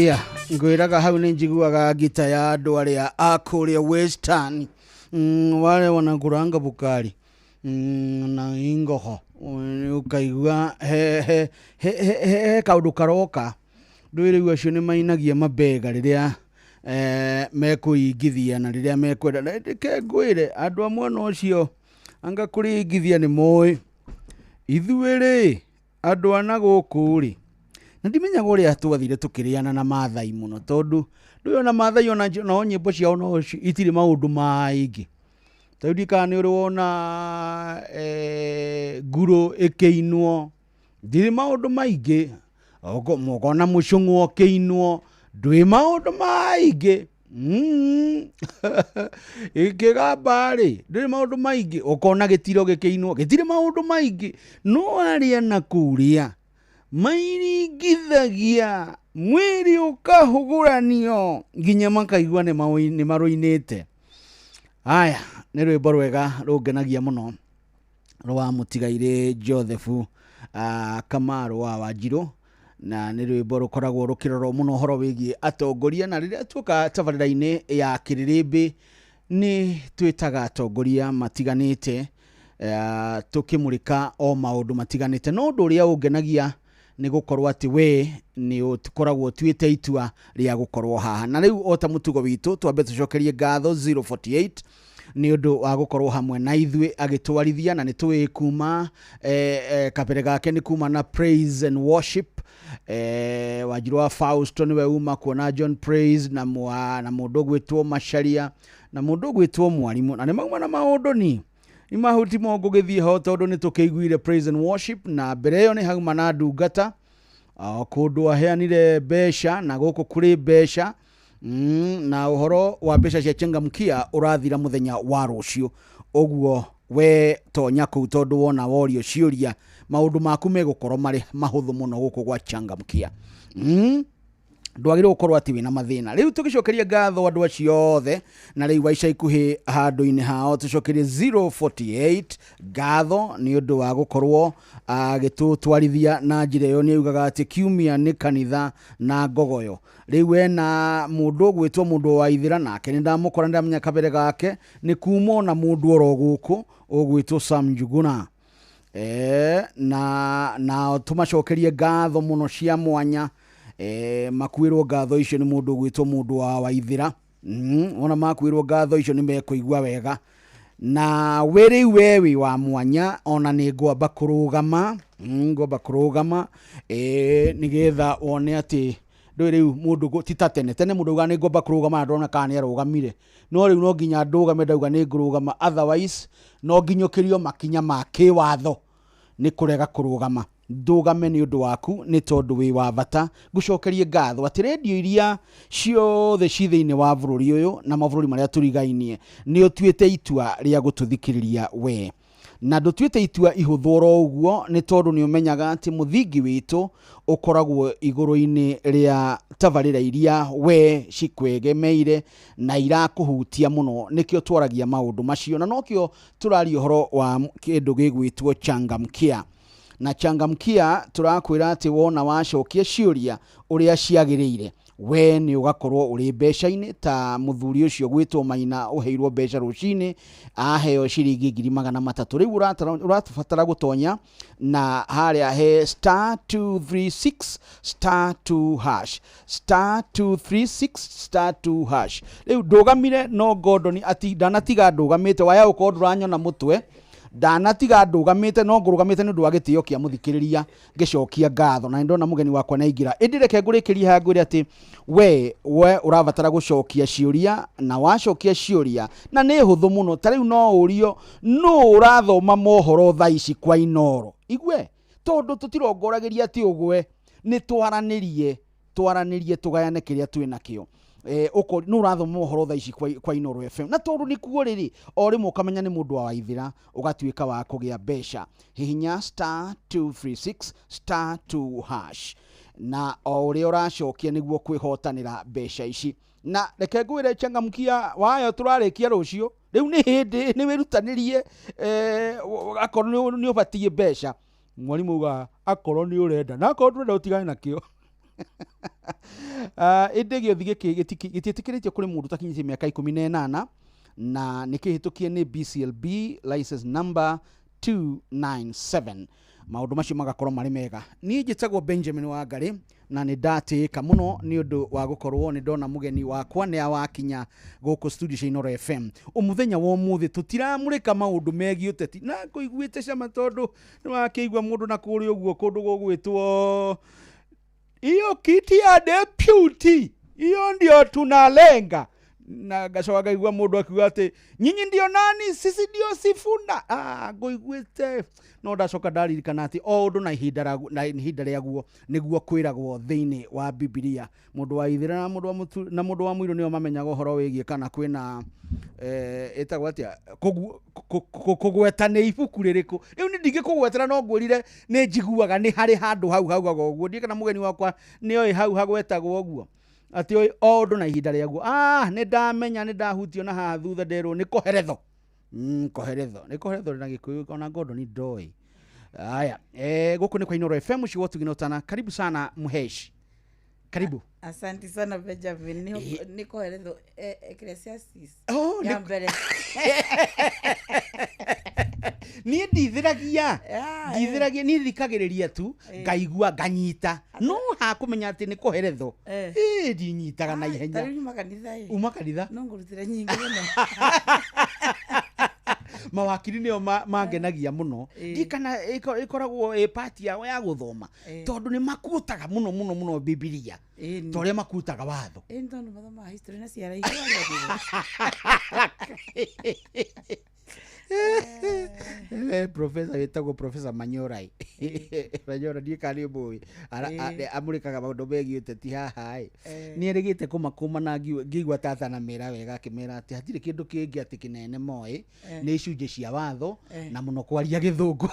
Yeah, ngwĩraga hau nĩ njiguaga ngita ya andũ arĩa a kũrĩa Western, wale wanakuranga bukari na ingoho. Ũkaigua he kaũndũ karoka. Ndũĩ rĩu acio nĩ mainagia mabega rĩrĩa mekũingithia na rĩrĩa mekwenda. Na reke ngwĩre andũ a mwena ũcio anga kũringithia nĩ moĩ. Ithuĩ rĩ, andũ a na gũkũ rĩ, na ndimenyaga ũrĩa twathire tũkĩrĩana na Maathai mũno, tondũ ndũĩ ona Maathai ona nao nyĩmbo ciao no itirĩ maũndũ maingĩ. Ta rĩu ndiũĩ kana nĩ ũrĩ wona ngurũ ĩkĩinwo, ndirĩ maũndũ maingĩ. Ũkona mũcũng'wa ũkĩinwo, ndwĩ maũndũ maingĩ. Ĩkĩgamba rĩ, ndĩrĩ maũndũ maingĩ. Ũkona gĩtiro gĩkĩinwo, gĩtirĩ maũndũ maingĩ. No arĩa na kũrĩa mairingithagia mwĩrĩ ũkahũgũranio nginya makaigua nĩ marũinĩte. Aya nĩ rwĩmbo rwega rũngenagia mũno rwa mũtigairĩ Joseph Kamaru wa Wanjirũ, na nĩ rwĩmbo rũkoragwo rũkĩrorwo mũno ũhoro wĩgiĩ atongoria. Na rĩrĩa tuoka tabarĩra-inĩ ya Kĩrĩrĩmbĩ nĩ twĩtaga atongoria matiganĩte, tũkĩmũrĩka o maũndũ matiganĩte. No ũndũ ũrĩa ũngenagia nĩ gũkorwo atĩ we nĩ ũkoragwo ũtuĩte itua rĩa gũkorwo haha. Na rĩu o ta mũtugo witũ twambe tũcokerie ngatho 048 nĩ ũndũ wa gũkorwo hamwe na ithuĩ agĩtwarithia, na nĩ tũĩ kuma kabere gake nĩ kuma na praise and worship. Wanjirũ wa Fausto nĩwe uma kuona John Praise na na mũndũ ũgwĩtwo Macharia na mũndũ ũgwĩtwo Mwarimũ, na nĩ mauma na maũndũ ni ni mahuti mo ngũgĩthiĩ ho tondũ nĩ tũkĩiguire praise and worship, na mbere ĩyo nĩ hauma na ndungata kũndũ aheanire mbeca na gũkũ kũrĩ mbeca, na ũhoro wa mbeca cia Changamkia ũrathira mũthenya wa rũciũ. Ũguo we tonya kũu tondũ wona worio ciũria maũndũ maku megũkorwo marĩ mahũthũ mũno gũkũ gwa Changamkia. Ndwagĩrĩirwo gũkorwo atĩ wĩna mathĩna. Rĩu tũgĩcokeria ngatho andũ acio othe, na rĩu wa ica ikuhĩ handũ-inĩ hao tũcokerie 048 ngatho nĩ ũndũ wa gũkorwo agĩtũtwarithia na njĩra ĩyo. Nĩ augaga atĩ kiumia nĩ kanitha na ngogoyo. Rĩu ena mũndũ ũgwĩtwo mũndũ wa Ithĩra, nake nĩ ndamũkora, ndamenya kabere gake nĩ kuma ona mũndũ oro gũkũ ũgwĩtwo Sam Njuguna. Na tũmacokerie ngatho mũno cia mwanya. Makuĩrwo ngatho icio nĩ mũndũ ũgwĩtwo mũndũ wa Waithĩra. Ona makuĩrwo ngatho icio nĩ mekũigua wega. Na we rĩu we wĩ wa mwanya, ona nĩ ngwamba kũrũgama, ngwamba kũrũgama, nĩgetha wone atĩ ndũĩ rĩu mũndũ ti ta tene. Tene mũndũ augaga nĩ ngwamba kũrũgama na ndona kana nĩ arũgamire. No rĩu no nginya ndũgame ndauga nĩ ngũrũgama, otherwise no nginyũkĩrio makinya ma kĩwatho nĩ kũrega kũrũgama. Ndũgame nĩ ũndũ waku, nĩ tondũ wĩ wa bata. Ngũcokerie ngatho atĩ redio iria ciothe ci thĩinĩ wa bũrũri ũyũ na mabũrũri marĩa tũrigainie nĩ ũtuĩte itua rĩa gũtũthikĩrĩria we. Na ndũtuĩte itua ihũthũ oro ũguo, nĩ tondũ nĩ ũmenyaga atĩ mũthingi witũ ũkoragwo igũrũ-inĩ rĩa tabarĩra iria we cikwegemeire na irakũhutia mũno. Nĩkĩo twaragia maũndũ macio, na nokĩo tũraria ũhoro wa kĩndũ gĩgwĩtwo Changamkia. Na Changamkia tũrakwĩra atĩ wona wacokia ciũria ũrĩa ciagĩrĩire, we nĩ ũgakorwo ũrĩ mbeca-inĩ ta mũthuri ũcio gwĩtwo Maina ũheirwo mbeca rũcinĩ, aheo ciringi ngiri magana matatũ. Rĩu ũrabatara gũtonya na harĩa he star 236 star 2 hash, star 236 star 2 hash. Rĩu ndũgamire no Gordon ati ndanatiga ndũgamĩte, waya ũkorwo ndũranyona mũtwe, ndanatiga ndũgamĩte no ngũrũgamĩte nĩ ũndũ wa gĩtĩo kĩa mũthikĩrĩria ngĩcokia ngatho, na nĩndona mũgeni wakwa nĩaingĩra. Ĩndĩ reke ngũrĩkĩrie haha ngwĩre atĩ we ũrabatara gũcokia ciũria, na wacokia ciũria na nĩ hũthũ mũno. Ta rĩu no ũrio nũ ũrathoma mohoro thaa ici kwa Inooro? Igue, tondũ tũtirongoragĩria atĩ ũgwe, nĩ twaranĩrie, twaranĩrie tũgayane kĩrĩa twĩ nakĩo. Nũ ũrathoma mohoro thaa ici kwa Inooro FM? Na tondũ nĩkuo rĩrĩ, o rĩmwe ũkamenya nĩ mũndũ wa Waithĩra, ũgatuĩka wa kũgĩa mbeca. Hihinya star 236 star 2 hash, na o ũrĩa ũracokia nĩguo kwĩhotanĩra mbeca ici. Na reke ngwĩre Changamkia wayo tũrarĩkia rũciũ. Rĩu nĩ hĩndĩ nĩ wĩrutanĩrie, akorwo nĩ ũbatiĩ mbeca. Mwarimũ augaga akorwo nĩ ũrenda, na akorwo ndũrenda ũtigane nakĩo. Ĩndĩ gĩothi gĩkĩ gĩtiĩtĩkĩrĩtio kũrĩ mũndũ ũtakinyĩtie mĩaka 18 na nĩ kĩhĩtũkie nĩ BCLB license number 297. Maũndũ macio magakorwo marĩ mega. Niĩ njĩtagwo Benjamin Wangari na nĩ ndatĩĩka mũno nĩ ũndũ wa gũkorwo nĩ ndona mũgeni wakwa nĩ awakinya gũkũ studio cia Inooro FM. Ũmũthenya wa ũmũthĩ tũtiramũrĩka maũndũ megiĩ ũteti na ngũiguĩte cama tondũ nĩ wakĩigua mũndũ na kũrĩa ũguo kũndũ gũgwĩtwo hiyo kiti ya deputy, hiyo ndio tunalenga. Na ngacoka ngaigua mũndũ akiuga atĩ nyinyi ndio nani, sisi ndio Sifuna. Ngũiguĩte no ndacoka ndaririkana atĩ o ũndũ na ihinda na ihinda rĩaguo nĩguo kwĩragwo thĩinĩ wa Bibilia. Mũndũ wa Ithĩra na mũndũ wa Mũtu na mũndũ wa Mũirũ nĩo mamenyaga ũhoro wĩgiĩ kana kwĩna ĩtagwo atĩa kũgweta nĩ ibuku rĩrĩkũ. Rĩu nĩ ndingĩkũgwetera no ngwĩrire nĩ njiguaga nĩ harĩ handũ hau haugaga ũguo. Ndiũĩ kana mũgeni wakwa nĩoĩ hau hagwetagwo ũguo atĩ o ũndũ na ihinda rĩaguo. Nĩ ndamenya, nĩ ndahutio na haha thutha nderwo nĩ koheretho. Koheretho nĩ koheretho na Gĩkũyũ ona Ngondo nĩ ndoĩ. Aya, gũkũ nĩ kwa Inooro FM mũciĩ wa ũtugi na ũtana. Karibu sana Mhesh. Karibu. Asante sana Benjamin. Nĩ koheretho Ecclesiastes. Oh, ya mbere. Niĩ ndithiragia. Ndithiragia, niĩ thikagĩrĩria tu, ngaigua nganyita. No hakũmenya atĩ nĩ koheretho. Ndinyitaga na ihenya. Tarĩu nyuma kanitha ĩ. Uma kanitha? No ngũrutĩre nyingĩ mũno. Mawakiri nĩo mangenagia mũno. Ndiũĩ kana ĩkoragwo ĩ part yao ya gũthoma. Tondũ nĩ makuotaga mũno mũno mũno Bibilia. Ta ũrĩa makuotaga watho. Nĩ tondũ mathomaga history na ciara igũrũ. Professor wĩtagwo Professor Manyora. Manyora ndiũĩ kana nĩ ũmũĩ. Amũrĩkaga maũndũ megiĩ ũteti haha ĩ. Nĩ erĩgĩte kũmakũma na ngĩigua tata na mera wega akĩmera atĩ hatirĩ kĩndũ kĩngĩ atĩ kĩnene moĩ nĩ icunjĩ cia watho na mũno kwaria gĩthũngũ.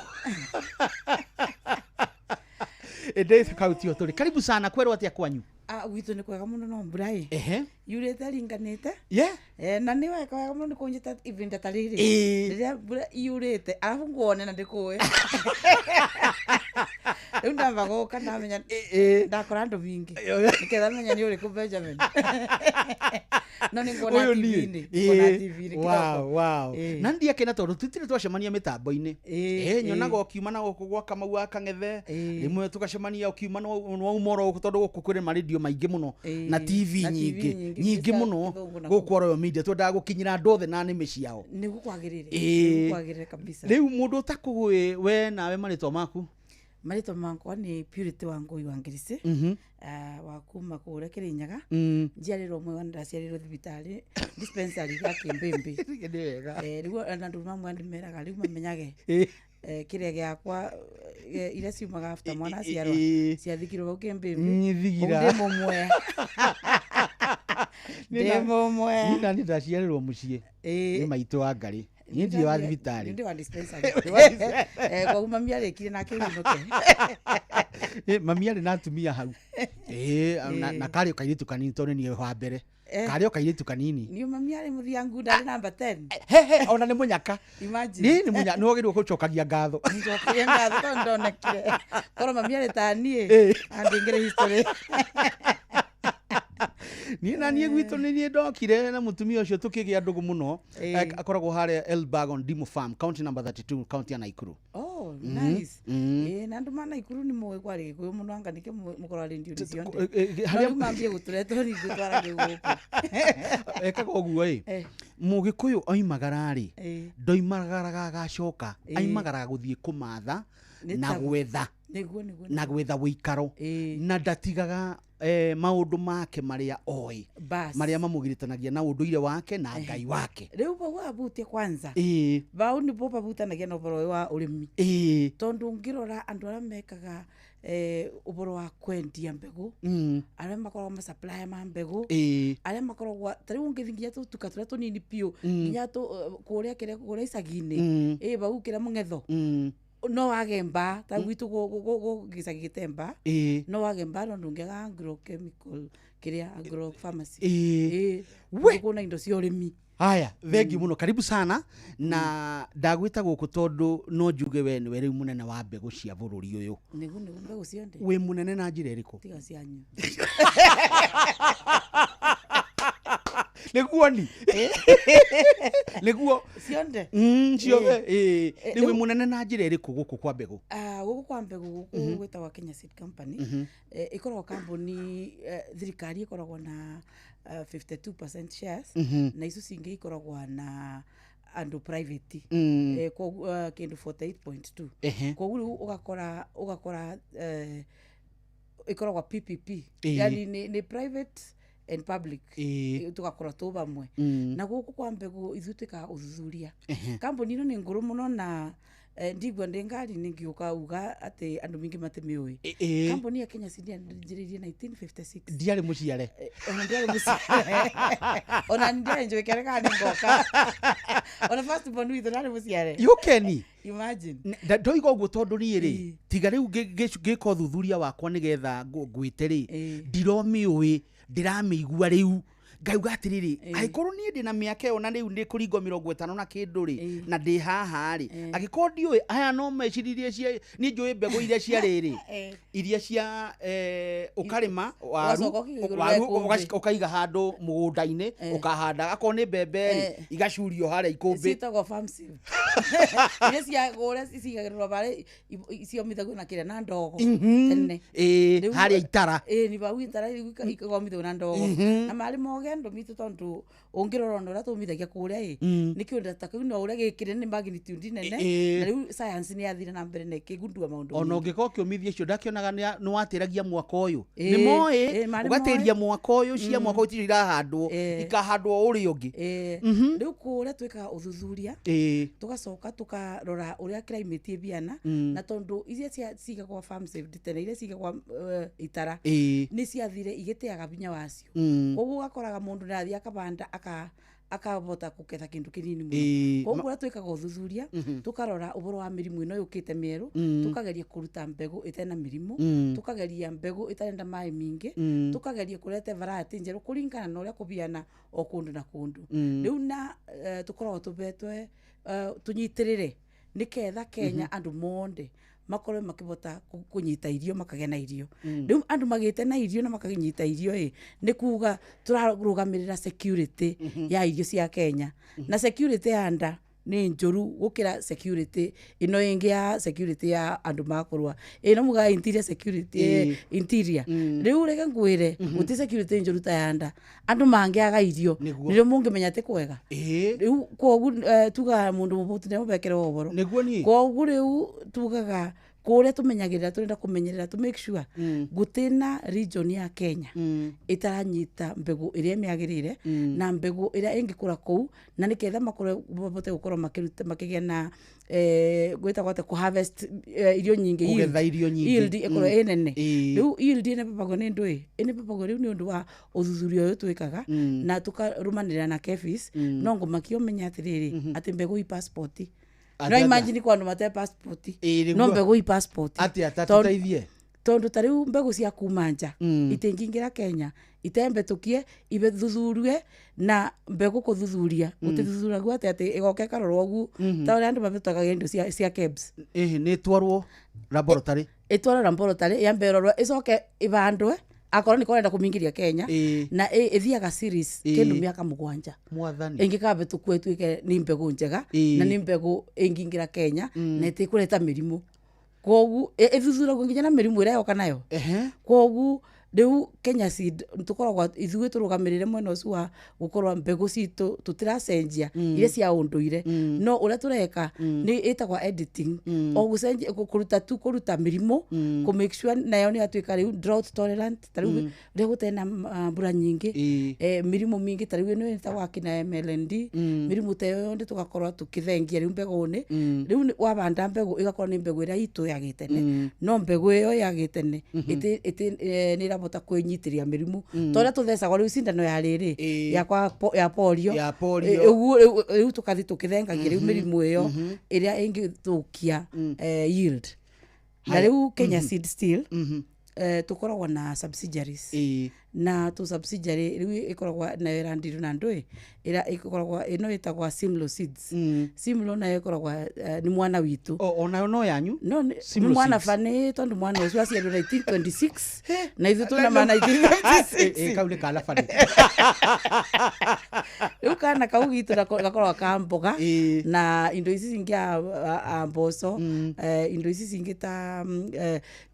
Ĩndĩ kau tiho tũrĩ. Karibu sana, kwerwo atĩa kwanyu? Gwitũ nĩ kwega mũno no mbura ĩ. Yurĩte ringanĩte. Na nĩ wega wega mũno nĩ kũnjĩta ihinda ta rĩrĩ. Rĩrĩa mbura yurĩte, arabu nguone na ndĩkũĩ. Rĩu ndamba gũka ndamenya ndakora andũ mingĩ. Nĩketha menya nĩ ũrĩkũ Benjamin. No nĩ nguona Ũyũ niĩ. TV-inĩ, nguona TV-inĩ kĩroko. Wow, wow. Na ndiakena tondũ tũtirĩ twacemania mĩtambo-inĩ. Nyonaga ũkiuma na gũkũ gwa Kamau wa Kang'ethe. Rĩmwe tũgacemania ũkiuma na wauma oro gũkũ tondũ gũkũ kwĩrĩ marendio maingĩ mũno na TV Na TV nyingĩ, nyingĩ, nyingĩ cia mũno gĩthũngũ na gũkũ kũu. Royal Media twendaga gũkinyĩra andũ othe na nĩmĩ ciao. Nĩguo kwagĩrĩire. Nĩguo kwagĩrĩire kabisa. Rĩu mũndũ ũtakũĩ we nawe marĩtwa maku? Marĩtwa makwa nĩ Purity Wangũi wa Ngirisi. Wa kuma kũrĩa Kĩrĩnyaga. Njiarĩrwo mwega, ndaciarĩirwo thibitarĩ dispensary ya Kĩmbĩmbĩ. Nĩ wega. Rĩu ona andũ mamwe ndĩmeraga rĩu mamenyage. Kĩrĩa gĩakwa, iria ciumaga after mwana aciarwo, ciathikirwo hau Kĩmbĩmbĩ. Nyithigira. Ndĩ mũmwe. Ndĩ mũmwe. Niĩ nani ndaciarĩrwo mũciĩ. Nĩ maitũ wa Ngarĩ. Niĩ ndirĩ wa thibitarĩ. Nĩ wa dispensary. Nĩ wa dispensary. Koguo mami arĩkire nake ũinũke. Mami arĩ na atumia hau. Na karĩ o kairĩtu kanini tondũ nĩ niĩ wa mbere. Karĩ o kairĩtu kanini. Niĩ mami arĩ mũthiangu, ndarĩ namba 10. He, he, ona nĩ mũnyaka. Imagine. Niĩ nĩ mũnyaka, nĩ wagĩrĩirwo gũcokagia ngatho. Njokagia ngatho tondũ ndonekire. Korwo mami arĩ ta niĩ, angĩingĩra history. Niĩ na niĩ gwitũ nĩ niĩ ndokire na mũtumia ũcio tũkĩgĩa ndũgũ mũno. Akoragwo harĩa Elbagon Dimo Farm, county number 32, county ya Nakuru. Oh, nice. Na andũ ma Nakuru nĩ moĩ kwaria Gĩkũyũ mũno, anga nĩkĩo mũkoragwo rĩndiũ-inĩ ciothe. No rĩu mambie gũtũreta tondũ ithuĩ twaragia gũkũ. Ekaga ũguo ĩ. Mũgĩkũyũ oimagara rĩ, ndoimagaraga agacoka, aimagaraga gũthiĩ kũmatha Nĩ na ta- gwetha. Nĩguo, nĩguo, Na nĩguo. gwetha wĩikaro. Na ndatigaga maũndũ make marĩa oĩ. Bas. Marĩa mamũgiritanagia na ũndũire wake na Ngai wake. Rĩu bau abutie kwanza. Bau nĩbo babutanagia na ũhoro wa ũrĩmi. Tondũ ũngĩrora andũ arĩa mekaga ũhoro wa kwendia mbegũ, arĩa makoragwo ma supplier ma mbegũ, arĩa makoragwo ta rĩu ũngĩthiĩ nginya tũtuka tũrĩa tũnini biũ, nginya kũrĩa kĩrĩa, kũrĩa icagi-inĩ, bau kĩrĩa mũng'etho. No wage mba, ta gwitũ gĩcagi gĩtemba. No wage mba no ndũngĩaga agrochemical kĩrĩa agro pharmacy. We! Kwĩna indo cia ũrĩmi. Haya, thengi muno, karibu sana. Na ndagwĩta gũkũ tondũ no njuge we nĩwe rĩu mũnene wa mbegũ cia bũrũri ũyũ. Nĩguo mbegũ cionde. Wĩ mũnene na njĩra ĩrĩkũ? Tiga cianyu. Nĩguo ni nĩguo cionde. Ciothe. Ĩĩ, rĩu wĩ mũnene na njĩra ĩrĩkũ gũkũ kwa mbegũ? Gũkũ kwa mbegũ gũkũ gwĩtagwo Kenya Seed Company. Ĩkoragwo kambuni, thirikari ĩkoragwo na 52% shares, na icio cingĩ ikoragwo na andũ private, koguo kĩndũ 48.2. Koguo rĩu ũgakora ĩkoragwo PPP, yani nĩ private and public, tugakorwo tũ bamwe. Na gũkũ kwa mbegũ ithuĩ twĩkaga ũthuthuria. Kambuni ĩno nĩ ngũrũ mũno na ndigua ndĩ ngari-inĩ ngĩũka uga atĩ andũ maingĩ matimĩũĩ. Kambuni ya Kenya Seed yanjĩrĩirie 1956. Ndiarĩ mũciare. Ona ndiarĩ mũciare, ona ndiarĩ njũĩ kana nĩ ngoka, ona first born witũ ndarĩ mũciare. Yũkeni. Imagine. Ndoiga ũguo tondũ niĩ rĩ, tiga rĩu ngĩka ũthuthuria wakwa nĩgetha ngwĩte rĩ, ndiromĩũĩ, ndĩramĩigua rĩu ngauga atĩrĩrĩ, angĩkorwo niĩ ndĩ na mĩaka ĩyo na rĩu ndĩ kũringwo 50 na kĩndũ rĩ, na ndĩ haha rĩ, angĩkorwo ndiũĩ, aya no meciririe cia niĩ njũĩ mbegũ iria cia rĩrĩ, iria cia ũkarĩma waru, Ũgacoka ũkĩiga igũrũ waru rĩa ikũmbĩ. Ũkaiga handũ mũgũnda-inĩ, ũkahanda akorwo nĩ mbembe rĩ, igacurio harĩa ikũmbĩ. Ciĩtagwo farm seed, iria cia kũrĩa cigagĩrĩrwo barĩa ciomithagio na kĩrĩa na ndogo tene. Harĩa itara. Ĩĩ, ni bau itara rĩu ikagomithio na ndogo na marĩ moge andũ mitũ, tondũ ũngĩrora ona ũrĩa tũmithagia kũrĩa ĩ, nĩ kĩũndũ ta kĩu no ũrĩa gĩkĩrĩ nĩ magnitude nene. Na rĩu science nĩ yathire na mbere na ĩkĩgundua maũndũ Ona maingĩ. ũngĩkorwo ũkĩũmithia icio ndakĩonaga nĩ watĩragia mwaka ũyũ. Nĩ moĩ marĩ. Ũgatĩria mwaka ũyũ, cia mwaka ũyũ ticio irahandwo, ikahandwo ũrĩa ũngĩ. Rĩu kũrĩa twĩkaga ũthuthuria, tũgacoka tũkarora ũrĩa climate ĩbiana, na tondũ iria cigagwo farm saved tene, iria cigagwo itara, nĩ ciathire igĩteaga binya wacio. Koguo ũgakoraga mũndũ ndathiĩ akabanda akabota kũgetha kĩndũ kĩnini mũno. Koguo ũrĩa twĩkaga ũthuthuria, tũkarora ũhoro wa mĩrimũ ĩno yũkĩte mĩerũ, tũkageria kũruta mbegũ ĩtena mĩrimũ, tũkageria mbegũ ĩtarenda maĩ mingĩ, tũkageria kũrete variety njerũ kũringana na ũrĩa kũbiana o kũndũ na kũndũ. Rĩu na tũkoragwo tũbetwe tũnyitĩrĩre nĩketha Kenya andũ monde makorwo makĩbota kũnyita irio, makagĩa na irio. Rĩu andũ magĩte na irio na makanyita irio ĩ, nĩ kuga tũrarũgamĩrĩra security ya irio cia Kenya, na security ya nda nĩ njũru gũkĩra security ĩno ĩngĩ ya security ya andũ makũrũa ĩno mugaga interior security. Interior rĩu reke ngwĩre gũtirĩ security njũru ta ya nda. Andũ mangĩaga irio, nĩrĩo mũngĩmenya atĩ kwega. Rĩu koguo tugaga mũndũ mũbũtu nĩamũbekerwo ũhoro. Nĩguo niĩ. Koguo rĩu tugaga kũrĩa tũmenyagĩrĩra, tũrenda kũmenyerera to make sure gũtĩna region ya Kenya ĩtaranyita mbegũ ĩrĩa ĩmĩagĩrĩire na mbegũ ĩrĩa ĩngĩkũra kũu, na nĩketha makorwo mabote gũkorwo makĩruta makĩgĩa na gwĩtagwo atĩa, kũ harvest irio nyingĩ, yield. Kũgetha irio nyingĩ. Yield ĩkorwo ĩ nene. Rĩu yield ĩnebabagwo nĩ ndũĩ ĩnebabagwo rĩu nĩ ũndũ wa ũthuthuria ũyũ twĩkaga na tũkarũmanĩrĩra na KEPHIS. No ngũmakia ũmenye atĩrĩrĩ, atĩ mbegũ i passport. Atĩ No atĩa? imagine kwa andũ mate passport. Nĩguo. No mbegũ i passport. Atĩa ta tũteithie. Tondũ ta rĩu mbegũ cia kuma nja itingĩingĩra Kenya itembetũkie ibethuthurie, na mbegũ kũthuthuria gũtithuthuragio atĩ atĩ ĩgoka ĩkarorwo ũguo ta ũrĩa andũ mabĩtũkaga indo cia KEBS. Ĩhĩ, nĩ ĩtwarwo laboratory. Ĩtwarwo laboratory, yambe ĩrorwo, ĩcoke ĩbandwe akorwo nĩ kũrenda kũmĩingĩria Kenya. Na ĩthiaga series kĩndũ mĩaka 7 Mwathani. ĩngĩkabĩtũkwo ĩtuĩke nĩ mbegũ njega na nĩ mbegũ ĩngĩingĩra Kenya na ĩtĩkũreta mĩrimũ. Koguo ĩthuthuragio nginya na mĩrimũ ĩrĩa yoka nayo. Koguo rĩu Kenya Seed tũkoragwo ithuĩ tũrũgamĩrĩre mwena ũcio wa gũkorwo mbegũ citũ tũtiracenjia iria cia ũndũire, no ũrĩa tũreka nĩ ĩtagwo editing, o gũcenjia kũruta tu kũruta mĩrimũ, kũ make sure nayo nĩ yatuĩka rĩu drought tolerant, ta rĩu rĩrĩa gũtarĩ na mbura nyingĩ. Mĩrimũ mingĩ ta rĩu ĩno ĩtagwo akina MLND, mĩrimũ ta ĩyo yothe tũgakorwo tũkĩthengia rĩu mbegũ-inĩ. Rĩu wabanda mbegũ ĩgakorwo nĩ mbegũ ĩrĩa itũ ya gĩtene, no mbegũ ĩyo ya gĩtene nĩ ĩrabota kwĩnyitĩria mĩrimũ ta ũrĩa tũthecagwo rĩu cindano ya rĩrĩ ya kwa ya polio. Ya polio. Ũguo rĩu tũkathi tũkĩthengagia rĩu mĩrimũ ĩyo ĩrĩa ĩngĩthũkia yield. Na rĩu Kenya Seed still tũkoragwo na subsidiaries. Na tũ subsidiary rĩu ĩkoragwo nayo ĩrandirwo na ndũĩ ĩra ĩkoragwo ĩno ĩtagwa Simlo Seeds. Simlo nayo ĩkoragwo nĩ mwana witũ. Onayo no yanyu? No nĩ Simlo nĩ mwana Seeds. bani, tondũ mwana ũcio aciarirwo 1926 He. na ithuĩ tũna ma 1956. Kau nĩ kana bani. Rĩu kana kau gitũ nako gakoragwo ka mboga na indo ici cingĩ a mboco, indo ici cingĩ ta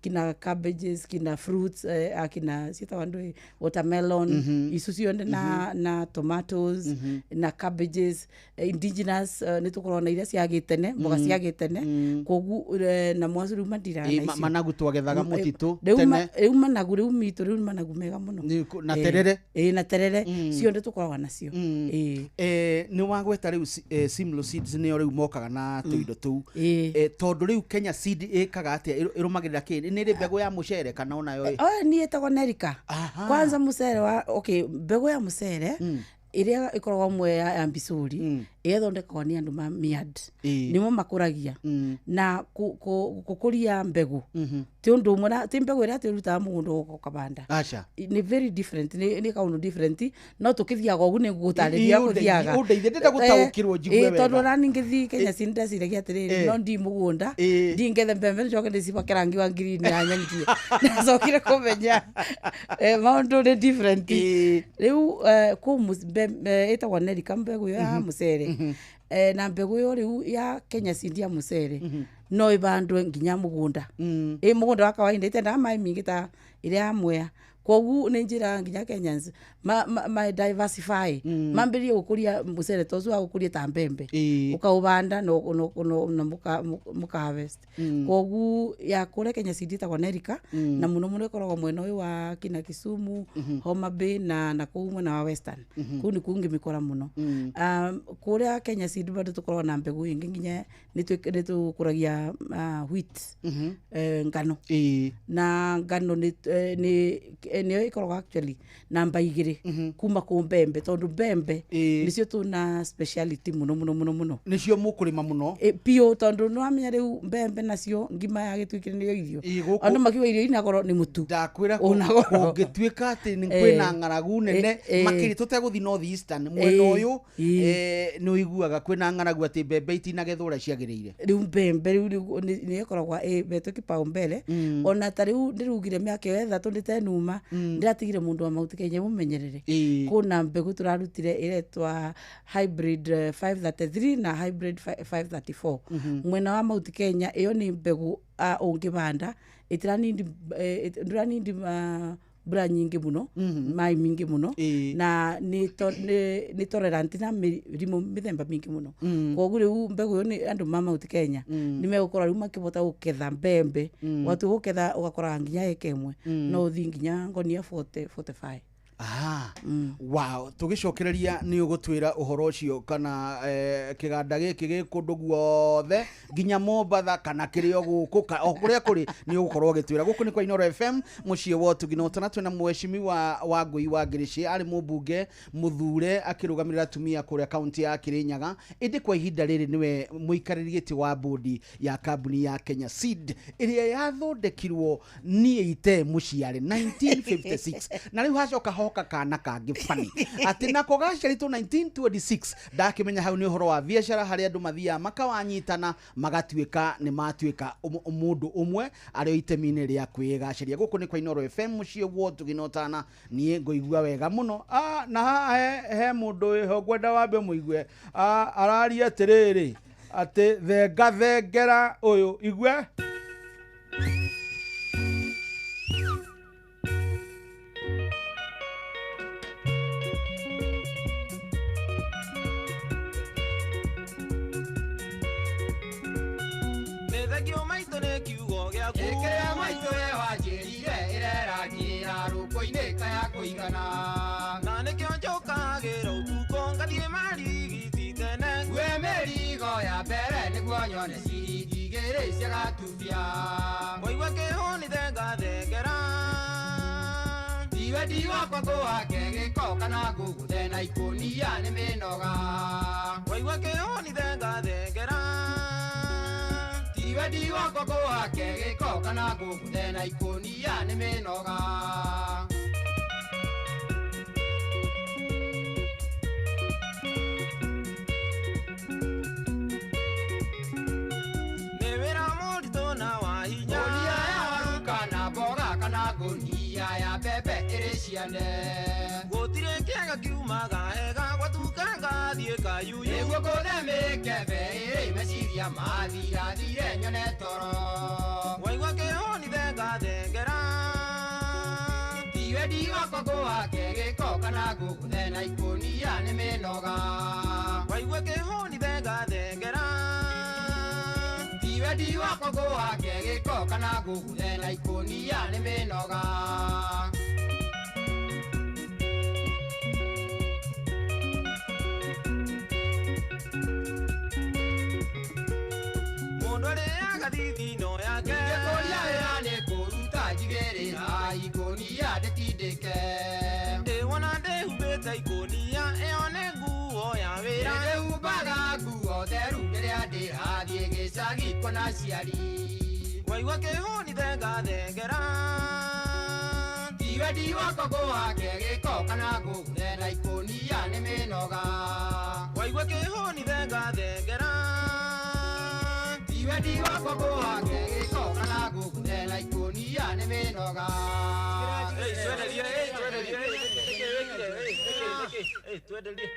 kina cabbages, kina fruits, akina ciĩtagwo ndũĩ, watermelon, icio ciothe na tomatoes na cabbages, indigenous, nĩ tũkoragwo na iria cia gĩtene, mboga cia gĩtene, koguo na mwacu rĩu mandiraga na icio. Managu twagethaga mũtitũ Rĩu tene. Rĩu managu rĩu mitũ rĩu nĩ managu mega mũno. Na terere. Na terere ciothe tũkoragwo nacio. Nĩ wagweta rĩu Simlo Seeds nĩo rĩu mokaga na tũindo tũu. Tondũ rĩu Kenya Seed ĩkaga atĩa? Ĩrũmagĩrĩra kĩ? Nĩ ĩrĩ mbegũ ya mũcere kana onayo ĩ? Oyo niĩ ĩtagwo Nerika. Aha. Kwanza mũcere wa, okay, mbegũ ya mũcere ĩrĩa ĩkoragwo mwe ya Mbicũri, ĩthondekagwo nĩ andũ ma MIAD. Nĩmo makũragia na gũkũria mbegũ ti ũndũ ũmwe na ti mbegũ ĩrĩa atĩ ũrutaga mũgũnda ũgoka ũkabanda. Aca. Nĩ very different, nĩ kaũndũ different, no tũkĩthiaga ũguo nĩ ngũgũtarĩria gũthiaga. Ũndeithie, ndĩrenda gũtaũkĩrwo njigue Tondũ wega. ona niĩ ngĩthiĩ Kenya Seed ndeciragia atĩrĩrĩ, no ndii mũgũnda, ndii ngethe mbembe njoke ndĩcibake rangi wa ngirini ya nyangie. Ndacokire kũmenya maũndũ nĩ different. Rĩu kũu ĩtagwo Nerika mbegũ ĩyo ya mũcere. Na mbegũ ĩyo rĩu ya Kenya Seed ya mũcere no ĩbandwe nginya mũgũnda, ĩ mũgũnda wa kawaida itendaga maĩ mingĩ ta ĩrĩa ya Mwea, koguo nĩ njĩra nginya Kenyans ma diversify, mambĩrĩrie gũkũria mũcere ta ũcio wa gũkũria ta mbembe, ũkaũbanda na mũka harvest. Koguo ya kũrĩa Kenya Seed ĩtagwo Nerika, na mũno mũno ĩkoragwo mwena ũyũ wa kina Kisumu, Homa Bay na kũu mwena wa Western, kũu nĩkuo ũngĩmĩkora mũno. Kũrĩa Kenya Seed bado tũkoragwo na mbegũ ĩngĩ nginya nĩ tũkũragia wheat, ngano. Na ngano nĩ nĩyo ĩkoragwo actually namba 2 kuma kũ mbembe, tondũ mbembe nĩcio tũna speciality mũno mũno mũno mũno. Nĩcio mũkũrĩma mũno. Biũ, tondũ nĩ wamenya rĩu mbembe nacio ngima ya gĩtuĩkire nĩyo irio. Gũkũ Andũ makiuga irio ina goro nĩ mũtu. Ndakwĩra Ũna goro. kũngĩtuĩka atĩ nĩ kwĩna ng'aragu nene makĩria tũtegũthiĩ North Eastern mwena ũyũ, nĩ ũiguaga kwĩna ng'aragu atĩ mbembe itinagethwo ũrĩa ciagĩrĩire. Rĩu mbembe rĩu nĩ ĩkoragwo ĩhetwo kipaumbele. Ona ta rĩu ndĩrugire mĩaka ĩyo 3 ndĩtenuma, ndĩratigire mũndũ wa Mount Kenya mũmenyerere. Kwĩna mbegũ tũrarutire ĩretwa hybrid 533 na hybrid 534 mwena wa Mount Kenya. Ĩyo nĩ mbegũ ũngĩbanda ĩtiranindi, ndũranindi mbura nyingĩ mũno, maĩ mingĩ mũno, na nĩ tolerant na mĩrimũ mĩthemba mĩingĩ mũno. Koguo rĩu mbegũ ĩyo nĩ andũ ma Mount Kenya nĩ megũkorwo rĩu makĩhota gũketha mbembe, watua gũketha ũgakoraga nginya ĩka 1 no ũthiĩ nginya ngonia 40, 45. Ah, wow, tũgĩcokereria nĩ ũgũtwĩra ũhoro ũcio kana kĩganda gĩkĩ gĩ kũndũ guothe nginya Mombatha kana kĩrĩ o gũkũ o kũrĩa kũrĩ nĩ ũgũkorwo ũgĩtwĩra. Gũkũ nĩ kwa Inooro FM, mũciĩ wa ũtugi na ũtana. Twĩna mheshimiwa wa Ngũi wa Ngĩrĩcĩ, arĩ mũmbunge mũthure akĩrũgamĩrĩra atumia kũrĩa kaunti ya Kĩrĩnyaga, ĩndĩ kwa ihinda rĩrĩ nĩwe mũikarĩri gĩtĩ wa bodi ya kambuni ya Kenya Seed ĩrĩa yathondekirwo niĩ ite mũciarĩ 1956, na rĩu hacoka hoka kana kangĩ bani atĩ nako gaciarĩtwo 1926. Ndakĩmenya hau nĩ ũhoro wa biacara harĩa andũ mathiaga makawanyitana magatuĩka nĩ matuĩka mũndũ ũmwe arĩ o itemi-inĩ rĩa kwĩgacĩria. Gũkũ nĩ kwa Inooro FM, mũciĩ wa ũtugi na ũtana. Niĩ ngũigua wega mũno. Na haha he mũndũ wĩho ngwenda wambe mũigue. Araria atĩrĩrĩ atĩ thenga thengera ũyũ igue. Nĩ maitũ nĩ kiugo gĩaku. Ĩkĩrĩa maitũ we wanjĩrire ĩrerangĩra rũkũ-inĩ kaya kũigana. Na nĩkĩo njũkagĩra ũtukũ ngathiĩ marigiti tene. Ngue mĩrigo ya mbere nĩguo nyone ciringi 2 cia gatubia. Waigua kĩhũni thenga thengera. Ndiwe ndiwakwa ngũhake gĩko kana ngũgũthe na ikũnia nĩ mĩnoga. Waigua kĩhũni thenga thengera. Ndiwe ndiwakwa ngũhake gĩko kana ngũgũthe na ikũnia nĩ mĩnoga. ciande. Gũtirĩ kĩega kiumaga hega gwatuka ngathiĩ kayuyu. Nĩguo ngũthe mĩkebe ĩrĩ meciria mathirathire nyone toro. Waigua kĩhũni thenga thengera. Tiwe ndiwakwa ngũhake gĩko kana ngũgũthe na ikũnia nĩ mĩnoga. Waigua kĩhũni thenga thengera. Tiwe ndiwakwa ngũhake gĩko kana ngũgũthe na ikũnia nĩ mĩnoga. Mũndũ arĩaga thithino yake. Ingĩkũria wĩra nĩ kũruta njigĩrĩra ikũnia ndĩtindĩke. Ndĩwona ndĩhumbĩte ikũnia ĩyo nĩ nguo ya wĩra. Ndĩhumbaga nguo theru rĩrĩa ndĩrathiĩ gĩcagi kuona aciari. Waigua kĩhũni thenga thengera. Tiwe ndiwakwa ngũhake gĩko kana ngũgũthe na ikũnia nĩ mĩnoga. Waigua kĩhũni thenga thengera. Tiwe ndiwakwa ngũhake gĩko kana ngũgũthe na ikũnia nĩ mĩnoga. Ei, twenderie, ei, twenderie, ei, nĩkĩ wĩkire, ei, nĩkĩ, nĩkĩ, ei, twenderie.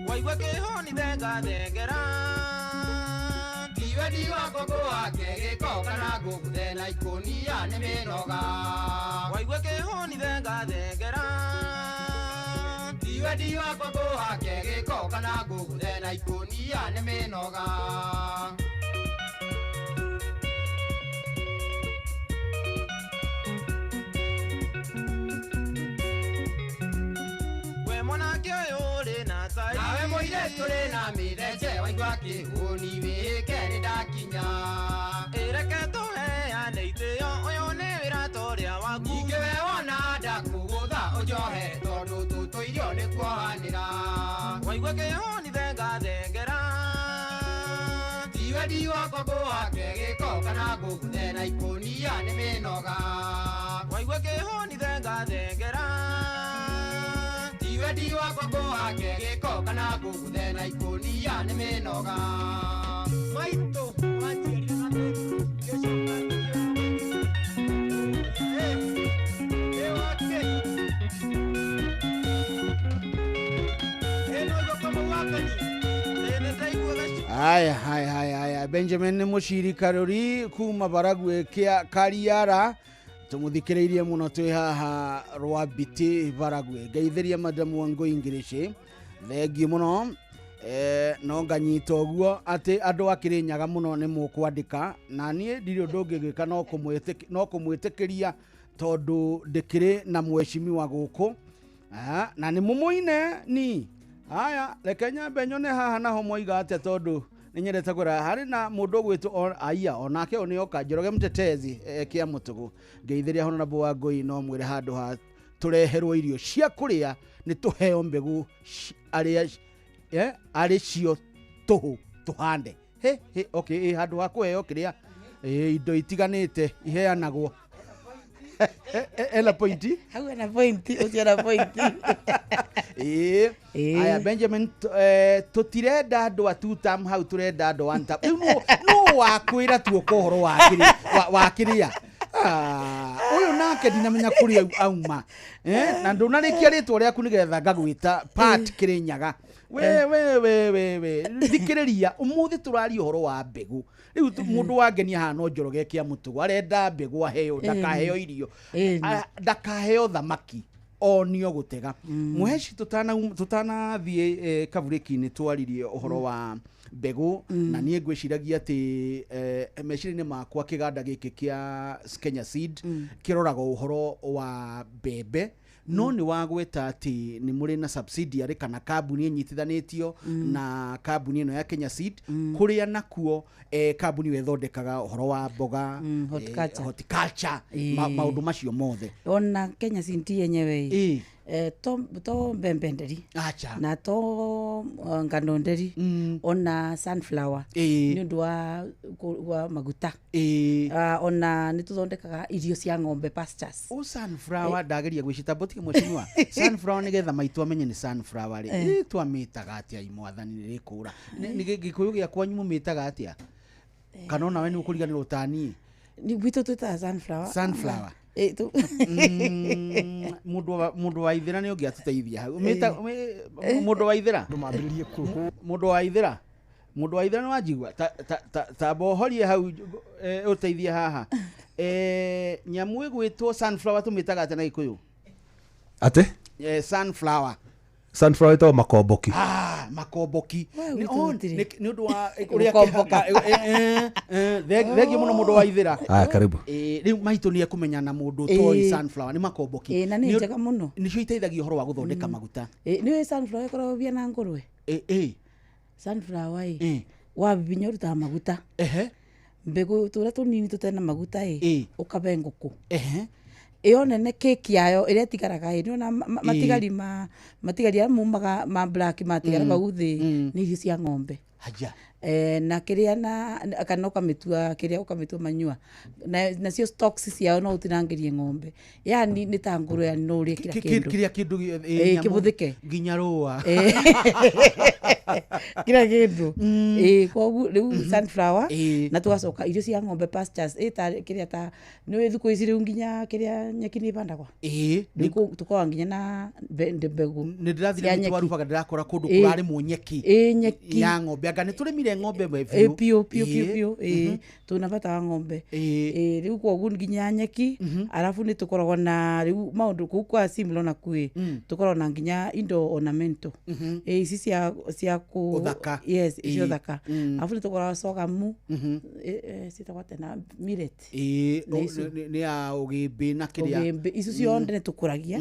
Waigua kĩhũni thenga thengera. Tiwe ndiwakwa ngũhake gĩko kana ngũgũthe na ikũnia nĩ mĩnoga. Waigua kĩhũni thenga thengera. Tiwe ndiwakwa ngũhake gĩko kana ngũgũthe na ikũnia nĩ mĩnoga. We mwanake ũyũ ũrĩ na tai. Nawe mũirĩtu ũrĩ na mĩthece waigua kĩhũni wĩke nĩ ndakinya. Ĩreke tũheane itĩo ũyũ nĩ wĩra ta ũrĩa waku. Ningĩ we wona ndakũgũtha ũnjohere tondũ tũtũirio nĩ kuohanĩra. Waigua kĩhũni thenga thengera. Tiwe ndiwakwa ngũhake gĩko kana ngũgũthe na ikũnia nĩ mĩnoga. Waigua kĩhũni thenga thengera. Tiwe ndiwakwa ngũhake gĩko kana ngũgũthe na ikũnia nĩ mĩnoga. Maitũ wanjiarire na ngĩcoka Haya, haya, haya, haya. Benjamin nĩ mũciri Karuri kuma Baragwe kĩa Kariara tũmũthikĩrĩirie mũno twĩ haha Rwambiti Baragwe. Ngeithĩria madamu Wangũi Ngirici, thengiũ mũno. No nganyita ũguo atĩ andũ a Kĩrĩnyaga mũno nĩ mũkwandĩka na niĩ ndirĩ ũndũ ũngĩgĩka no kũmwĩtĩkĩria tondũ ndĩkĩrĩ na mheshimiwa gũkũ. Na nĩ mũmũine ni. Haya, reke nyambe nyone haha naho moiga atĩa tondũ nĩ nyendete kwĩra harĩ na mũndũ ũgwĩtwo Aia onake ũyũ nĩoka Njoroge Mtetezi kĩa Mũtũgũ. Ngeithĩria Honorable Wangũi no mwĩre handũ ha tũreherwo irio cia kũrĩa nĩ tũheo mbegũ arĩ cio tũhũ tũhande. He, he, okay, handũ ha kũheo kĩrĩa indo itiganĩte iheanagwo. Ena pointi? Hau ena pointi, ũcio ena pointi. Aya Benjamin tũtirenda andũ a two term hau tũrenda andũ one term. Rĩu no wakwĩra tuoka ũhoro wa kĩrĩa. Ũyũ nake ndinamenya kũrĩa auma. Na ndũnarĩkia rĩtwa rĩaku nĩgetha ngagwĩta Pat Kĩrĩnyaga. We we we we we thikĩrĩria ũmũthĩ tũraria ũhoro wa mbegũ. Rĩu mũndũ wangenia haha no Njoroge kĩa Mũtũgũ arenda mbegũ aheo ndakaheo irio ndakaheo thamaki onio gũtega. Mũheci tũtanathiĩ kaburĩki-inĩ twaririe ũhoro wa mbegũ na niĩ ngwĩciragia atĩ meciria-inĩ makwa kĩganda gĩkĩ kĩa Kenya Seed kĩroraga ũhoro wa mbembe no nĩ wagweta atĩ nĩ mũrĩ na subsidiary kana kambuni ĩnyitithanĩtio na kambuni ĩno ya Kenya Seed kũrĩa nakuo kambuni ĩyo ĩthondekaga ũhoro wa mboga horticulture maũndũ macio mothe. Ona Kenya Seed yenyewe To mbembe nderi acha na to ngano nderi ona sunflower nĩ ũndũ wa maguta ona nĩ tũthondekaga irio cia ng'ombe pastures. O sunflower ndageria gwĩcita botike mheshimiwa sunflower nĩgetha maitũ amenye nĩ sunflower rĩ twamĩtaga atĩa imwathani nĩ rĩkũra nĩ Gĩkũyũ gĩa kwanyu mũmĩtaga atĩa kana onawe nĩ ũkũriganĩrwo ta niĩ? Nĩ gwitũ twĩtaga sunflower. Sunflower. Mũndũ wa ithira nĩ ũngĩatũteithia hau. Mũndũ wa ithira mũndũ wa ithira mũndũ wa ithira nĩ wanjigua ta bohorie hau ũteithie haha. Nyamũ ĩgwĩtwo sunflower tũmĩtaga atĩa na Gĩkũyũ? Atĩ? Sunflower. Sunflower ĩtagwo makomboki. Makomboki. Nĩ ũndũ wa ũrĩa thengio mũno mũndũ wa ithira. Karibu. Rĩu maitũ nĩ ekũmenya na mũndũ ũtoĩ sunflower nĩ makomboki. Na nĩ njega mũno. Nĩcio iteithagia ũhoro wa gũthondeka maguta. Nĩũĩ sunflower ĩkoragwo bia na ngũrwe? Sunflower ĩ wabibinya ũrutaga maguta. Mbegũ tũrĩa tũnini tũtarĩ na maguta ĩ ũkabe ngũkũ. Ĩyo nene keki yayo ĩrĩa ĩtigaraga ĩ nĩwona matigari ma matigari arĩa maumaga ma black matigara mau thĩ nĩ irio cia ng'ombe. Haja. Na kĩrĩa na kana ũkamĩtua kĩrĩa ũkamĩtua manyua nacio stocks ciao no ũtinangĩrie ng'ombe, yani nĩ ta ngũrwe, yani no ũrĩe kila kĩndũ kĩrĩa kĩndũ kĩbũthĩke nginya rũa kila kĩndũ. Koguo rĩu sunflower na tũgacoka irio cia ng'ombe pastures ta kĩrĩa ta nĩũĩ thikũ ici rĩu nginya kĩrĩa nyeki nĩ ĩbandagwa tũkoragwo nginya na mbegũ. Nĩ ndĩrathire mũtĩ wa Rubaga ndĩrakora kũndũ kũrarĩmwo nyeki nyeki ya ng'ombe anga nĩ tũrĩmire ng'ombe we biũ biũ biũ biũ biũ tuna bata wa ng'ombe rĩu koguo nginya nyeki arabu nĩ tũkoragwo na rĩu maũndũ kũu kwa Simlo na kuĩ tũkoragwo na nginya indo ornamental ici cia ku ũthaka. Yes, icio ũthaka. Arabu nĩ tũkoragwo sorghum ciĩtagwo atĩa na millet nĩ ya ũgĩmbĩ na kĩrĩa ũgĩmbĩ icio ciothe nĩ tũkũragia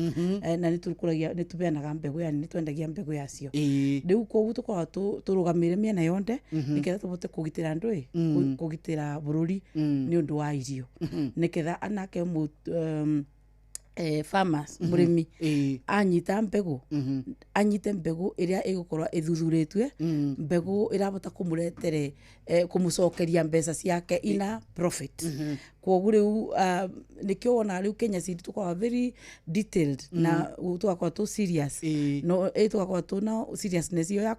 na nĩ tũkũragia nĩ tũbeanaga mbegũ, yani nĩ twendagia mbegũ yacio. Rĩu koguo tũkoragwo tũrũgamĩire mĩena yonthe nĩgetha tũbote kũgitĩra andũ kũgitĩra bũrũri nĩ ũndũ wa irio nĩgetha anake farmers mũrĩmi anyita mbegũ anyite mbegũ ĩrĩa ĩgũkorwo ĩthuthurĩtue mbegũ ĩrabota kũmũretere kũmũcokeria mbeca ciake ina profit. Koguo rĩu nĩkĩo wonaga rĩu Kenya Seed tũkoragwo very detailed na tũgakorwo tũ serious no tũgakorwo tũna seriousness ĩyo ya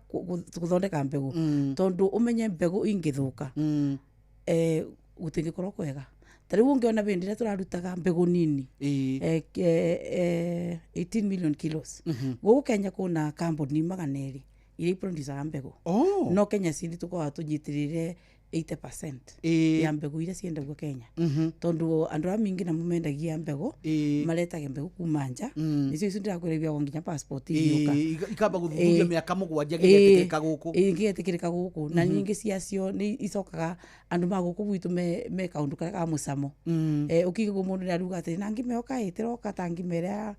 gũthondeka mbegũ tondũ ũmenye mbegũ ingĩthũka gũtingĩkorwo kwega. Ta rĩu ũngĩona bĩndĩ ĩrĩa tũrarutaga mbegũ nini 18 million kilos gũkũ Kenya kwĩna kambuni 200 iria iproducaga mbegũ no Kenya Seed tũkoragwo tũnyitĩrĩire 80% ya mbegũ iria ciendagio Kenya tondũ andũ arĩa mingĩ namo mendagia mbegũ maretaga mbegũ kuma nja nĩcio icio ndĩrakwĩra ibiagwo nginya passport igĩũka ikamba gũthuthuria mĩaka 7 gĩgetĩkĩrĩka gũkũ gĩgetĩkĩrĩka gũkũ na nyingĩ ciacio nĩ icokaga andũ ma gũkũ gwitũ me kaũndũ karĩa ka mũcamo ũkigagwo mũndũ nĩ aruga atĩrĩ na ngima ĩyo kaĩ ĩtĩroka ta ngima ĩrĩa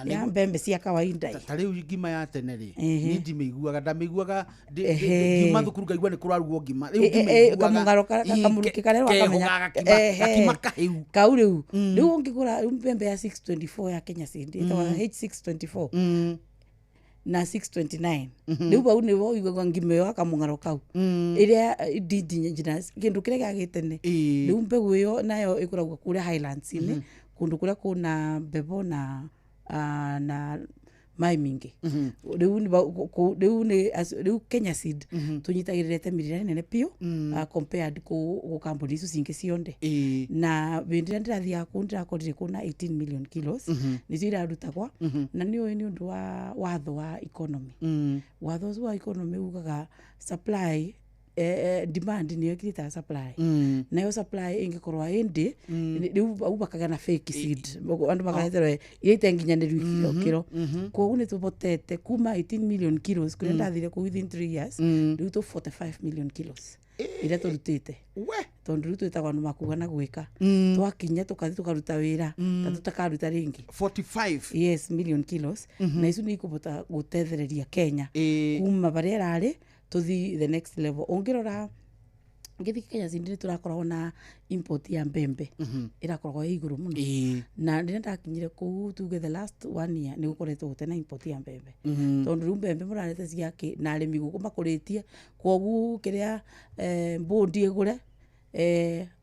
ya mbembe cia kawaida. Ta rĩu ngima ya tene rĩ niĩ ndimĩiguaga ndamĩiguaga ngiuma thukuru ngaigua nĩ kũrarugwo ngima rĩu ngima kamungaro kamuruki karĩa wakamenya gakima kahiu kau rĩu rĩu ũngĩgũra rĩu mbembe ya 624 ya Kenya Seed ĩtagwo H624 na 629 rĩu bau nĩho ũiguaga ngima ĩyo akamungaro kau ĩrĩa indigenous kĩndũ kĩrĩa gĩa gĩtene. Rĩu mbegũ ĩyo nayo ĩkũragwo kũrĩa highlands-inĩ kũndũ kũrĩa kwĩna mbembo na maĩ mingĩ. Rĩu rĩu Kenya Seed tũnyitagĩrĩra itemi rĩrĩa rĩnene biũ compared kũ kambuni icio cingĩ cionde na hĩndĩ ĩrĩa ndĩrathiaga kũu ndĩrakorire kwĩna 18 million kilos nĩcio irarutagwa na nĩũĩ nĩ ũndũ wa watho wa economy. Watho ũcio wa economy ugaga supply demand nĩyo ĩkirĩtaga supply nayo supply ĩngĩkorwo ĩndĩ rĩu bau bakagĩa na fake seed andũ makareterwo iria itenginyanĩru ikĩro. Koguo nĩ tũbotete kuma 18 million kilos kũrĩa ndathire kũu within 3 years rĩu tũ 45 million kilos iria tũrutĩte tondũ rĩu twĩtagwo andũ makuga na gwĩka twakinya tũkathi tũkaruta wĩra ta tũtakaruta rĩngĩ 45 yes million kilos na icio nĩ ikũbota gũtethereria Kenya kuma barĩa ĩrarĩ to the next level. Ũngĩrora Ngĩthiĩ Kenya Seed nĩ tũrakoragwo na import ya mbembe ĩrakoragwo ĩ igũrũ mũno, na rĩrĩa ndakinyire kũu, tuge the last one year, nĩ gũkoretwo gũtena import ya mbembe, tondũ rĩu mbembe mũrarete ciake na arĩmi gũkũ makũrĩtie. Kwoguo kĩrĩa board ĩgũre,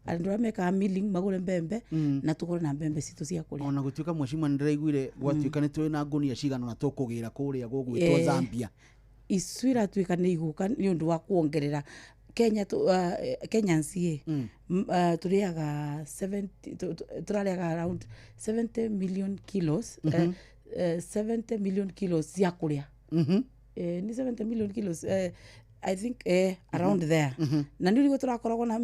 andũ arĩa mekaga milling magũre mbembe na tũkorwo na mbembe citũ cia kũrĩa. Ona gũtuĩka, mwecima, nĩ ndĩraiguire gwatuĩka nĩ twĩ na ngũnia cigana na tũkũgĩra kũrĩa gũgwĩtwo Zambia. Icu iratuĩka nĩ igũka nĩ ũndũ wa kuongerera Kenya Kenyans ĩ tũrĩaga 70, tũrarĩaga around 70 million kilos, 70 million kilos cia kũrĩa. Nĩ 70 million kilos, I think, around there. Na nĩ ũrigũ tũrakoragwo na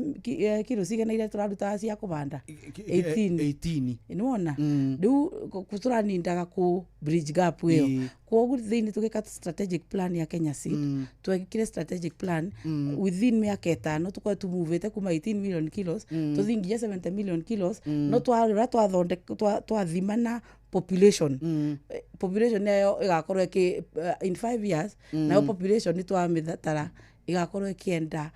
kilo cigana iria tũrarutaga cia kũbanda? 18. 18. Nĩwona rĩu tũranindaga kũ bridge gap ĩyo. Kwoguo thĩinĩ tũgĩka strategic plan ya Kenya Seed, twekire strategic plan within mĩaka 5 tũkorwe tumuvĩte kuma 18 million kilos tũthiĩ nginya 70 million kilos. No twarora twathondeka twathima na population, population nayo ĩgakorwo ĩkĩ in 5 years, nayo population nĩ twamĩtara ĩgakorwo ĩkĩenda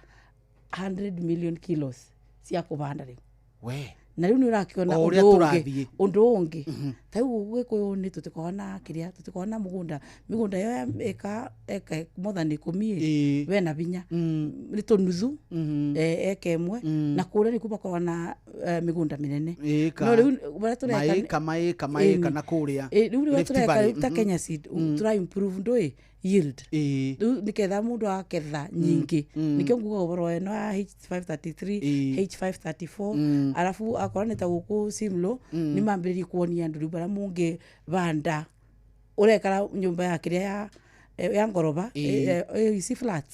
100 million kilos cia kũbanda rĩu. We. Na rĩu nĩ ũrakĩona O ũrĩa ũndũ ũngĩ. Tũrathiĩ. Ũndũ ũngĩ ta rĩu gĩkũyũ nĩ tũtikoragwo na kĩrĩa, tũtikoragwo na mũgũnda, mĩgũnda ĩyo ya ĩka more than 10 ĩ wena binya nĩ tũnuthu, eka 1, na kũrĩa nĩkuo makoragwo na mĩgũnda mĩnene. Ĩka. No rĩu ũrĩa tũreka Maĩka maĩka maĩka na kũrĩa Rĩu rĩrĩa Rift tũreka Valley. rĩu ta Kenya Seed tũra improve ndũĩ yield. Rĩu nĩketha mũndũ aketha nyingĩ, nĩkĩo nguga ũhoro ĩno ya H533, H534, arabu akorwo nĩ ta gũkũ Simlo nĩ mambĩrĩrie kuonia andũ rĩu barĩa mũngĩbanda ũrekara nyũmba ya kĩrĩa ya ngoroba, ici flats,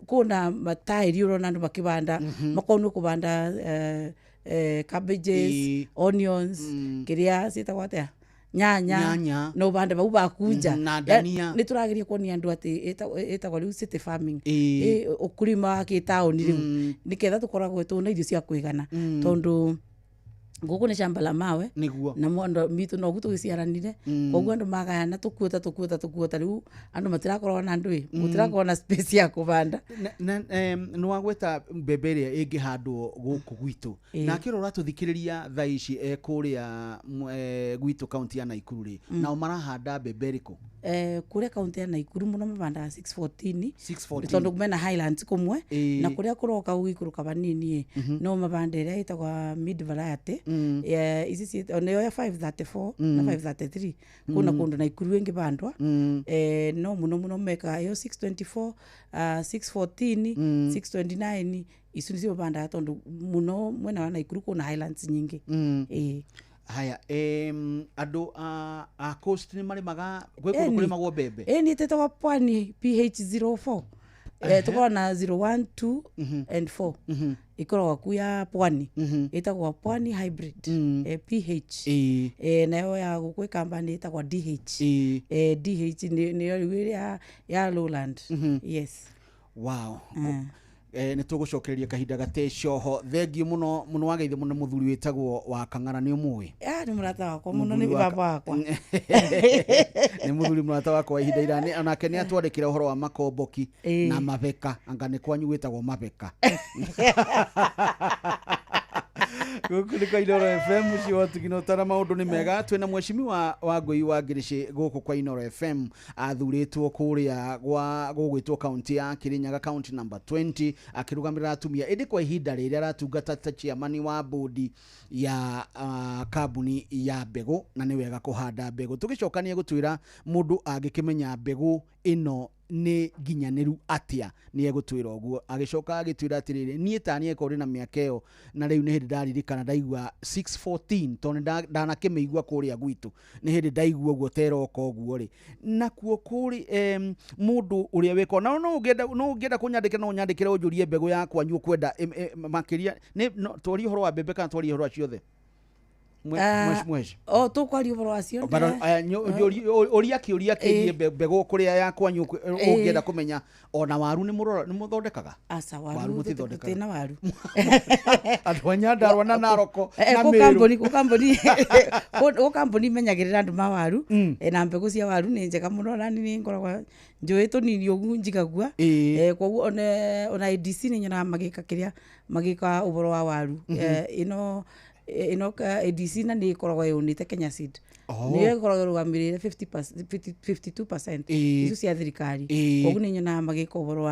kũna mataĩri ũrona andũ makĩbanda makonwo kũbanda cabbages, onions, kĩrĩa ciĩtagwo atĩa, nyanya. Nyanya. Na ũbande bau bakunja. Na ndania. Nĩ tũrageria kuonia andũ atĩ ĩtagwo rĩu city farming. Ũkulima wa gĩtaũni rĩu nĩketha tũkoragwo tũna irio cia kũigana, tondũ gũkũ nĩ shamba la mawe. Na andũ mitũ noguo tũgĩciaranire, koguo andũ magayana tũkuota tũkuota tũkuota, rĩu andũ matirakorwo na ndũĩ, gũtirakorwo na space ya kũbanda. Nĩ wagweta mbembe ĩrĩa ĩngĩhandwo gũkũ gwitũ. Nake ũrĩa ũratũthikĩrĩria thaa ici e kũrĩa gwitũ kaunti ya Naikuru rĩ, nao marahanda mbembe ĩrĩkũ? Kũrĩa kaunti ya Naikuru mũno mabandaga 614. 614. Tondũ mena highlands kũmwe, na kũrĩa kũroka gũgĩikũrũka vanini ĩ no mabanda ĩrĩa ĩtagwa mid variety. Ici onayo ya 534 na 533 kuna kũndũ Naikuru ĩngĩbandwa. No mũno mũno mekaga ĩyo 624, 614, 629, icio nĩcio mabandaga tondũ mũno mwena wa Naikuru kwĩna highlands nyingĩ. Haya, andũ a coast nĩ marĩmaga gwĩ kũndũ kũrĩmagwo mbembe? Ĩni ĩtĩtagwo Pwani PH04. Tũkoragwo na 01, 2 and 4, ĩkoragwo ku ya Pwani, ĩtagwo Pwani hybrid, PH. Nayo ya gũkũ ĩkamba nĩ ĩtagwo DH. DH nĩyo rĩu ĩrĩa ya lowland, yes. Wow. Nä tå gå cokereria kahinda gate coho. Thengiå må no må no wageithio må no må thuri wä tagwo wa Kang'ara, nä å må ä? Ah, nĩ mũrata wakwa mũno, nĩ Mũthuri wa baba wakwa. Nä må thuri mũrata wakwa wa ihinda irani, onake nä atwandä kä ra å horo wa makomboki na mabeka, anga nä kwanyu gwä tagwo mabeka. Gũkũ nĩ kwa Inoro FM, mũciĩ wa tugino tara. Maũndũ nĩ mega, twĩna mwecimiwa wa Ngũi wa Ngĩrĩcĩ gũkũ kwa Inoro FM, athurĩtwo kũrĩa gwa gũgwĩtwo kaunti ya Kirinyaga, kaunti number 20, akĩrũgamĩrĩra atumia, ĩndĩ kwa ihinda rĩrĩ aratungata ta chairman wa bodi ya kambuni ya mbegũ, na nĩ wega kũhanda mbegũ. Tũgĩcoka nĩ egũtwĩra mũndũ angĩkĩmenya mbegũ ĩno nĩ nginyanĩru atĩa, nĩ egũtwĩra ũguo. Agĩcoka agĩtwĩra atĩrĩrĩ, niĩ tani eko ndĩ na mĩaka ĩyo, na rĩu nĩ hĩndĩ ndaririkana ndaigua 614, tondũ nĩ ndanakĩmĩigua kũrĩa gwitũ, nĩ hĩndĩ ndaigua ũguo teroka ũguo rĩ nakuo kũrĩ mũndũ ũrĩa wĩko na no ũngĩenda kũnyandĩkĩra, no ũnyandĩkĩre ũnjũrie mbegũ ya kwanyu ũkwenda makĩria. Nĩ twarie ũhoro wa mbembe kana twarie ũhoro wa ciothe? Mwesh. O tũkwaria ũhoro wacio. Bara ũria kĩũria kĩgiĩ mbegũ kũrĩa ya kwanyu ũngĩenda kũmenya ona waru nĩ mũrora nĩ mũthondekaga. Aca, Waru waru mũtithondekaga. tũtina waru. Andũ a Nyandarua na Naroko na kũ Meru. kambuni kũ kambuni kũ kambuni imenyagĩrĩra andũ ma waru na mbegũ cia waru nĩ njega mũno na nĩ ngoragwo njũĩ tũnini ũguo njigagua. Koguo ona ADC nĩ nyonaga magĩka kĩrĩa magĩka ũhoro wa waru. Ĩno ĩno ADC na nĩ ĩkoragwo yũnĩte Kenya Seed. Nĩyo ĩkoragwo ĩrũgamĩrĩire 50%, 52% icio cia thirikari. Koguo nĩ nyonaga magĩka ũhoro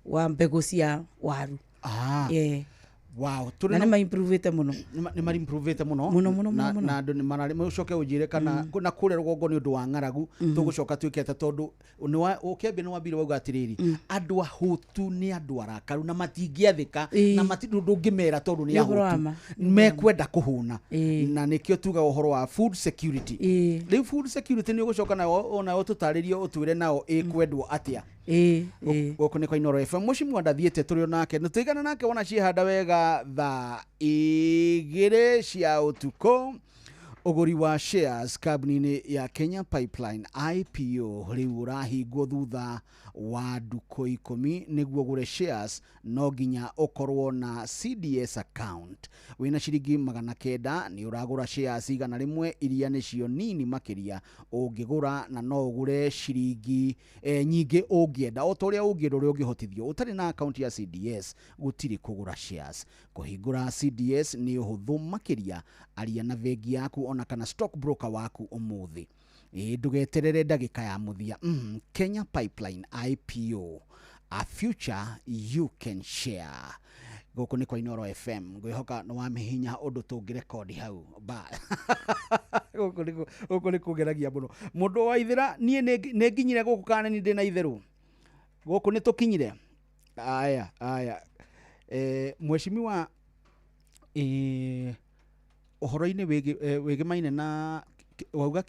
wa mbegũ cia waru. Wow, tũrĩ na na nĩ maimprovĩte mũno. Nĩ marimprovĩte mũno. Mũno, mũno, Na- mũno, mũno. Na andũ nĩ mararĩ ũcoke ũnjĩre kana na kũrĩa rũgongo nĩ ũndũ wa ng'aragu tũgũcoka twĩke atĩa tondũ ũkĩambia nĩ wambire wauga atĩrĩrĩ, andũ ahũtu nĩ andũ arakaru na matingĩathĩka na ndũngĩmera tondũ nĩ Nĩ ũhoro wa ahũtu ma. mekwenda kũhũna na nĩkĩo tugaga ũhoro wa food security. Rĩu food security nĩ ũgũcoka nayo onayo tũtarĩrie ũtwĩre nao ĩkwendwo atĩa. Ĩĩ. Gũkũ nĩ kwa Inooro FM, mũcimwa ndathiĩte tũrĩ o nake nĩ tũigana nake wona ciĩhanda wega thaa 2 cia ũtukũ. Ũgũri wa shares kambuni-inĩ ya Kenya Pipeline IPO rĩu ũrahingwo thutha wa ndukũ 10. Nĩguo ũgũre shares no nginya ũkorwo na CDS account wĩna ciringi 900 nĩ ũragũra shares 100 iria nĩcio nini makĩria ũngĩgũra, na no ũgũre ciringi nyingĩ ũngĩenda o ta ũrĩa ũngĩenda ũrĩa ũngĩhotithio. Ũtarĩ na account ya CDS gũtirĩ kũgũra shares. Kũhingũra CDS nĩ ũhũthũ makĩria, aria na bengi yaku ona kana stock broker waku ũmũthĩ. Ĩĩ, ndũgeterere ndagĩka ya mũthia. Kenya Pipeline IPO, a future you can share. Gũkũ nĩ kwa Inooro FM. Ngwĩhoka nĩ wamĩhihinya ũndũ tũngĩrekondi hau ba gũkũ nĩ kũgeragia mũno mũndũ wa ithĩra. Niĩ nĩ nginyire gũkũ kana nĩ ndĩ na itherũ gũkũ nĩ tũkinyire. Aya aya, mheshimiwa, ũhoro-inĩ wĩgĩmaine na wauga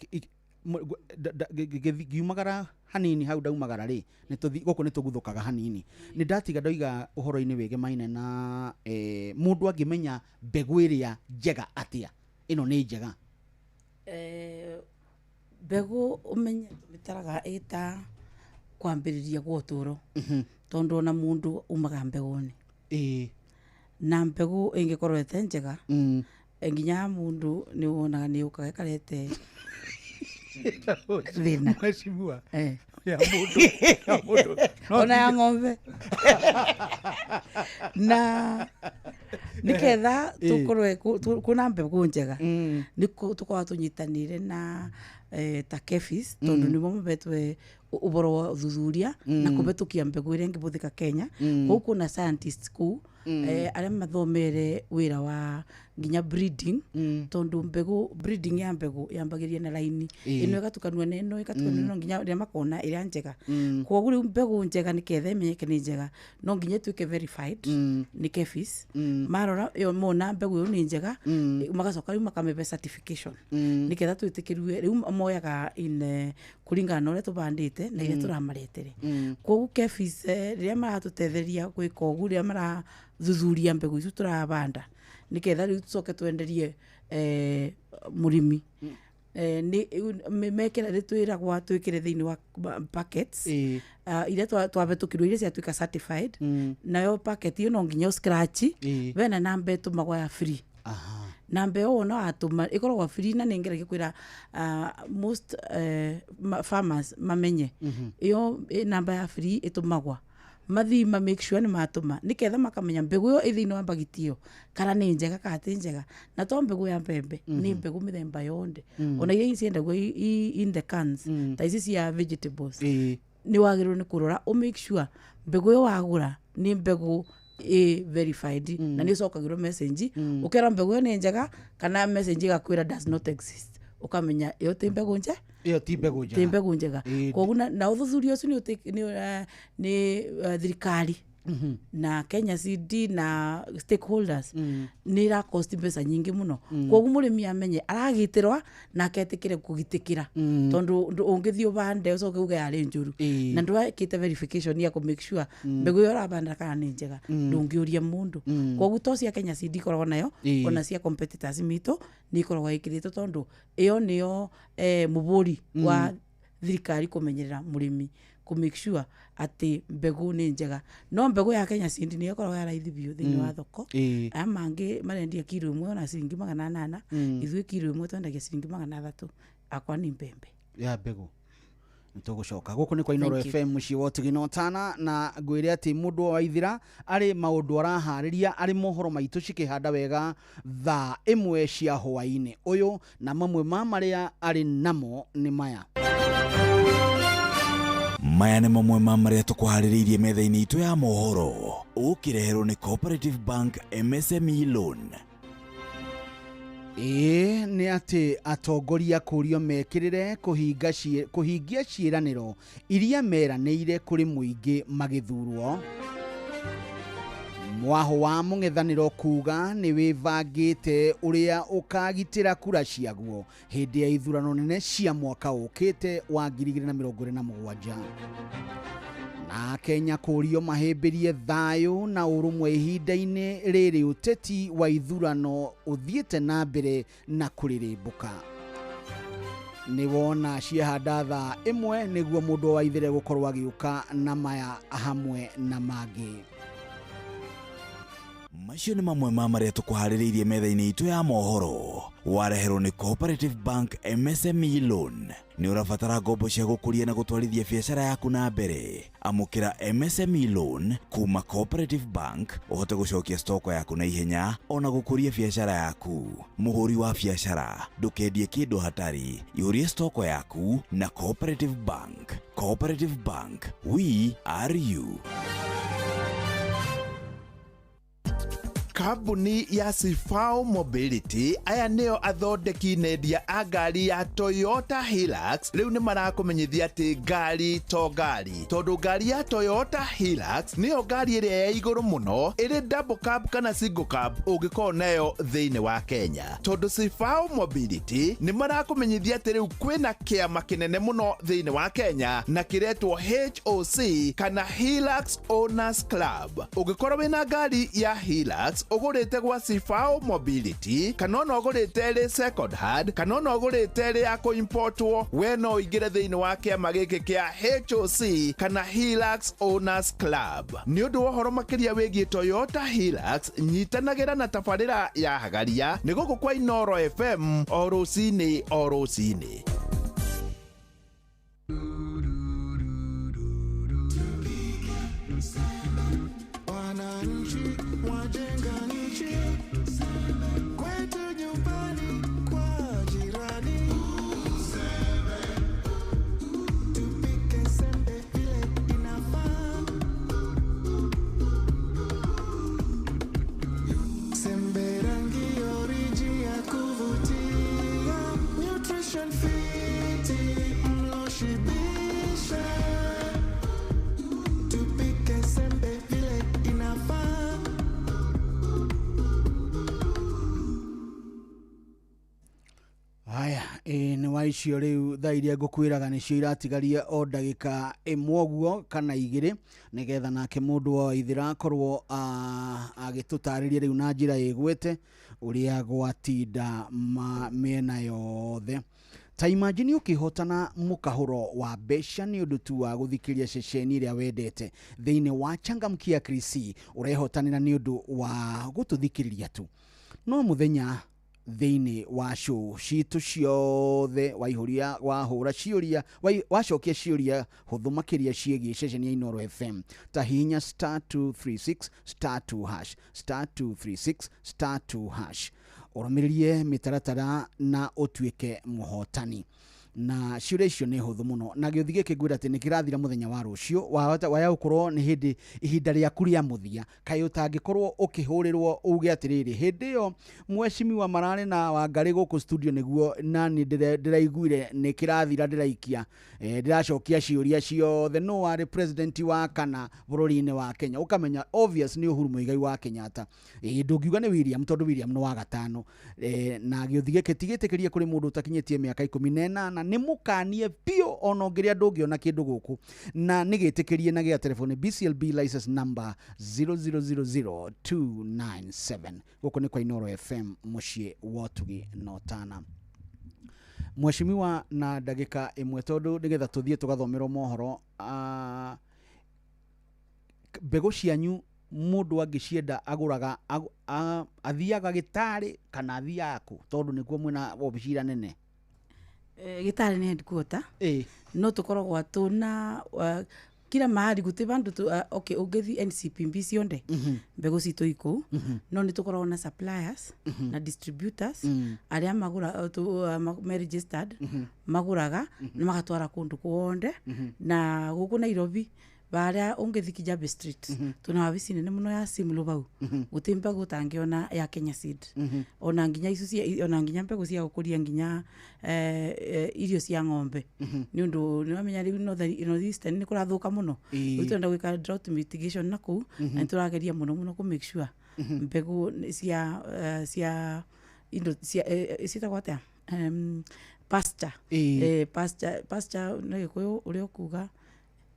ngiumagara hanini hau ndaumagara rĩ nĩ tũthi gũkũ nĩ tũguthũkaga hanini nĩ ndatiga ndoiga ũhoro-inĩ wĩgemaine na mũndũ angĩmenya mbegũ ĩrĩa njega atĩa ĩno nĩ njega. Mbegũ ũmenye tũmĩtaraga ĩta kwambĩrĩria gwa ũtũro tondũ ona mũndũ umaga mbegũ-inĩ na mbegũ ĩngĩkorwo ĩte njega nginya mũndũ nĩ wonaga nĩ yũkaga ĩkarete thĩna. Mheshimiwa, ya mũndũ ya mũndũ no Ona ya ng'ombe na nĩketha tũkorwe kwĩna mbegũ njega nĩ tũkoragwo tũnyitanĩire na ta KEPHIS tondũ nĩmo mabetwe ũhoro wa ũthuthuria na kũhetũkia mbegũ ĩrĩa ĩngĩhũthĩka Kenya. Kũu kwĩna scientists kũu arĩa mathomere wĩra wa nginya breeding tondũ mbegũ breeding ya mbegũ yambagĩria na raini ĩno ĩgatukanio na ĩno ĩgatukanio na ĩno nginya rĩrĩa makona ĩrĩa njega. Koguo rĩu mbegũ njega nĩketha ĩmenyeke nĩ njega no nginya ĩtuĩke verified nĩ KEPHIS. Marora ĩyo mona mbegũ ĩyo nĩ njega magacoka rĩu makamĩhe certification nĩgetha twĩtĩkĩrue. Rĩu moyaga in kũringana na ũrĩa tũbandĩte na iria tũramaretere. Koguo KEPHIS rĩrĩa maratũtetheria gwĩka ũguo rĩrĩa marathuthuria mbegũ icio tũrabanda nĩgetha rĩu tũcoke twenderie mũrĩmi nĩ mekĩra nĩ twĩragwa twĩkĩre thĩinĩ wa packets iria twabetũkirwo iria ciatuĩka certified. Nayo packet ĩyo no nginya scratch bena namba ĩtũmagwo ya free. Namba ĩyo wona watũma ĩkoragwo free na nĩ ngeragia kwĩra most farmers mamenye ĩyo namba ya free ĩtũmagwa mathii ma make sure nĩ matũma nĩketha makamenya mbegũ ĩyo ĩ thĩinĩ wa mbagiti ĩyo kana nĩ njega kana ti njega. Na to mbegũ ya mbembe, nĩ mbegũ mĩthemba yothe ona iria ciendagwo in the cans ta ici cia vegetables nĩ wagĩrĩirwo nĩ kũrora ũ make sure mbegũ ĩyo wagũra nĩ mbegũ ĩ verified na nĩ ũcokagĩrwo message ũkera mbegũ ĩyo nĩ njega kana message ĩgakwĩra does not exist ũkamenya ĩyo ti mbegũ nje ĩyo ti mbegũ ti njega. mbegũ njega. Koguo na ũthuthuria ũcio nĩ thirikari Na Kenya Seed na stakeholders nä ira cost mbeca nyingä må no. Koguo må rä mi amenye aragitä rwa na aketä kä re kå gitä kä ra, tondå å ngä thiä å bande å coke uge yarä njå ru na ndwakä te verification ya kå make sure mbegå ä yo ũrabanda kana nä njega, ndå ngä å ria må ndå. Koguo to cia Kenya Seed ikoragwo nayo, ona cia competitors mitå nä ikoragwo ä kä rä two, tondå ä yo nä yo må bå wa thirikari kũmenyerera mũrĩmi, kũ make sure atĩ mbegũ nĩ njega. No mbegũ ya Kenya Seed nĩyo ĩkoragwo ya raithi biũ thĩinĩ wa thoko. Aya mangĩ marendia kiro ĩmwe ona ciringi 800, ithuĩ kiro ĩmwe twendagia ciringi 300. Akwa nĩ mbembe ya mbegũ. Nĩtũgũcoka gũkũ nĩ kwa Inooro FM mũciĩ wa ũtugi na ũtana, na ngwĩre atĩ mũndũ wa Waithĩra arĩ maũndũ araharĩria arĩ mohoro maitũ cikĩhanda wega thaa 1 cia hwaĩ-inĩ ũyũ, na mamwe ma marĩa arĩ namo nĩ maya. Maya nĩ mamwe ma marĩa tũkũharĩrĩirie metha-inĩ itũ ya mohoro, ũkĩreherwo nĩ Cooperative Bank MSME Loan. Ĩĩ nĩ atĩ atongoria kũrio mekĩrĩre kũhingia ciĩranĩro iria meranĩire kũrĩ mũingĩ magĩthurwo. Mwaho wa mũng'ethanĩro kuga nĩ wĩbangĩte ũrĩa ũkagitĩra kura ciaguo hĩndĩ ya ithurano nene cia mwaka ũkĩte wa 2027. Na Kenya kũrio mahĩmbĩrie thayũ na ũrũmwe ihinda-inĩ rĩrĩ ũteti wa ithurano ũthiĩte na mbere na kũrĩrĩmbũka. Nĩ wona ciahanda thaa 1 nĩguo mũndũ wa Waithĩra gũkorwo agĩũka na maya hamwe na mangĩ. Macio nĩ mamwe ma marĩa tũkũharĩrĩirie metha-inĩ itũ ya mohoro, wareherwo nĩ Cooperative Bank MSME Loan. Nĩ ũrabatara ngombo cia gũkũria na gũtwarithia biacara yaku na mbere? Amũkĩra MSME Loan kuma Cooperative Bank ũhote gũcokia stoko yaku na ihenya ona gũkũria biacara yaku. Mũhũri wa biacara, ndũkendie kĩndũ hatari, ihũrie stoko yaku na Cooperative Bank. Cooperative Bank, we are you. Kambuni ya Sifao Mobility, aya nĩo athondeki nendia a ngari ya Toyota Hilux, rĩu nĩ marakũmenyithia atĩ ngari to ngari, tondũ ngari ya Toyota Hilux nĩyo ngari ĩrĩa ya igũrũ mũno ĩrĩ double cab kana single cab ũngĩkorwo nayo thĩinĩ wa Kenya. Tondũ Sifao Mobility nĩ marakũmenyithia atĩ rĩu kwĩna kĩama kĩnene mũno thĩinĩ wa Kenya na kĩretwo HOC kana Hilux Owners Club. Ũngĩkorwo wĩna ngari ya Hilux ũgũrĩte gwa Sifao Mobility, kana ona ũgũrĩte ĩrĩ second hand, kana ona ũgũrĩte ĩrĩ ya kũimportwo, we no ũingĩre thĩinĩ wa kĩama gĩkĩ kĩa HOC kana Hilux Owners Club. Nĩ ũndũ wa ũhoro makĩria wĩgiĩ Toyota Hilux, nyitanagĩra na tabarĩra ya Hagaria nĩ gũkũ kwa Inooro FM o rũcinĩ o rũcinĩ. Haya, nĩ wa icio rĩu thaa iria ngũkwĩraga nĩcio iratigaria o ndagĩka 1 ũguo kana 2, nĩgetha nake mũndũ wa Waithĩra akorwo agĩtũtarĩria rĩu na njĩra ĩgwete ũrĩa gwatinda mĩena yothe. Ta imagine ũkĩhotana mũkahũro wa mbeca nĩ ũndũ tu wa gũthikĩrĩria ceceni ĩrĩa wendete thĩinĩ wa Changamkia Krisi, ũrehotanĩra nĩ ũndũ wa gũtũthikĩrĩria tu. No mũthenya thĩinĩ wa show citũ ciothe waihũria wahũra ciũria wacokia ciũria hũthũ makĩria ciĩgiĩ ceceni ya Inooro FM, ta hihinya *236 *2 hash *236 *2 hash, ũrũmĩrĩrie mĩtaratara na ũtuĩke mũhotani. Na ciũria icio nĩ hũthũ mũno, na gĩũthi gĩkĩ ngwĩra atĩ nĩ kĩrathira mũthenya wa rũciũ. Wahota waya gũkorwo nĩ hĩndĩ ihinda rĩaku rĩa mũthia, kaĩ ũtangĩkorwo ũkĩhũrĩrwo uge atĩrĩrĩ, hĩndĩ ĩyo mheshimiwa mararĩ na Wangarĩ gũkũ studio nĩguo nani ndĩraiguire nĩ kĩrathira, ndĩraikia ndĩracokia ciũria ciothe. No warĩ president wa kana bũrũri-inĩ wa Kenya? Ũkamenya obvious nĩ Uhuru Muigai wa Kenyatta. Ndũngiuga nĩ William tondũ William nĩ wa gatano. Na gĩũthi gĩkĩ ti gĩtĩkĩrie kũrĩ mũndũ ũtakinyĩtie mĩaka 18. Nĩ mũkanie biũ, ona ũngĩrĩa ndũngĩona kĩndũ gũkũ, na nĩ gĩtĩkĩrie na gĩa telefoni BCLB license number 0000297. Gũkũ nĩ kwa Inooro FM, mũciĩ wa ũtugi na ũtana. Mheshimiwa, na ndagĩka ĩmwe tondũ nĩgetha tũthiĩ tũgathomerwo mohoro, mbegũ cianyu mũndũ angĩcienda agũraga athiaga gĩtarĩ kana athiaga kũ, tondũ nĩkuo mwĩna wabici ira nene? Gĩtarĩ nĩ headquarter. No tũkoragwo tũna kila mahali, guti bandu tu, okay, ũngĩthi NCPB cionde mbegũ citũ ikũu, no nĩ tũkoragwo na suppliers na distributors arĩa magũra me registered, magũraga na magatwara kũndũ kuonde. Na gũkũ Nairobi baria ũngĩthi Kijabe Street, tuna wabici nene mũno ya Simlo bau, gũtĩ mbegũ ũtangĩona ya Kenya Seed, ona nginya icio cia, ona nginya mbegũ cia gũkũria nginya irio cia ng'ombe, nĩ ũndũ nĩ wamenya rĩu North Eastern nĩ kũrathũka mũno. Rĩu tũrenda gwĩka drought mitigation na kũu, na nĩ tũrageria mũno mũno kũ make sure mbegũ nĩ cia indo cia ciĩtagwo atĩa, pasture. Pasture na Gĩkũyũ ũrĩa ũkuga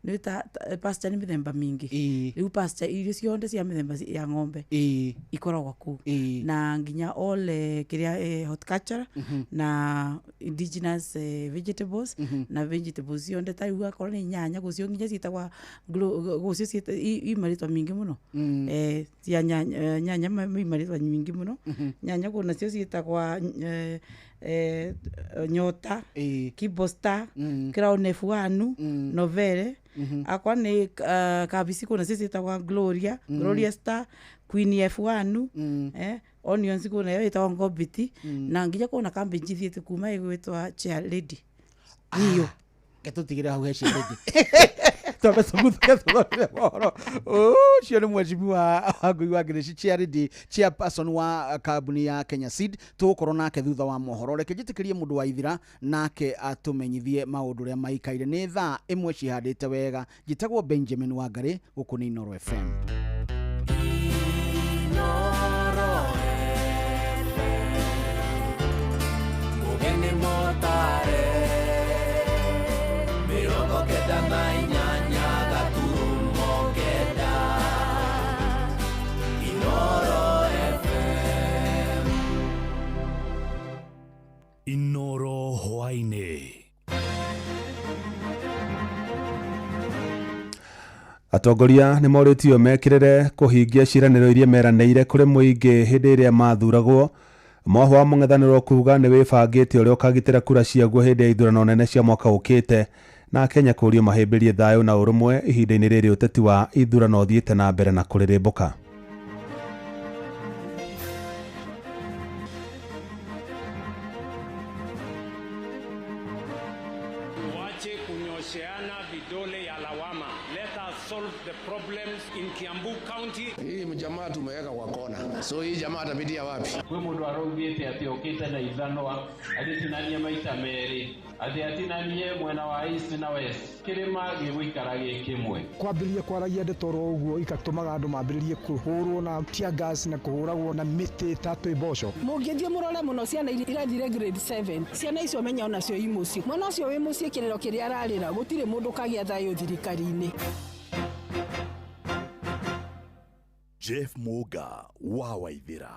nĩ ta pasture nĩ mĩthemba mĩingĩ. Rĩu pasture, irio ciothe cia mĩthemba ya ng'ombe ikoragwo kũu, na nginya all kĩrĩa horticulture na indigenous vegetables na vegetables ciothe, ta rĩu akorwo nĩ nyanya gũcio nginya ciĩtagwa gũcio i marĩtwa mingĩ mũno. Cia nyanya, nyanya i marĩtwa mingĩ mũno. Nyanya kũ nacio ciĩtagwa nyota, kibosta, Crown F1, novere. Akwa nĩ kabici kũ nacio ciĩtagwa Gloria, Gloria Star, Queen F1. Onions kũ nayo ĩtagwa Ngobiti, na nginya kũna cabbage ithiĩte kuma ĩgwĩtwa Chair Lady niyo. Ke tũtigĩre hau he ciĩrĩngĩ, twambe tũguthũke tũthomere mohoro. Ũcio nĩ mheshimiwa Wangui wa Ngĩrĩci, chairlady, chairperson wa kambuni ya Kenya Seed. Tũgũkorwo nake thutha wa mohoro. Reke njĩtĩkĩrie mũndũ wa ithira nake atũmenyithie maũndũ ũrĩa maikaire. Nĩ thaa 1 cihandĩte wega. Njĩtagwo Benjamin Wangarĩ, gũkũ nĩ Inooro FM. Inooro FM, Mũgeni Motare, 98.9 Inooro FM. Inooro hwaĩ-inĩ. Atongoria nĩ morĩtio mekĩrĩre kũhingia ciĩranĩro iria meranĩire kũrĩ mũingĩ hĩndĩ ĩrĩa mathuragwo. Mohwo wa mũng'ethanĩro kuga nĩ wĩbangĩte ũrĩa ũkagitĩra kura ciaguo hĩndĩ ya ithurano nene cia mwaka ũkĩte, na Kenya kũrio mahĩmbĩrie thayũ na ũrũmwe ihinda-inĩ rĩrĩ ũteti wa ithurano ũthiĩte na mbere na kũrĩrĩmbũka. Tuache kunyosheana vidole ya lawama. Let us solve the problems in Kiambu County. Hii jamaa tumeweka kwa kona, so hii jamaa atapitia wapi? Kwĩ mũndũ araugĩte atĩ okĩte na ithanwa agĩtinanie maita merĩ, atĩ atinanie mwena wa east na west, kĩrĩma gĩgũikara gĩ kĩmwe. Kwambĩrĩria kwaragia ndeto oro ũguo igatũmaga andũ mambĩrĩrie kũhũrwo na tear gas na kũhũragwo na mĩtĩ ta twĩ mboco. Mũngĩthiĩ mũrore mũno, ciana iria irathire grade 7, ciana icio menya onacio i mũciĩ, mwana ũcio wĩ mũciĩ kĩrĩro kĩrĩa ararĩra, gũtirĩ mũndũ ũkagĩa thayũ thirikari-inĩ. Jeff Muga wa Waithira.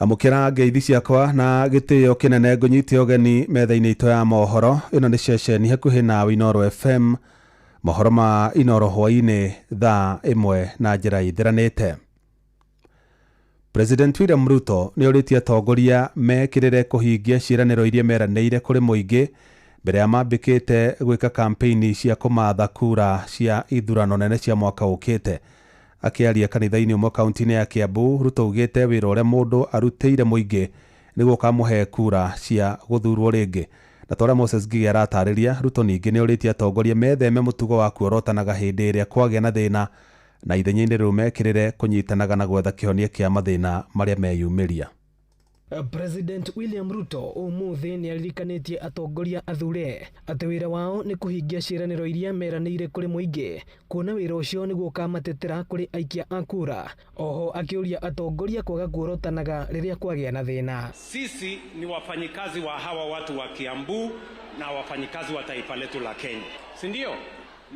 Amũkĩra ngeithi ciakwa na gĩtĩo kĩnene, ngũnyite ũgeni metha-inĩ itũ ya mohoro. Ĩno nĩ ceceni hakuhĩ na Inooro FM, mohoro ma Inooro hwaĩ-inĩ thaa 1 na njĩra ithiranĩte. President William Ruto nĩ orĩtie atongoria mekĩrĩre kũhingia ciĩranĩro iria meranĩire kũrĩ mũingĩ mbere ya mambĩkĩte gwĩka kampĩini cia kũmatha kura cia ithurano nene cia mwaka ũkĩte. Akĩaria kanitha-inĩ ũmwe kaunti-inĩ ya Kiambu, Ruto augĩte wĩra ũrĩa mũndũ arutĩire mũingĩ Nĩguo ũkamũhe kura cia gũthurwo rĩngĩ. Na ta ũrĩa Moses Ngigĩ aratarĩria, Ruto ningĩ nĩ orĩtie atongoria metheme mũtugo wa kuorotanaga hĩndĩ ĩrĩa kwagĩa na thĩna, na ithenya-inĩ rĩu mekĩrĩre kũnyitanaga na gwetha kĩhonia kĩa mathĩna marĩa meyumĩria. President William Ruto ũmũthĩ nĩ aririkanĩtie atongoria athure atĩ wĩra wao nĩ kũhingia ciĩranĩro iria meranĩire kũrĩ mũingĩ, kuona wĩra ũcio nĩguo ũkamatetera kũrĩ aikia a kura. Oho akĩũria atongoria kwaga kuorotanaga rĩrĩa kwagĩa na thĩna. Sisi ni wafanyikazi wa hawa watu wa Kiambu na wafanyikazi wa taifa letu la Kenya, si ndio?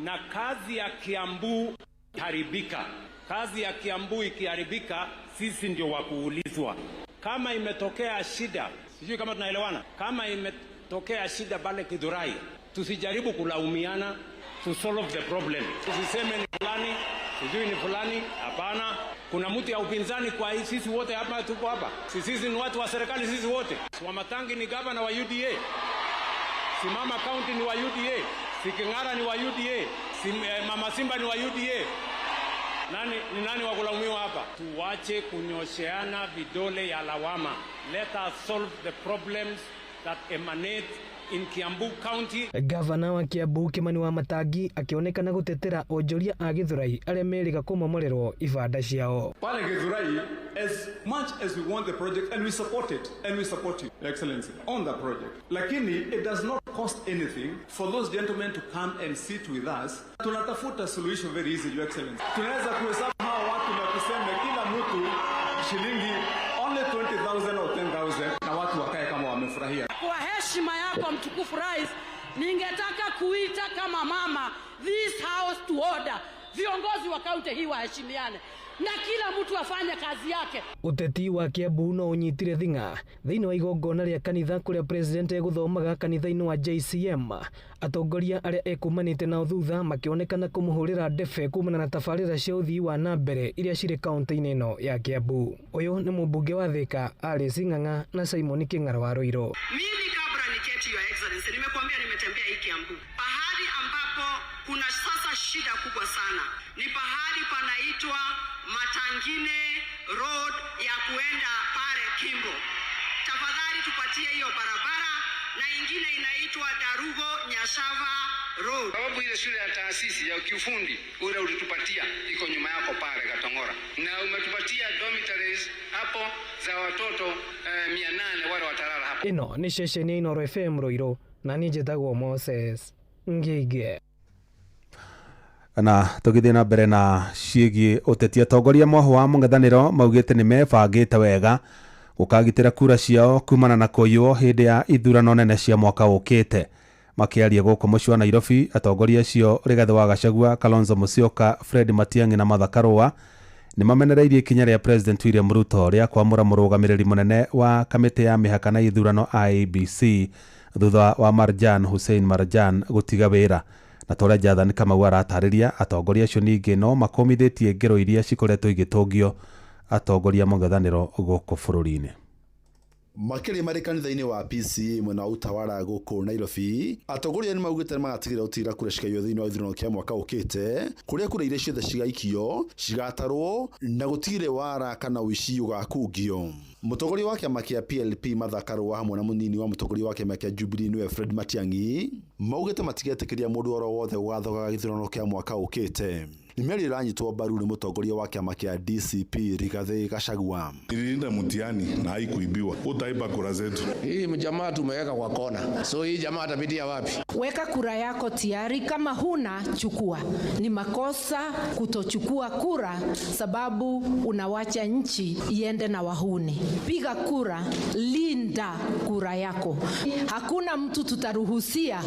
Na kazi ya Kiambu haribika, kazi ya Kiambu ikiharibika, sisi ndio wa kuulizwa. Kama imetokea shida, sijui kama tunaelewana, kama imetokea shida pale Githurai, tusijaribu kulaumiana, to solve the problem. Tusiseme ni fulani, sijui ni fulani, hapana. Kuna mtu ya upinzani kwa hii, sisi wote hapa tuko hapa. Sisi ni watu wa serikali sisi wote. Wamatangi ni gavana wa UDA. Simama County ni wa UDA. Sikingara ni wa UDA. Mama Simba ni wa UDA. Nani ni nani wa kulaumiwa hapa? Tuwache kunyosheana vidole ya lawama. Let us solve the problems that emanate in Kiambu County. Gavana wa Kiambu Kimani Wamatangi akionekana gutetera onjoria a Githurai aria meriga kumomorerwo ibanda ciao. Pale Githurai, as much as we want the project and we support it, and we support you, Your Excellency, on the project. Lakini it does not cost anything for those gentlemen to come and sit with us. Tunatafuta solution very easy, Your Excellency. Tunaweza kuhesabu hawa watu na tuseme kila mtu shilingi only 20,000 or 10,000 na watu wakae kama wamefurahia. Kwa heshima yako mtukufu Rais, ningetaka kuita kama mama this house to order. Viongozi wa kaunti hii waheshimiane na kila mtu afanye kazi yake. Uteti wa Kiambu no unyitire thing'a thiini wa igongona ria kanitha kuria president eguthomaga kanitha-inĩ wa JCM. Atongoria aria ekumanite nao thutha makionekana kumuhurira ndefe kumana na tabarĩra cia ũthii wa na mbere iria cirĩ kaunti-inĩ ĩno ya Kiambu. Ũyũ nĩ mũmbunge wa Thika Alice Ng'ang'a na Simon King'ara wa Ruiru. Mimi kabla niketi, Your Excellency, nimekuambia nimetembea hii Kiambu, pahali ambapo kuna sasa shida kubwa sana ni pahali panaitwa Matangine Road ya kuenda pale Kimbo. Tafadhali tupatie hiyo barabara, na ingine inaitwa Darugo Nyashava Road. Sababu ile shule ya taasisi ya kiufundi ule ulitupatia iko nyuma yako pale Katongora, na umetupatia dormitories hapo za watoto 800 wale watalala hapo. Ino ni ceceni Inooro FM Ruiru, na niĩ njĩtagwo Moses Ngige. Na tũgĩthiĩ na mbere na ciĩgiĩ ũteti, atongoria mwaho wa mũng'ethanĩro maugĩte nĩ mebangĩte wega gũkagitĩra kura ciao kumana na kũiywo hĩndĩ ya ithurano nene cia mwaka ũkĩte. Makĩaria gũkũ mũciĩ wa Nairobi, atongoria acio Rigathĩ wa Gachagua, Kalonzo Musyoka, Fred Matiang'i na Martha Karua nĩ mamenereirie ikinya rĩa President William Ruto rĩa kwamũra mũrũgamĩrĩri mũnene wa kamĩtĩ ya mĩhaka na ithurano IEBC thutha wa Marjan Hussein Marjan gũtiga wĩra. Na ta ũrĩa Jathan Kamau aratarĩria, atongoria acio ningĩ no makomithĩtie ngero iria cikoretwo igĩtũngio atongoria mũng'ethanĩro gũkũ bũrũri-inĩ. Makĩria marĩ kanitha-inĩ wa PCA mwena wa Utawala gũkũ Nairobi, atongoria nĩ maugĩte nĩ magatigĩrĩra gũtigĩrĩra kura cikaiywo thĩinĩ wa gĩthurano kĩa mwaka ũkĩte, kũrĩa kura iria ciothe cigaikio cigatarwo na gũtigĩrĩra wara kana ũici ũgakungio. Mũtongoria wa kĩama kĩa PLP Martha Karua hamwe na mũnini wa mũtongoria wa kĩama kĩa Jubilee nĩwe Fred Matiang'i maugĩte matigetĩkĩria mũndũ oro wothe ũgathogaga gĩthurano kĩa mwaka ũkĩte. Nĩ mĩario ĩranyitwo mbaru nĩ mũtongoria wa kĩama kĩa DCP Rigathĩ Gachagua. Ililinda mtihani na haikuibiwa. Utaiba kura zetu. Hii mjamaa tumeweka kwa kona. So hii jamaa atapitia wapi? Weka kura yako tayari, kama huna chukua. Ni makosa kutochukua kura sababu unawacha nchi iende na wahuni. Piga kura, linda kura yako. Hakuna mtu tutaruhusia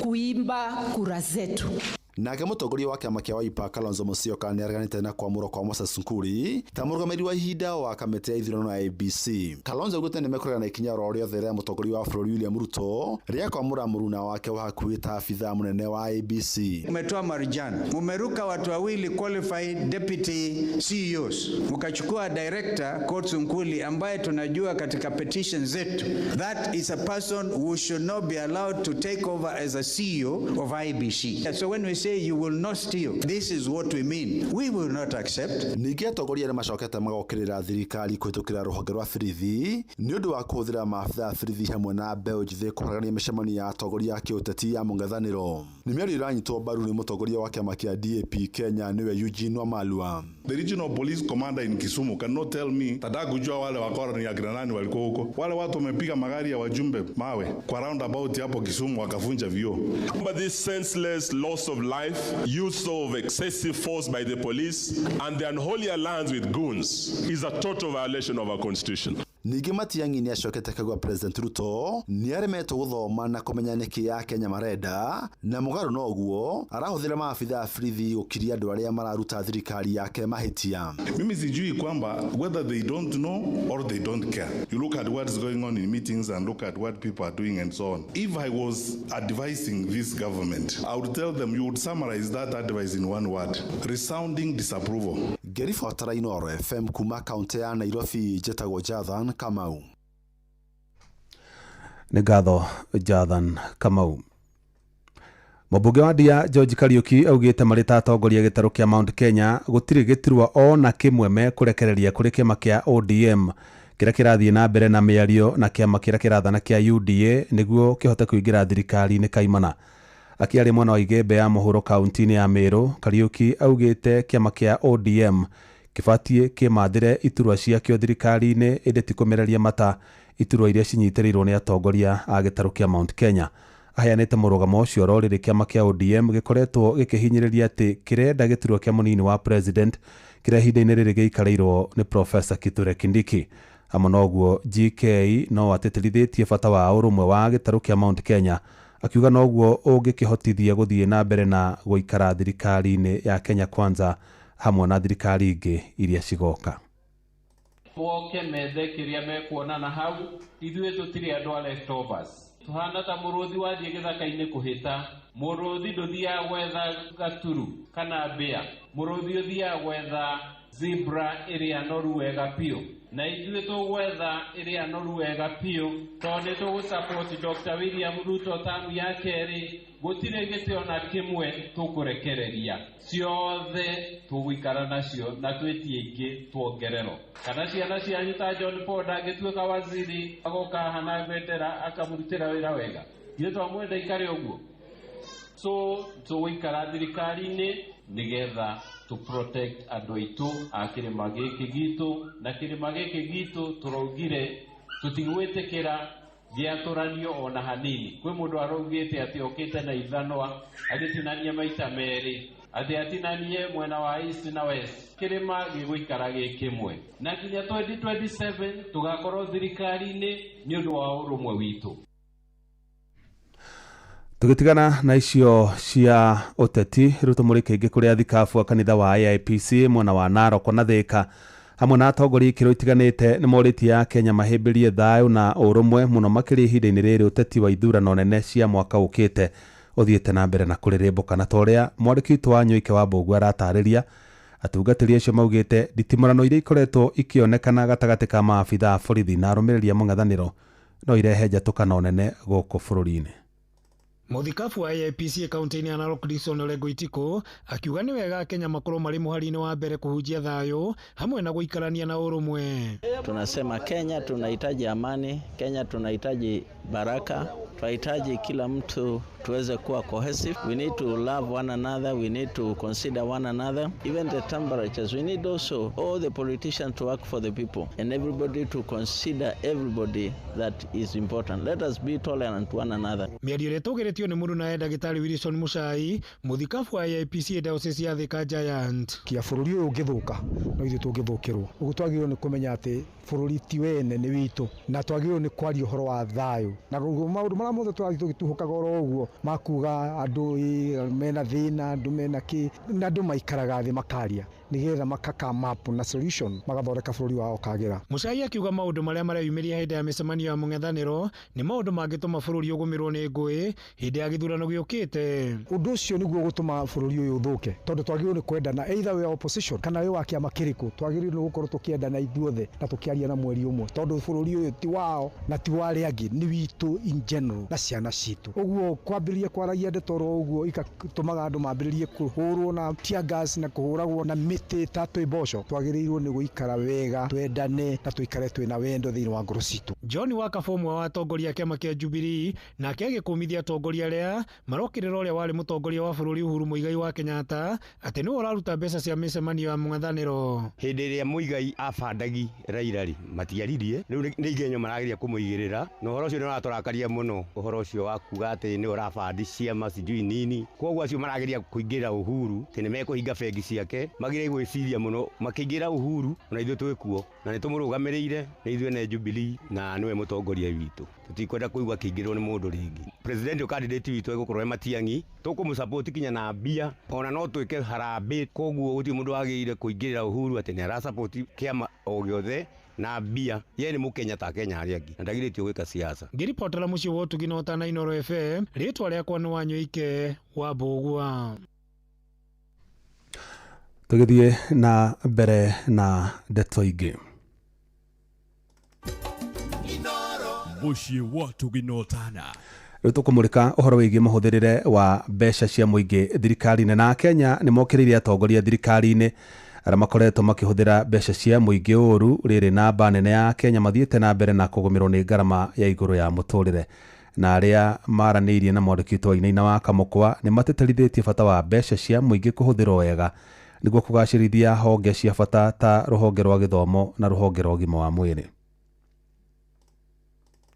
kuimba kura zetu. Nake mũtongoria wa kĩama kĩa Wiper Kalonzo Musyoka nĩareganĩte na kwamũrwo kwa Moses Nkuri ta mũrũgamĩrĩri wa ihinda wa kamĩtĩ ya ithurano ya IEBC. Kalonzo augĩte nĩmekũregana na ikinya oro rĩothe rĩa mũtongoria wa bũrũri William Ruto rĩa kwamũra mũruna wake wa hakuhĩ ta abithaa mũnene wa IEBC. Umetoa Marjan, mumeruka watu wawili qualified deputy CEOs, mkachukua director Courts Nkuli ambaye tunajua katika petition zetu that is a person who should not be allowed to take over as a CEO of IEBC. So when we say you will not steal, this is what we mean. We will not accept. Ningĩ atongoria nĩ macokete magokĩrĩra thirikari kũhĩtũkĩra rũhonge rwa birithi nĩ ũndũ wa kũhũthĩra maabitha a birithi hamwe na mbeũ njĩthĩ kũharagania mĩcemanio ya atongoria a kĩũteti ya mũng'ethanĩro. Nĩ mĩario ĩranyitwo mbaru nĩ mũtongoria wa kĩama kĩa DAP Kenya nĩwe Eugene Wamalwa. The regional police commander in Kisumu cannot tell me tataka kujua wale wakora ni akina nani walikuwa huko. Wale watu wamepiga magari ya wajumbe mawe kwa roundabout hapo Kisumu wakavunja vioo. But this senseless loss of life, use of excessive force by the police and the unholy alliance with goons is a total violation of our constitution. Ningĩ Matiang'i nĩ acokete akauga President Ruto nĩ aremetwo gũthoma na kũmenya nĩkĩ Akenya marenda na mũgarũ na ũguo arahũthĩra maabitha a birithi gũkiria andũ arĩa mararuta thirikari yake mahĩtia. Mimi sijui kwamba whether they don't know or they don't care. You look at what is going on in meetings and look at what people are doing and so on. If I was advising this government, I would tell them you would summarize that advice in one word: resounding disapproval. Ngĩribotera Inooro FM kuma kaunti ya Nairobi njĩtagwo Jathan Kamau. Nĩ ngatho Jathan Kamau. Mũmbunge wa Ndia George Kariuki augĩte marĩ ta atongoria gĩtarũ kĩa Mount Kenya gũtirĩ gĩturwa ona kĩmwe mekũrekereria kũrĩ kĩama kĩa ODM kĩrĩa kĩrathiĩ na mbere na mĩario na kĩama kĩrĩa kĩrathana kĩa UDA nĩguo kĩhote kũingĩra thirikari-inĩ kaimana. Akĩaria mwena wa Igembe ya mũhuro kaunti-inĩ ya Meru, Kariuki augĩte kĩama kĩa ODM kĩbatiĩ kĩmathĩre iturwa ciakĩo thirikari-inĩ ĩndĩ ti kũmereria mata iturwa iria cinyitĩrĩirwo nĩ atongoria a gĩtarũ kĩa Mount Kenya. Aheanĩte mũrũgamo ũcio oro rĩrĩ kĩama kĩa ODM gĩkoretwo gĩkĩhinyĩrĩria atĩ kĩrenda gĩturwa kĩa mũnini wa president kĩrĩa ihinda-inĩ rĩrĩ gĩikarĩirwo nĩ Professor Kithure Kindiki. Hamwe na ũguo GK no atĩtĩrithĩtie bata wa ũrũmwe wa gĩtarũ kĩa Mount Kenya akiuga noguo ũngĩkĩhotithia gũthiĩ na mbere na gũikara thirikari-inĩ ya Kenya Kwanza hamwe na thirikari ingĩ iria cigoka. Moke methe kĩrĩa mekuonana hau, ithuĩ tũtirĩ andũ a leftovers. Tuhana ta mũrũthi wathiĩ gĩthaka-inĩ kũhĩta. Mũrũthi ndũthiaga gwetha gaturu kana mbĩa. Mũrũthi ũthiaga gwetha zebra ĩrĩa noru wega biũ. Na ithuĩ tũgwetha ĩrĩa noru wega biũ tondũ nĩ tũgũsupport Dr. William Ruto tamu ya kerĩ. Gũtirĩ gĩtĩ ona kĩmwe tũkũrekereria, ciothe tũgũikara nacio na twĩtie ingĩ tuongererwo. Kana ciana cianyu ta John Paul ndangĩtuĩka waziri agoka hana bendera akamũrutĩra wĩra wega, ithuĩ twamwenda ikare ũguo. So tũgũikara thirikari-inĩ nĩgetha to protect andũ aitũ a kĩrĩma gĩkĩ gitũ, na kĩrĩma gĩkĩ gitũ tũraugire tũtigwĩtĩkĩra gĩatũranio ona hanini. Kwĩ mũndũ araugĩte atĩ okĩte na ithanwa agĩtinania maita merĩ, atĩ atinanie mwena wa east na west. Kĩrĩma gĩgũikara gĩ kĩmwe na nginya 2027 tũgakorwo thirikari-inĩ nĩ ũndũ wa ũrũmwe witũ. Tũgĩtigana na icio cia ũteti rĩu tũmũrĩke ingĩ kũrĩ athikabu a kanitha wa AIPC mwena wa Narok na Thĩka hamwe na atongoria ikĩro itiganĩte nĩ morĩtie Akenya mahĩmbĩrie thayũ na ũrũmwe mũno makĩria ihinda-inĩ rĩrĩ ũteti wa ithurano nene cia mwaka ũkĩte ũthiĩte na mbere na kũrĩrĩmbũka. Na ta ũrĩa mwandĩki witũ wa Nyoike wa Mbũgua aratarĩria, atungatĩri acio maugĩte nditimũrano iria ikoretwo ikĩonekana gatagatĩ ka maabitha a borithi na arũmĩrĩri a mũng'ethanĩro no irehe njatũkano nene gũkũ bũrũri-inĩ. Mũthikabu wa AIPC kaunti-inĩ ya Narok Dickson Olengo Itiko akiuga nĩ wega Akenya makorwo marĩ mũhari-inĩ wa mbere kũhunjia thayũ hamwe na gũikarania na ũrũmwe. Tunasema Kenya tunahitaji amani, Kenya tunahitaji baraka, tunahitaji kila mtu tuweze kuwa cohesive. We need to love one another, we need to consider one another, even the temperatures. We need also all the politicians to work for the people and everybody to consider everybody that is important. Let us be tolerant to one another. Mĩario ĩrĩa ĩtũgĩrĩtio nĩ mũruna ndagĩtarĩ Wilson Muchai, mũthikabu wa AIPC Diocese ya Thika Giant. Kia bũrũri ũyũ ũngĩthũka no ithuĩ tũngĩthũkĩrwo. Ũguo twagĩrĩirwo nĩ kũmenya atĩ bũrũri ti wene nĩ witũ na twagĩrĩirwo nĩ kwaria ũhoro wa thayũ na maũndũ marĩa mothe tũrathiĩ tũgĩtuhũkaga oro ũguo makuga andũ mena thĩna, andũ mena kĩ, na andũ maikaraga thĩ makaria nĩgetha makaka map na solution magathondeka bũrũri wao ũkagĩra. Muchai akiuga maũndũ marĩa mareyumĩria hĩndĩ ya mĩcemanio ya mũng'ethanĩro nĩ maũndũ mangĩtũma bũrũri ũgũmĩrwo nĩ ngũĩ hĩndĩ ya gĩthurano gĩũkĩte. Ũndũ ũcio nĩguo ũgũtũma bũrũri ũyũ ũthũke tondũ twagĩrĩirwo nĩ kwendana either wĩ opposition kana wĩ wa kĩama kĩrĩkũ, twagĩrĩirwo nĩ gũkorwo tũkĩendana ithuothe na tũkĩaria na mweri ũmwe tondũ bũrũri ũyũ ti wao na ti wa arĩa angĩ, nĩ witũ in general. mũno na ciana citũ. Ũguo kwambĩrĩria kwaragia ndeto oro ũguo igatũmaga andũ mambĩrĩrie kũhũrwo na tear gas na kũhũragwo na mĩtĩ ta twĩ mboco. Twagĩrĩirwo nĩ gũikara wega, twendane na tũikare twĩna wendo thĩinĩ wa ngoro citũ. John Wakabũ ũmwe wa atongoria a kĩama kĩa Jubilee nake agĩkũmithia atongoria arĩa marokĩrĩra ũrĩa warĩ mũtongoria wa bũrũri Uhuru Muigai wa Kenyatta atĩ nĩwe ũraruta mbeca cia mĩcemanio ya mũng'ethanĩro. Hĩndĩ ĩrĩa Muigai abandagi Raila rĩ, matiaririe, rĩu nĩ igenyo marageria kũmũigĩrĩra, na ũhoro ũcio nĩ ũratũrakaria mũno, ũhoro ũcio wa kuga atĩ nĩ ũrabandi ciama sijui nini. Koguo acio marageria kũingĩra Uhuru atĩ nĩ mekũhinga bengi ciake, magĩrĩire gwĩciria mũno makĩingĩra Uhuru ona ithuĩ twĩ kuo, na nĩ tũmũrũgamĩrĩire, nĩ ithuĩ ene Jubilee na nĩwe mũtongoria witũ. Tũtikwenda kũigua akĩingĩrwo nĩ mũndũ rĩngĩ. Presidential candidate witũ egũkorwo e Matiang'i, tũkũmũsupport kinya na mbia, ona no twĩke harambee. Koguo gũtirĩ mũndũ wagĩrĩire kũingĩrĩra Uhuru atĩ nĩ arasupport kĩama o gĩothe na mbia. Ye nĩ mũkenya ta Kenya arĩa angĩ, na ndagĩrĩtio gwĩka siasa. Ngĩribotera mũciĩ wa ũtugi na ũtana Inooro FM, rĩtwa rĩakwa nĩ Wanyoike wa Mbũgua. Tũgĩthiĩ na mbere na ndeto ingĩ. Mũciĩ wa ũtugi na ũtana. Rĩu tũkũmũrĩka ũhoro wĩgiĩ mũhũthĩrĩre wa mbeca cia mũingĩ thirikari-inĩ, na Kenya nĩ mokĩrĩire atongoria thirikari-inĩ arĩa makoretwo makĩhũthĩra mbeca cia mũingĩ ũru. Rĩrĩ namba nene ya Kenya mathiĩte na mbere na kũgũmĩrwo nĩ ngarama ya igũrũ ya mũtũrĩre, na arĩa maranĩirie na mwandĩki witũ Wainaina wa Kamũkwa nĩ matĩtĩrithĩtie bata wa mbeca cia mũingĩ kũhũthĩrwo wega nĩguo kũgacĩrithia honge cia bata ta rũhonge rwa gĩthomo na rũhonge rwa ũgima wa mwĩrĩ.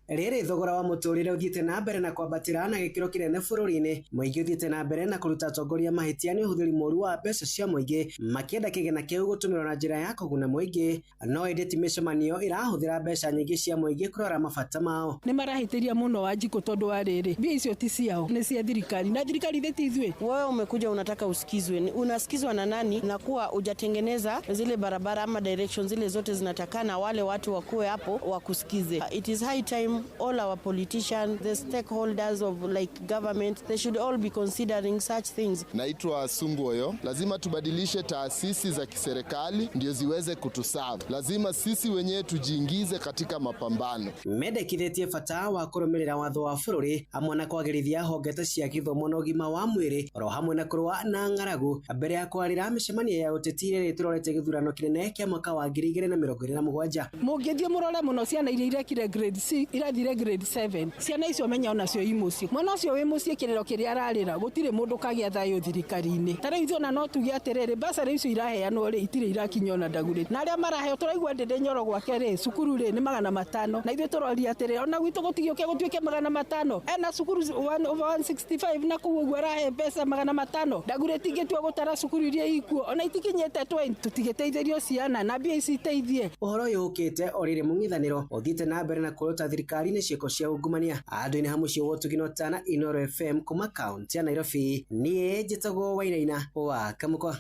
Rĩrĩ thogora wa mũtũrĩre ũthiĩte na mbere na kwambatĩra na gĩkĩro kĩnene bũrũri-inĩ, mũingĩ ũthiĩte na mbere na kũruta atongoria mahĩtia nĩ ũhũthĩri mũru wa mbeca cia mũingĩ, makĩenda kĩgĩna kĩu gũtũmĩrwo na njĩra ya kũguna mũingĩ, no ĩndĩ ti mĩcemanio ĩrahũthĩra mbeca nyingĩ cia mũingĩ kũrora mabata mao. Nĩ marahĩtĩria mũno Wanjikũ tondũ wa rĩrĩ, mbia icio ti ciao, nĩ cia thirikari, na thirikari ithe ti ithuĩ. Wewe umekuja unataka usikizwe, unasikizwa na nani? Na kuwa hujatengeneza zile barabara ama direction zile zote zinatakana wale watu wakuwe hapo wakusikize. It is high time all our politicians, the stakeholders of like government, they should all be considering such things. Naitwa Sungu Oyo. Lazima tubadilishe taasisi za kiserikali ndio ziweze kutuserve. Lazima sisi wenyewe tujiingize katika mapambano. Mendekithĩtie bata wa kũrũmĩrĩra watho wa bũrũri hamwe na kwagĩrithia honge ta cia gĩthomo na ũgima wa mwĩrĩ oro hamwe na kũrũa na ng'aragu mbere ya kwarĩra mĩcemanio ya ũteti ĩrĩa ĩtũrorete gĩthurano kĩnene kĩa mwaka wa 2027. Mũngĩthiĩ mũrore mũno ciana iria irekire grade 6 irathire grade 7, ciana icio menya onacio i mũciĩ, mwana ũcio wĩ mũciĩ kĩrĩro kĩrĩa ararĩra gũtirĩ mũndũ kagĩa thayũ thirikari-inĩ. Ta rĩu ithuĩ ona no tuge atĩrĩrĩ, basarĩ icio iraheanwo rĩ itirĩ irakinya ona ndagurĩ, na arĩa maraheo tũraigua Ndĩndĩ Nyoro gwake rĩ cukuru rĩ nĩ 500, na ithuĩ tũroria atĩrĩ ona gwitũ gũtigĩũke gũtuĩke 500, ena cukuru 165 na kũu ũguo arahe mbeca 500, ndagurĩ tingĩtua gũtara cukuru iria ikuo ona itikinyĩte 20, tũtigĩteithĩrio ciana na mbia ici iteithie. Ũhoro ũyũ ũkĩte o rĩrĩ mũng'ethanĩro ũthiĩte na mbere na kũrota thirikari nĩ ciĩko cia ungumania. Andũ-inĩ ha mũciĩ wa ũtugi na ũtana Inooro FM kuma kaunti ya Nairobi, niĩ njĩtagwo Wainaina wa Kamũkwa.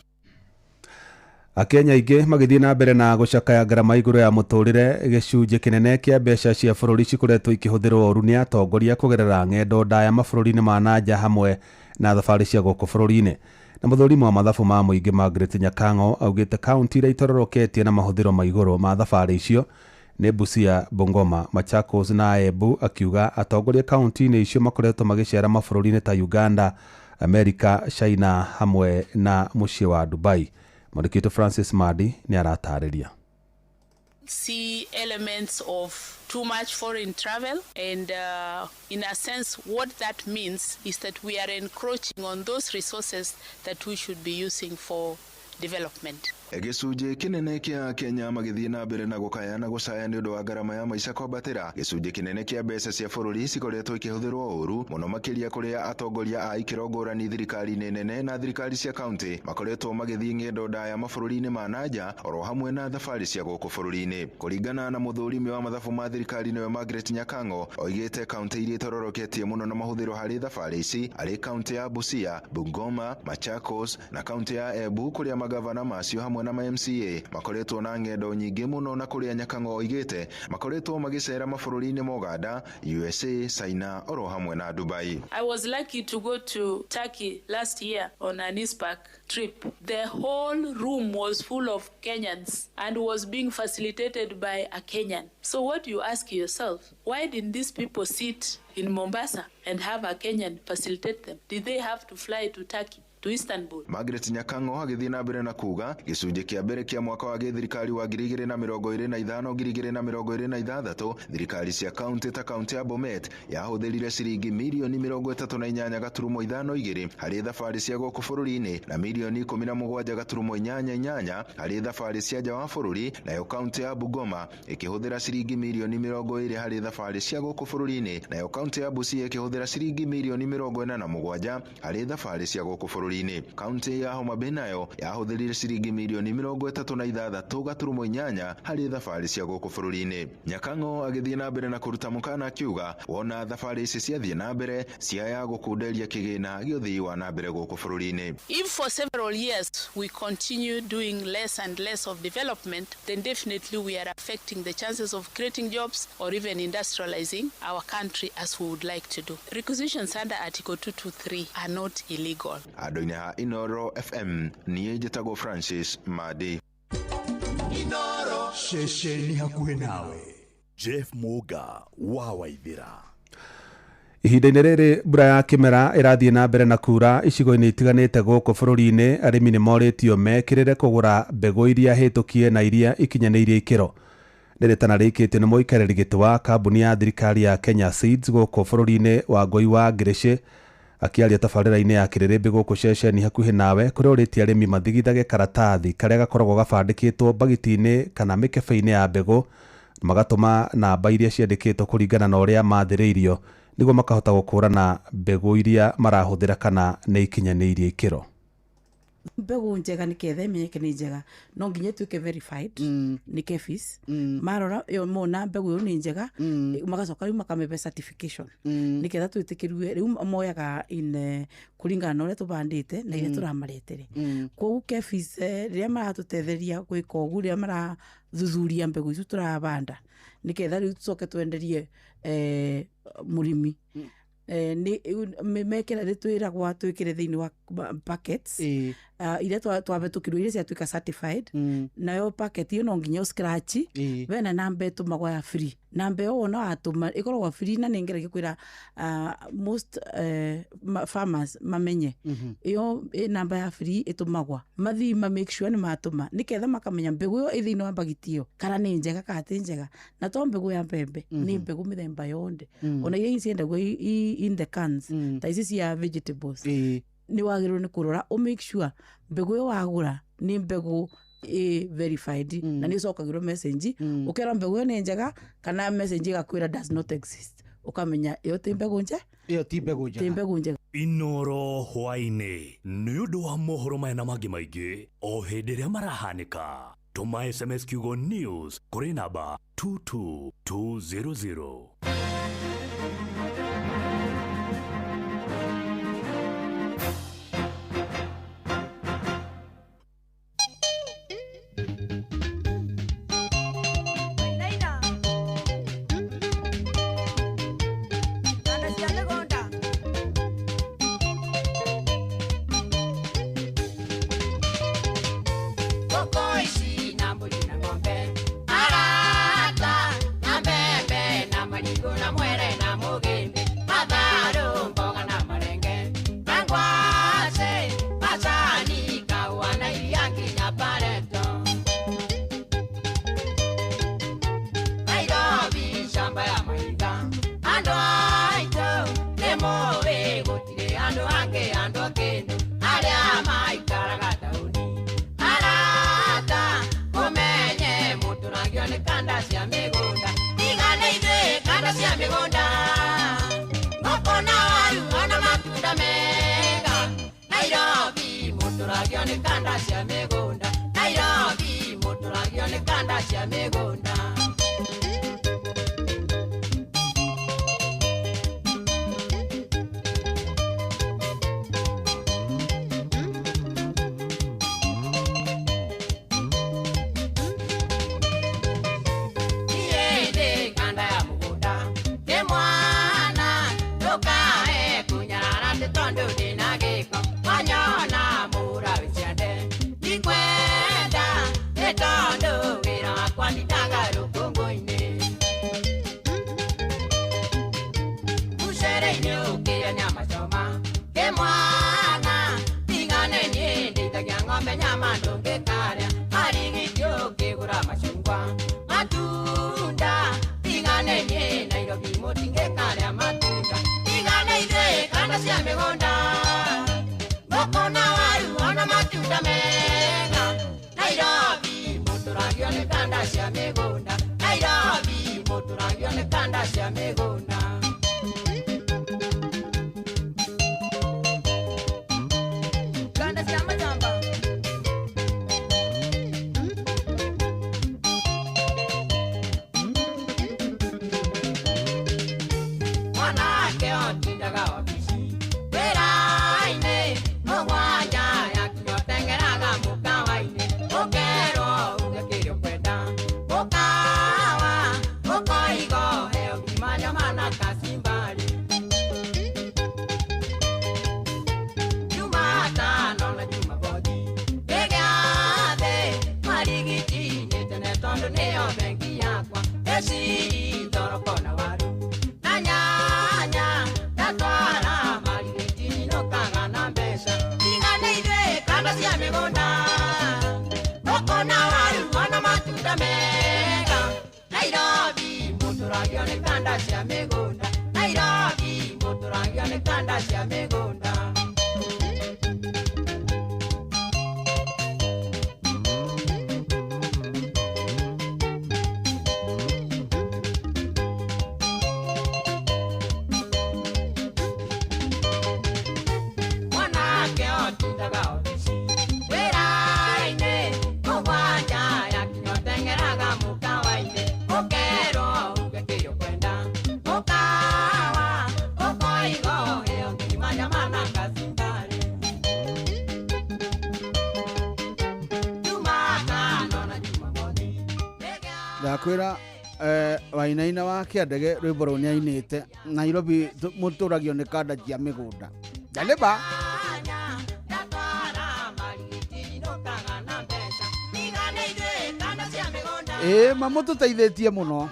Akenya aingĩ magĩthiĩ na mbere na gũcakaya ngarama igũrũ ya mũtũrĩre, gĩcunjĩ kĩnene kĩa mbeca cia bũrũri cikoretwo ikĩhũthĩrwo ũru nĩ atongoria kũgerera ng'endo ndaya mabũrũri-inĩ ma nanja hamwe na thabarĩ cia gũkũ bũrũri-inĩ. Na mũthũrimi wa mathabu ma mũingĩ Margaret Nyakang'o augĩte kaunti iria itororoketie na mahũthĩro ma igũrũ ma thabarĩ icio nĩ Busia, Bungoma, Machakos na Embu, akiuga atongoria kaunti-inĩ icio makoretwo magĩcera mabũrũri-inĩ ta Uganda, Amerika, China hamwe na mũciĩ wa Dubai. Mwandĩki witũ Francis Madi nĩ aratarĩria. See elements of too much foreign travel, and in a sense what that means is that we are encroaching on those resources that we should be using for development. Gĩcunjĩ kĩnene kĩa Kenya magĩthiĩ na mbere na gũkaya na gũcaya nĩ ũndũ wa ngarama ya maica kwambatĩra. Gĩcunjĩ kĩnene kĩa mbeca cia bũrũri cikoretwo ikĩhũthĩrwo ũru mũno makĩria kũrĩa atongoria a ikĩro ngũrani thirikari-inĩ nene na thirikari cia kaunti makoretwo magĩthiĩ ng'endo ndaya mabũrũri-inĩ ma nanja oro hamwe na thabarĩ cia gũkũ bũrũri-inĩ. Kũringana na mũthũrimi wa mathabu ma thirikari nĩwe Margaret Nyakang'o, oigĩte kaunti iria itororoketie mũno na mahũthĩro harĩ thabarĩ ici arĩ kaunti ya Busia, Bungoma, Machakos na kaunti ya Embu kũrĩa magavana macio hamwe na MCA makoretwo na ng'endo nyingĩ mũno na kũrĩa Nyakang'o oigĩte makoretwo magĩcera mabũrũri-inĩ ma Uganda, USA, China oro hamwe na Dubai. I was lucky to go to Turkey last year on an ISPAC trip. The whole room was full of Kenyans and was being facilitated by a Kenyan. So what you ask yourself, why didn't these people sit in Mombasa and have a Kenyan facilitate them? Did they have to fly to Turkey, to Istanbul? Margaret Nyakang'o agĩthiĩ na mbere na kuga gĩcunjĩ kĩa mbere kĩa mwaka wa gĩthirikari wa 2025 2026 thirikari cia kaunti ta kaunti ya Bomet yahũthĩrire ciringi mirioni 38.52 harĩ thabarĩ cia gũkũ bũrũri-inĩ na mirioni 17.88 harĩ thabarĩ cia nja wa bũrũri, nayo kaunti ya Bungoma ĩkĩhũthĩra ciringi mirioni 20 harĩ thabarĩ cia gũkũ bũrũri-inĩ, nayo kaunti ya Busia ĩkĩhũthĩra ciringi mirioni 47 harĩ thabarĩ cia gũkũ bũrũri-inĩ. Kaunti ya Homa Bay nayo yahũthĩrire ciringi mirioni 36.8 harĩ thabarĩ cia gũkũ bũrũri-inĩ. Nyakang'o agĩthiĩ na mbere na kũruta mũkana akiuga wona thabarĩ ici ciathiĩ na mbere ciaya gũkunderia kĩgĩna gĩa ũthii wa na mbere gũkũ bũrũri-inĩ. If for several years we continue doing less and less of development, then definitely we are affecting the chances of creating jobs or even industrializing our country as we would like to do. Requisitions under Article 223 are not illegal. Andũ-inĩ ha Inoro FM, niĩ njĩtagwo Francis Madi. Inoro ceceni hakuhĩ nawe. Jeff Muga wa Waithira. Ihinda-inĩ rĩrĩ mbura ya kĩmera ĩrathiĩ na mbere na kura icigo-inĩ itiganĩte gũkũ bũrũri-inĩ, arĩmi nĩ morĩtio mekĩrĩre kũgũra mbegũ iria hĩtũkie na iria ikinyanĩirie ikĩro. Nĩ rĩtana rĩikĩtio nĩ mũikarĩri gĩtĩ wa kambuni ya thirikari ya Kenya Seeds gũkũ bũrũri-inĩ Wangũi wa Ngĩrĩcĩ akĩaria tabarĩra-inĩ ya kĩrĩrĩmbĩ gũkũ ceceni hakuhĩ nawe, kũrĩa ũrĩtie arĩmi mathigithage karatathi karĩa gakoragwo gabandĩkĩtwo mbagiti-inĩ kana mĩkebe-inĩ ya mbegũ, magatũma namba iria ciandĩkĩtwo kũringana na ũrĩa mathĩrĩirio nĩguo makahota gũkũrana mbegũ iria marahũthĩra kana nĩ ikinyanĩirie ikĩro. Mbegũ njega nĩketha ĩmenyeke nĩ njega no nginya ĩtuĩke verified nĩ KEPHIS. Marora ĩyo mona mbegũ ĩyo nĩ njega, magacoka rĩu makamĩhe certification nĩketha twĩtĩkĩrue. Rĩu moyaga in kũringana na ũrĩa tũbandĩte na iria tũramaretere. Kwoguo KEPHIS rĩrĩa maratũtetheria gwĩka ũguo, rĩrĩa marathuthuria mbegũ icio tũrabanda nĩketha rĩu tũcoke twenderie mũrĩmi, mekĩra nĩ twĩragwa twĩkĩre thĩinĩ wa packets iria twabetũkirwo iria ciatuĩka certified. Nayo packet ĩyo no nginya scratch bena namba ĩtũmagwo ya free. Namba ĩyo wona watũma ĩkoragwo free, na nĩngeragia kwĩra most farmers mamenye ĩyo namba ya free ĩtũmagwa mathii ma make sure nĩ matũma nĩketha makamenya mbegũ ĩyo ĩ thĩinĩ wa mbagiti ĩyo kana nĩ njega kana ti njega. Na to mbegũ ya mbembe, nĩ mbegũ mĩthemba yonthe, ona iria ciendagwo in the cans ta ici cia vegetables, nĩ wagĩrĩirwo nĩ kũrora ũ make sure mbegũ ĩyo wagũra nĩ mbegũ ĩ verified, na nĩ ũcokagĩrwo message ũkerwo mbegũ ĩyo nĩ njega, kana message ĩgakwĩra does not exist, ũkamenya ĩyo ti mbegũ nje, ĩyo ti mbegũ njega, ti mbegũ njega. Inoro hwaĩ-inĩ nĩ ũndũ wa mohoro maya na mangĩ maingĩ o hĩndĩ ĩrĩa marahanĩka, tũma SMS kiugo news kũrĩ namba 22200. matunda mega. Nairobi mũtũragio nĩ kanda cia mĩgũnda. Nairobi mũtũragio nĩ kanda cia mĩgũnda. Kanda cia majamba. Mwanake otindaga obici wĩra-inĩ mũgwanja yakinya ũteng'eraga mũkawa-inĩ ũkerwo uge kĩrĩa ũkwenda mũkawa ũkoiga ũheo ngima nyama na kacimbari. Jumatano na Jumamothi nĩ gĩathĩ marigiti-inĩ tene tondũ nĩyo bengi yakwa ĩciri thoroko na waru na nyanya ndatwara marigiti nyinũkaga na mbeca tigane ithuĩ kanda cia mĩgũnda thoko na waru ona matunda mega. Nairobi mũtũragio nĩ kanda cia mĩgũnda. Nairobi mũtũragio nĩ kanda cia mĩgũnda. Mwanake otindaga obici wĩra-inĩ mũgwanja yakinya ũteng'eraga mũkawa-inĩ ũkerwo uge kĩrĩa ũkwenda mũkawa ũkoiga ũheo ngima nyama na kacimbari. Jumatano na Jumamothi. Ndakwĩra wainaina wa Kĩandege rwĩmbo rũu nĩainĩte Nairobi mũtũragio nĩ kanda cia mĩgũnda. Ndanĩba ĩĩ mamũtũteithĩtie mũno.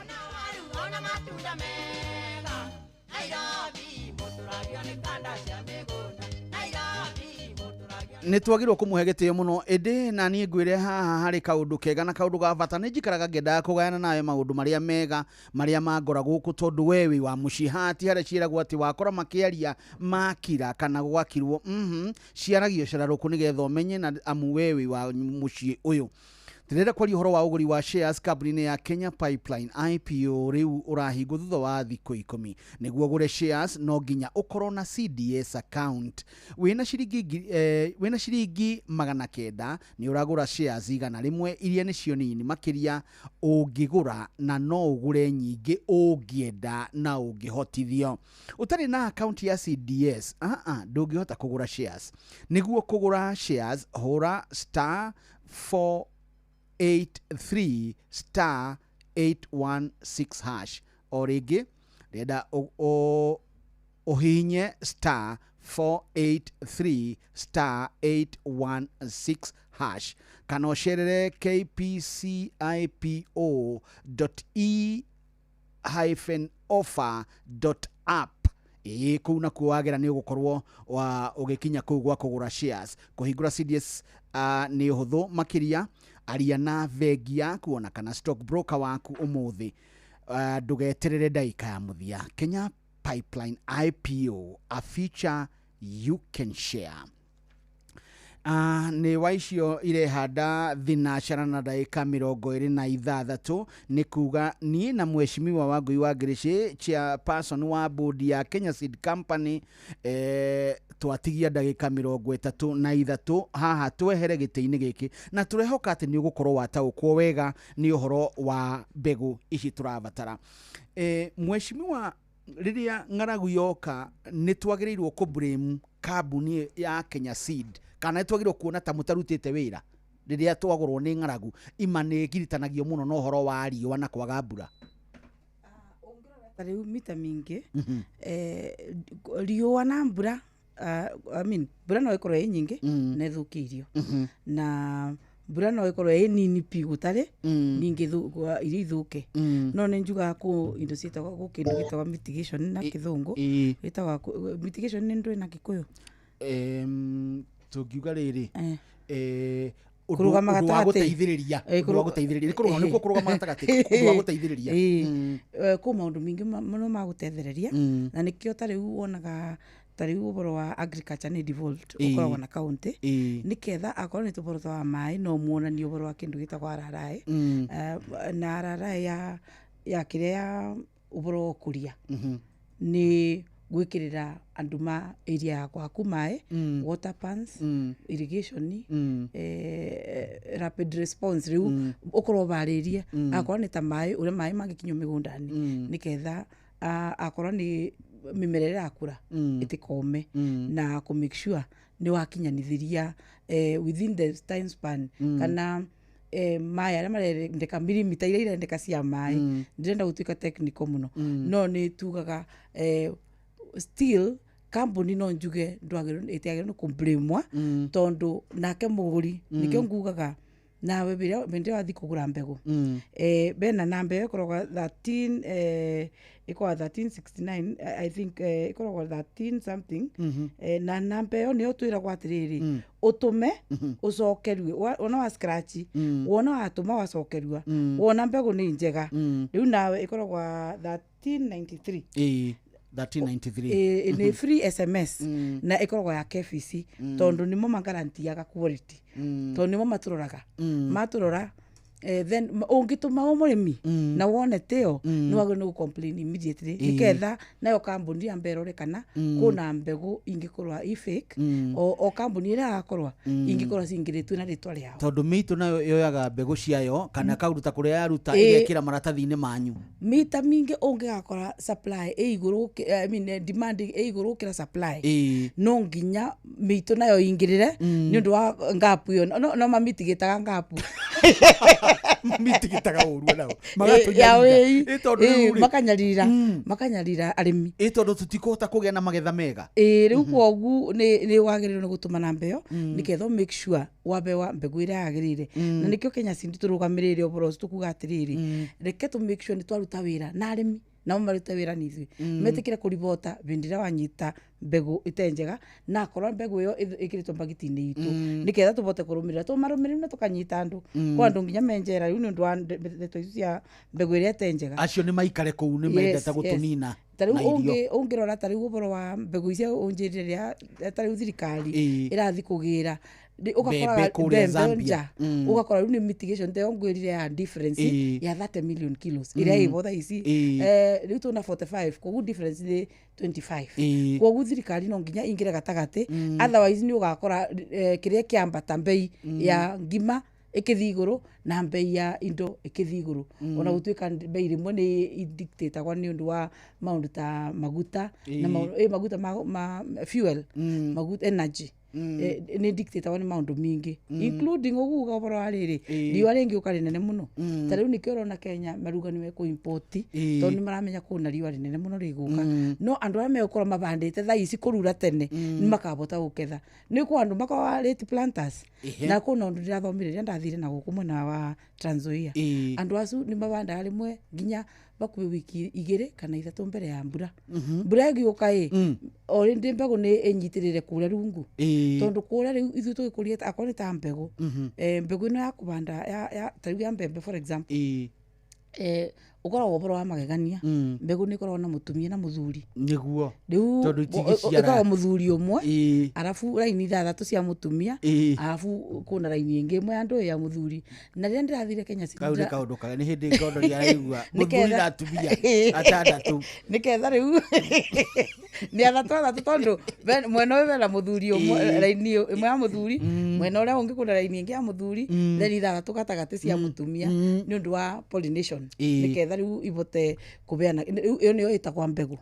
Nĩ twagĩrĩirwo kũmũhe gĩtĩo mũno ĩndĩ na niĩ ngwĩre haha harĩ kaũndũ kega na kaũndũ ga bata. Nĩ njikaraga ngĩendaga kũgayana nawe maũndũ marĩa mega marĩa mangora gũkũ tondũ we wĩ wa mũciĩ. Haha ti harĩa ciĩragwo atĩ wakora makĩaria makira kana gwakirwo ciaragio cararũkũ nĩgetha ũmenye na amu we wĩ wa mũciĩ ũyũ. Ndĩrenda kwaria ũhoro wa ũgũri wa shares kambuni-inĩ ya Kenya Pipeline IPO rĩu ũrahingwo thutha wa thikũ 10. Nĩguo ũgũre shares no nginya ũkorwo na CDS account. Wĩna ciringi 900 nĩ ũragũra shares 100 iria nĩcio nini makĩria ũngĩgũra na no ũgũre nyingĩ ũngĩenda na ũngĩhotithio. Ũtarĩ na account ya CDS ndũngĩhota kũgũra shares. Nĩguo kũgũra shares hũra star 483 star 816 hash. O rĩngĩ ndĩrenda ũhihinye star 483 star 816 hash kana ũcerere kpcipo.e-offer.app. Ĩĩ kũu nakuo wagera nĩ ũgũkorwo ũgĩkinya kũu gwa kũgũra shares. Kũhingũra CDS nĩ ũhũthũ makĩria. Aria na bengi yaku ona kana stock broker waku ũmũthĩ. Ndũgeterere ndagĩka ya mũthia. Kenya Pipeline IPO, a future you can share. Nĩ wa icio irehanda thinacara na ndagĩka 26 nĩ kuga niĩ na mheshimiwa Wangũi wa Ngĩrĩcĩ chairperson wa board ya Kenya Seed Company twatigia ndagĩka 33 haha twehere gĩtĩ-inĩ gĩkĩ na tũrehoka atĩ nĩ ũgũkorwo wataũkwo wega nĩ ũhoro wa mbegũ ici tũrabatara. Mheshimiwa, rĩrĩa ng'aragu yoka nĩ twagĩrĩirwo kũ blame kambuni ya Kenya Seed kana nĩ twagĩrĩirwo kuona ta mũtarutĩte wĩra rĩrĩa twagũrwo nĩ ng'aragu? Ima nĩ ngiritanagio mũno na ũhoro wa riũa na kwaga mbura. Ta rĩu mita mingĩ riũa na mbura, I mean, mbura no ĩkorwo ĩ nyingĩ na ĩthũkie irio na mbura no ĩkorwo ĩ nini pi gũtarĩ ningĩ irio ithũke. No nĩ njugaga kũ indo ciĩtagwo gũ kĩndũ gĩtagwo mitigation na kĩthũngũ gĩtagwo mitigation nĩ ndũĩ na Gĩkũyũ. Tũngiuga rĩrĩ Kũrũgama ũndũ wa gatagatĩ. gũteithĩrĩria, ũndũ wa gũteithĩrĩria, nĩ kũrũgama, nĩkuo kũrũgama gatagatĩ, ũndũ wa gũteithĩrĩria. Kũ maũndũ maingĩ mũno ma gũtethereria na nĩkĩo ta rĩu wonaga Ta rĩu ũhoro wa agriculture nĩ devolved, ũkoragwo na county, nĩketha akorwo nĩ tũboro twa maĩ no muonanie ũhoro wa kĩndũ gĩtagwo RRA. Na RRA ya kĩrĩa ya ũhoro wa ũkũria nĩ gwĩkĩrĩra andũ ma area ya gwaku maĩ, water pans, irrigation, rapid response. Rĩu ũkorwo ũbarĩrie akorwo nĩ ta maĩ, ũrĩa maĩ mangĩkinyio mĩgũnda-inĩ, nĩketha akorwo nĩ mĩmera ĩrĩa ĩrakũra ĩtikome, na kũ make sure nĩ wakinyanithĩria within the time span kana maĩ arĩa marendeka, mirimita iria irendeka cia maĩ. Ndĩrenda gũtuĩka technical mũno, no nĩ tugaga still kambuni no njuge ndwagĩrĩirwo, ĩtiagĩrĩirwo nĩ kũblamwa, tondũ nake mũgũri, nĩkĩo ngugaga nawe hĩndĩ ĩrĩa wathiĩ kũgũra mbegũ, bena namba ĩyo ĩkoragwo 13, ĩkoragwo 1369, I think, ĩkoragwo 13 something. Na namba ĩyo nĩyo twĩragwo atĩrĩrĩ, ũtũme ũcokerue. Wona wa scratch, wona watũma wacokerua, wona mbegũ nĩ njega. Rĩu nawe ĩkoragwo 1393. Ĩĩ, 1393. Nĩ free SMS na ĩkoragwo ya KEPHIS, tondũ nĩmo magarantiaga quality, tondũ nĩmo matũroraga, matũrora. Then ũngĩtũma ũ mũrĩmi na wone tĩo, nĩ wagĩrĩirwo nĩ gũ-complain immediately, nĩketha nayo kambuni yambe ĩrore kana kũna mbegũ ingĩkorwo i fake, o kambuni ĩrĩa yakorwa ingĩkorwo cingĩrĩtwo na rĩtwa rĩao. Tondũ mĩitũ nayo yoyaga mbegũ ciayo kana ĩkaruta kũrĩa yaruta, ĩgekĩra maratathi-inĩ manyu. Mita mingĩ ũngĩgakora supply ĩ igũrũ I mean, demand ĩ igũrũ gũkĩra supply, no nginya mĩitũ nayo ingĩrĩre nĩ ũndũ wa ngapu ĩyo. No mamitigĩtaga ngapu. Mitigĩtaga ũru nao. Ya wĩi. Ĩ, tondũ rĩu rĩ, Makanyarira arĩmi. Ĩ, tondũ tũtikũhota kũgĩa na magetha mega. Ĩ, rĩu kwoguo nĩ wagĩrĩirwo nĩ gũtũma namba ĩyo, nĩgetha make sure wabewa mbegũ ĩrĩa yagĩrĩire. Na nĩkĩo Kenya Seed tũrũgamĩrĩire ũhoro ũcio, tũkuga atĩrĩrĩ, reke tũ make sure nĩ twaruta wĩra na arĩmi, nao marute wĩra na ithuĩ, metĩkĩre kũribota hĩndĩ ĩrĩa wanyita mbegũ ĩte njega, na akorwo mbegũ ĩyo ĩkĩrĩtwo mbagiti-inĩ itũ, nĩgetha tũbote kũrũmĩrĩra, tũmarũmĩrĩre na tũkanyita andũ. Kwa andũ nginya menjera rĩu nĩ ũndũ wa ndeto icio cia mbegũ ĩrĩa ĩte njega. Acio nĩ maikare kũu, nĩ mendete gũtũnina Ta rĩu na irio. Ũngĩrora ta rĩu ũhoro wa mbegũ icio ũnjĩrire, rĩrĩa ta rĩu thirikari ĩrathiĩ kũgĩra ũgakora mbembe kũrĩa mbembe Zambia. nja, ũgakora rĩu nĩ mitigation ta ĩyo ngwĩrire ya difference ya 30 million kilos ĩrĩa ĩbo thaa ici. Rĩu tũna 45, koguo difference nĩ 25. Koguo thirikari no nginya ingĩre gatagatĩ, otherwise nĩ ũgakora kĩrĩa kĩambata, mbei ya ngima ĩkĩthiĩ igũrũ na mbei ya indo ĩkĩthiĩ igũrũ. Ona gũtuĩka mbei rĩmwe nĩ dictatagwo nĩ ũndũ wa maũndũ ta maguta na maguta ma fuel, maguta, energy, nĩ dictatagwo nĩ maũndũ mingĩ, including ũguga ũhoro wa rĩrĩ, riũa rĩngĩũka rĩnene mũno. Ta rĩu nĩkĩo ũrona Kenya maruga nĩ mekũ-import, tondũ nĩ maramenya kũna riũa rĩnene mũno rĩgũka. No andũ arĩa megũkorwo mabandĩte thaa ici kũrura tene nĩ makabota gũketha. Nĩ kwĩ andũ makoragwo late planters. Na kwĩna ũndũ ndĩrathomire rĩrĩa ndathire na gũkũ mwena wa Trans Nzoia. Andũ acu nĩ mabandaga rĩmwe nginya bakuhĩ wiki 2 kana 3 mbere ya mbura. Mbura ĩgĩũka ĩ, already mbegũ nĩ ĩnyitĩrĩre kũrĩa rungu, tondũ kũrĩa rĩu ithuĩ tũgĩkũria, akorwo nĩ ta mbegũ, mbegũ ĩno ya kũbanda ta rĩu ya mbembe, for example, ũkoragwo ũhoro wa magegania. Mbegũ nĩ ĩkoragwo na mũtumia na mũthuri. Nĩguo. Rĩu Tondũ itingĩciara. ĩkoragwo mũthuri ũmwe, arabu raini ithathatũ cia mũtumia, arabu kwĩna raini ĩngĩ ĩmwe ya ndũĩ ya mũthuri. Na rĩrĩa ndĩrathire Kenya Seed Kau nĩ kaũndũ karĩa nĩ hĩndĩ ngondo araigua mũthuri na atumia atandatũ. Nĩketha rĩu nĩ athatũ athatũ, tondũ mwena ũyũ bena mũthuri ũmwe, raini ĩmwe ya mũthuri, mwena ũrĩa ũngĩ kwĩna raini ĩngĩ ya mũthuri, then ithathatũ gatagatĩ cia mũtumia, nĩ ũndũ wa pollination, nĩketha rĩu ibote kũbeana. Rĩu ĩyo nĩyo ĩtagwa mbegũ.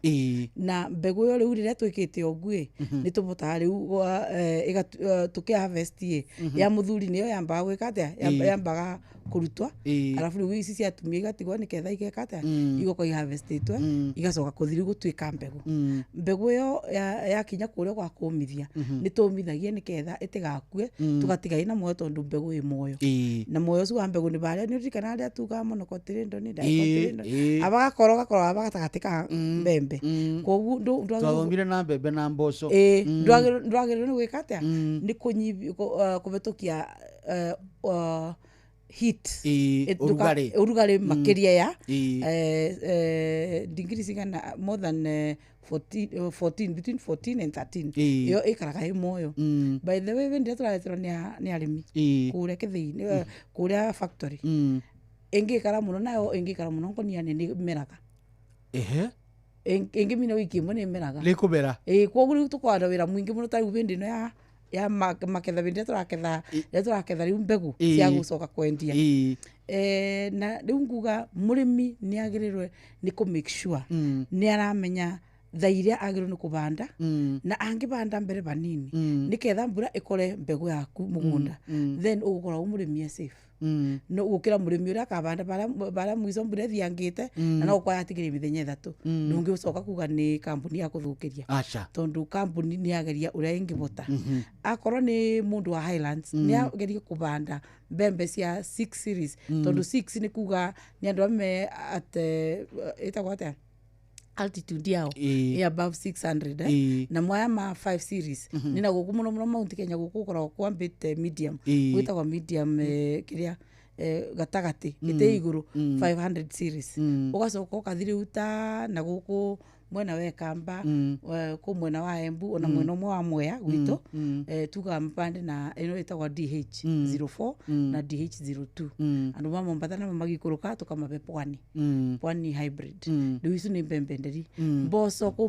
Na mbegũ ĩyo rĩu rĩrĩa twĩkĩte ũguo ĩ, nĩ tũbotaga rĩu tũkĩ harvest ĩ, ya mũthuri nĩyo yambaga gwĩka atĩa? Yambaga kũrutwa, arabu rĩu ici cia atumia igatigwo, nĩketha igeka atĩa? Igoka iharvestĩtwe, igacoka kũthi rĩu gũtuĩka mbegũ. Mbegũ ĩyo yakinya kũrĩa gwa kũmithia, nĩ tũmithagia nĩketha ĩtigakue, tũgatiga ĩna muoyo, tondũ mbegũ ĩ muoyo. Na muoyo ũcio wa mbegũ nĩ barĩa nĩ ũririkanaga rĩrĩa tugaga monocotyledon, dicotyledon, aba gakoro aba gatagatĩ ka mbembe. Koguo Twathomire na mbembe na mboco. Ĩĩ, ndwagĩrĩirwo nĩ gwĩka atĩa? Nĩ kũbĩtũkia Heat. Ũrugarĩ. Ũrugarĩ makĩria ya digiri cigana, more than 14, 14, between 14 and 13. Ĩyo ĩikaraga ĩ muoyo. By the way, bĩndĩ ĩrĩa tũrareterwo nĩ arĩmi kũrĩa kĩthĩi, kũrĩa factory, ĩngĩikara mũno nayo, ĩngĩikara mũno ngũnia-inĩ nĩ ĩmeraga. Ĩngĩmina wiki ĩmwe nĩ ĩmeraga. Nĩ kũmera. Ĩĩ, koguo rĩu tũkwara wĩra mũingĩ mũno ta rĩu hĩndĩ ĩno ya maketha, hĩndĩ ĩrĩa tũraketha, rĩrĩa tũraketha rĩu mbegũ cia gũcoka kwendia. Na rĩu nguga mũrĩmi nĩ agĩrĩirwo nĩ kũ make sure nĩ aramenya thaa iria agĩrĩirwo nĩ kũbanda, na angĩbanda mbere vanini nĩketha mbura ĩkore mbegũ yaku mũgũnda, then ũgũkorwo wĩ mũrĩmi e safe. No gũkĩra mũrĩmi ũrĩa akabanda barĩa mũico mbura ĩthiangĩte, na no gũkorwo yatigĩria mĩthenya 3, ndũngĩcoka kuga nĩ kambuni ya kũthũkĩria. Aca. Tondũ kambuni nĩ yageria ũrĩa ĩngĩbota. Akorwo nĩ mũndũ wa Highlands, nĩ agerie kũbanda mbembe cia 6 series, tondũ 6 nĩ kuga nĩ andũ ame at ĩtagwo atĩa, altitude yao ĩ above 600, eh? Na mwaya ma 5 series nĩ na gũkũ mũno mũno Mount Kenya, gũkũ gũkoragwo kwambĩte medium, gwĩtagwo medium, kĩrĩa gatagatĩ, ĩtĩ igũrũ, 500 series. Ũgacoka ũkathi rĩu ta na gũkũ mwena wa Kamba, kũ mwena wa Embu, ona mwena ũmwe wa Mwea gwitũ, tugaga mapande na ĩno ĩtagwo DH 04 na DH 02. Andũ ma Mombatha namo magĩikũrũka tũkamabe Pwani, Pwani hybrid. Rĩu icio nĩ mbembe nderi. Mboco, kũ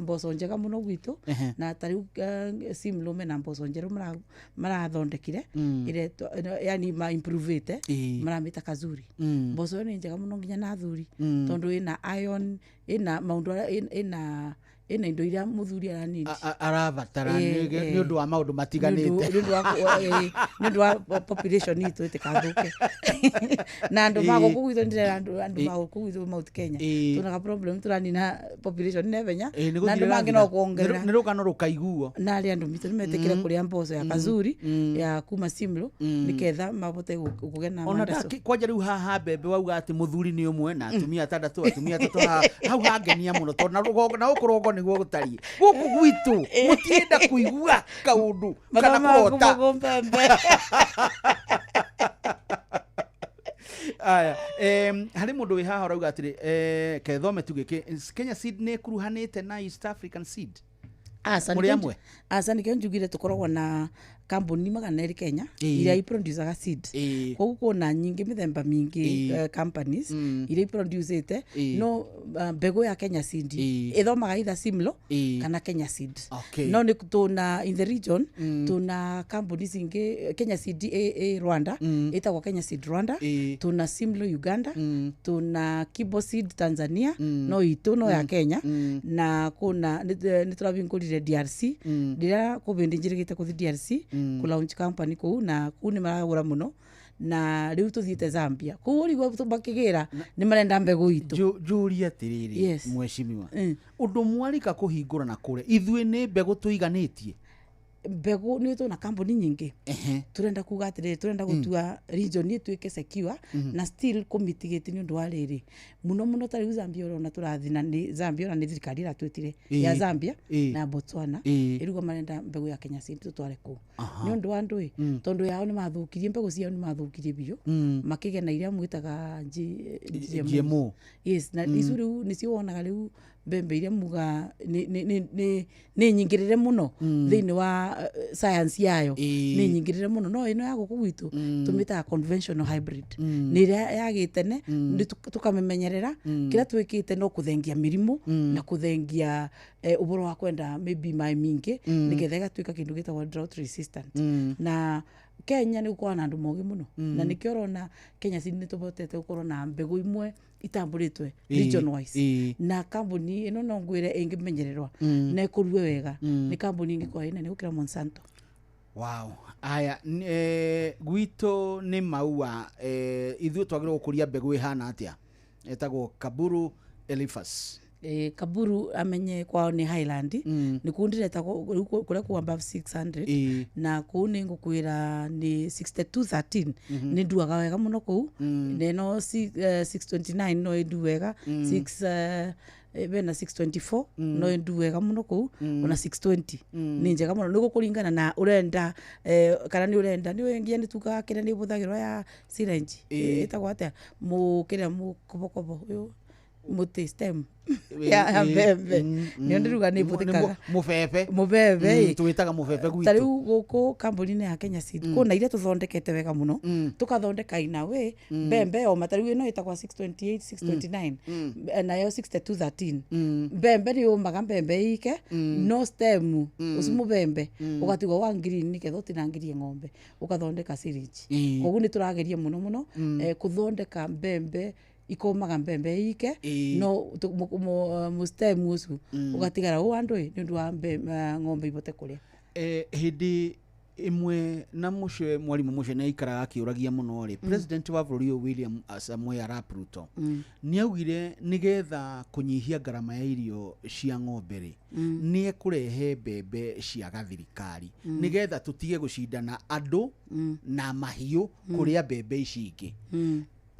mboco njega mũno gwitũ, na ta rĩu Simlo mena mboco njerũ marathondekire, ĩretwo, yani ma improvete, maramĩta Kazuri. Mboco ĩyo nĩ njega mũno nginya na athuri, tondũ ĩna iron, ĩna maũndũ arĩa ĩna indo iria mũthuri aranindi, arabatara nĩ ũndũ wa maũndũ matiganĩte. Nĩ ũndũ wa population itũ ĩtĩkathũke. Na andũ ma gũkũ gwitũ, ndĩrera andũ ma gũkũ gwitũ Mount Kenya, tunaga problem tũranina population nĩ Ĩĩ, nĩ na andũ gũthirĩra mangĩ no kuongerera. Nĩ rũgano rũkaiguo. Na arĩa andũ mitũ nĩ metĩkĩre kũrĩa mboco ya Kazuri ya kuma Simlo, nĩketha mabote kũgĩa na ona mandaco. Kwanja rĩu haha mbembe wauga atĩ mũthuri nĩ ũmwe na atumia atandatũ, atumia atatũ haha, hau hangenia mũno, tondũ na rũgongo na gũkũ rũgongo nĩguo gũtariĩ. Gũkũ gwitũ mũtienda kũigua kaũndũ kana Mathomo kũrota. maku mbembe. Aya, harĩ mũndũ wĩ haha ũrauga atĩrĩ, kethome tu gĩkĩ, Kenya Seed nĩ ĩkuruhanĩte na East African Seed? Aca. Mũrĩ amwe? Aca, nĩkĩo njugire tũkoragwo na kambuni 200 Kenya iria iproducaga seed. Koguo kwĩna nyingĩ, mĩthemba mĩingĩ, companies iria iproducĩte, no mbegũ ya Kenya Seed ĩthomaga either Simlo kana Kenya Seed. No nĩ tũna in the region, tũna kambuni cingĩ. Kenya Seed ĩ Rwanda, ĩtagwo Kenya Seed Rwanda. Tũna Simlo Uganda, tũna Kibo Seed Tanzania, no itũ no ya Kenya. Na kuna nĩ tũrabingũrire DRC rĩrĩa kũbĩndĩ njĩrĩgĩte kũthi DRC kũ launch company kũu, na kũu nĩ maragũra mũno, na rĩu tũthiĩte Zambia kũu ũrigwo makĩgĩra nĩ marenda mbegũ itũ. Njũrie atĩrĩrĩ, Yes. mheshimiwa, ũndũ mwarika kũhingũra na kũrĩa ithuĩ nĩ mbegũ tũiganĩtie? Mbegũ nĩ tũna kambuni nyingĩ. Turenda kuga atĩrĩrĩ, turenda gũtua region ĩtuĩke secure na still kũmitigate nĩ ũndũ wa rĩrĩ mũno mũno ta rĩu Zambia ũrona tũrathi na nĩ Zambia, ona nĩ thirikari ĩratwĩtire ya Zambia na Botswana, ĩruga marenda mbegũ ya Kenya Seed tũtware kũu nĩ ũndũ wa ndũĩ, tondũ yao nĩ mathũkirie mbegũ ciao, nĩ mathũkirie biũ, makĩgĩa na iria mwĩtaga GMO. GMO. Yes, na icio rĩu nĩcio wonaga rĩu mbembe iria muga nĩ nyingĩrĩre mũno thĩinĩ wa science yayo, nĩ nyingĩrĩre mũno. No ĩno ya gũkũ gwitũ tũmĩtaga conventional hybrid, nĩ ĩrĩa ya gĩtene, nĩ tũkamĩmenyerera. Kĩrĩa twĩkĩte no kũthengia mĩrimũ na kũthengia ũboro wa kwenda maybe maĩ mingĩ, nĩgetha ĩgatuĩka kĩndũ gĩtagwo drought resistant. Na Kenya nĩ gũkoragwo na andũ mogĩ mũno, na nĩkĩo ũrona Kenya Seed nĩ tũhotete gũkorwo na mbegũ imwe itambũrĩtwe region wise. Na kambuni ĩno no ngwĩre ĩngĩmenyererwa na ĩkũrue wega, nĩ kambuni ĩngĩkorwo ĩ nene gũkĩra Monsanto. Wow. Aya, gwitũ nĩ maua, ithuĩ twagĩrĩirwo gũkũria mbegũ ĩhana atĩa? Ĩtagwo Kaburu Elifas. Kaburu amenye kwao nĩ Highland, nĩ kũu ndĩreta rĩu kũrĩa kũ above 600, na kũu nĩ ngũkwĩra nĩ 6213 nĩ nduaga wega mũno kũu, na ĩno 629 no ĩndu wega, 6 Bena 624 no ndu wega muno kuu ona 620 ni njega muno niguo kuringana na urenda kana ni urenda ni nginya ni tukaga kiria ni buthagirwa ya syringe itagwo atia mu kiria mu kobokobo uyu muti stem ya mbembe nio ndiruga ni buthikaga mubebe mubebe tuwitaga mubebe gwitu ta riu guku kambuni-ini ya Kenya Seed kuna iria tuthondekete wega muno tukathondeka ina we mbembe o mata riu ino itagwa 628 629 nayo 6213 mbembe ni umaga mbembe ike no stem ucio mubembe ugatigwo wa green niketha utinangirie ng'ombe ukathondeka silage koguo ni turageria muno muno kuthondeka mbembe ikomaga mbembe ike no mustem ucio ugatigara u andu ni undu wa ng'ombe ibote kuria. Hindi imwe na mucwe mwarimu mucwe ni aikaraga akiuragia muno ri president wa bũrũri ũyũ William Samoei Arap Ruto ni augire nigetha kunyihia ngarama ya irio cia ng'ombe ri ni ekurehe mbembe cia gathirikari nigetha tutige gucindana andu na mahiũ kuria mbembe ici ingĩ.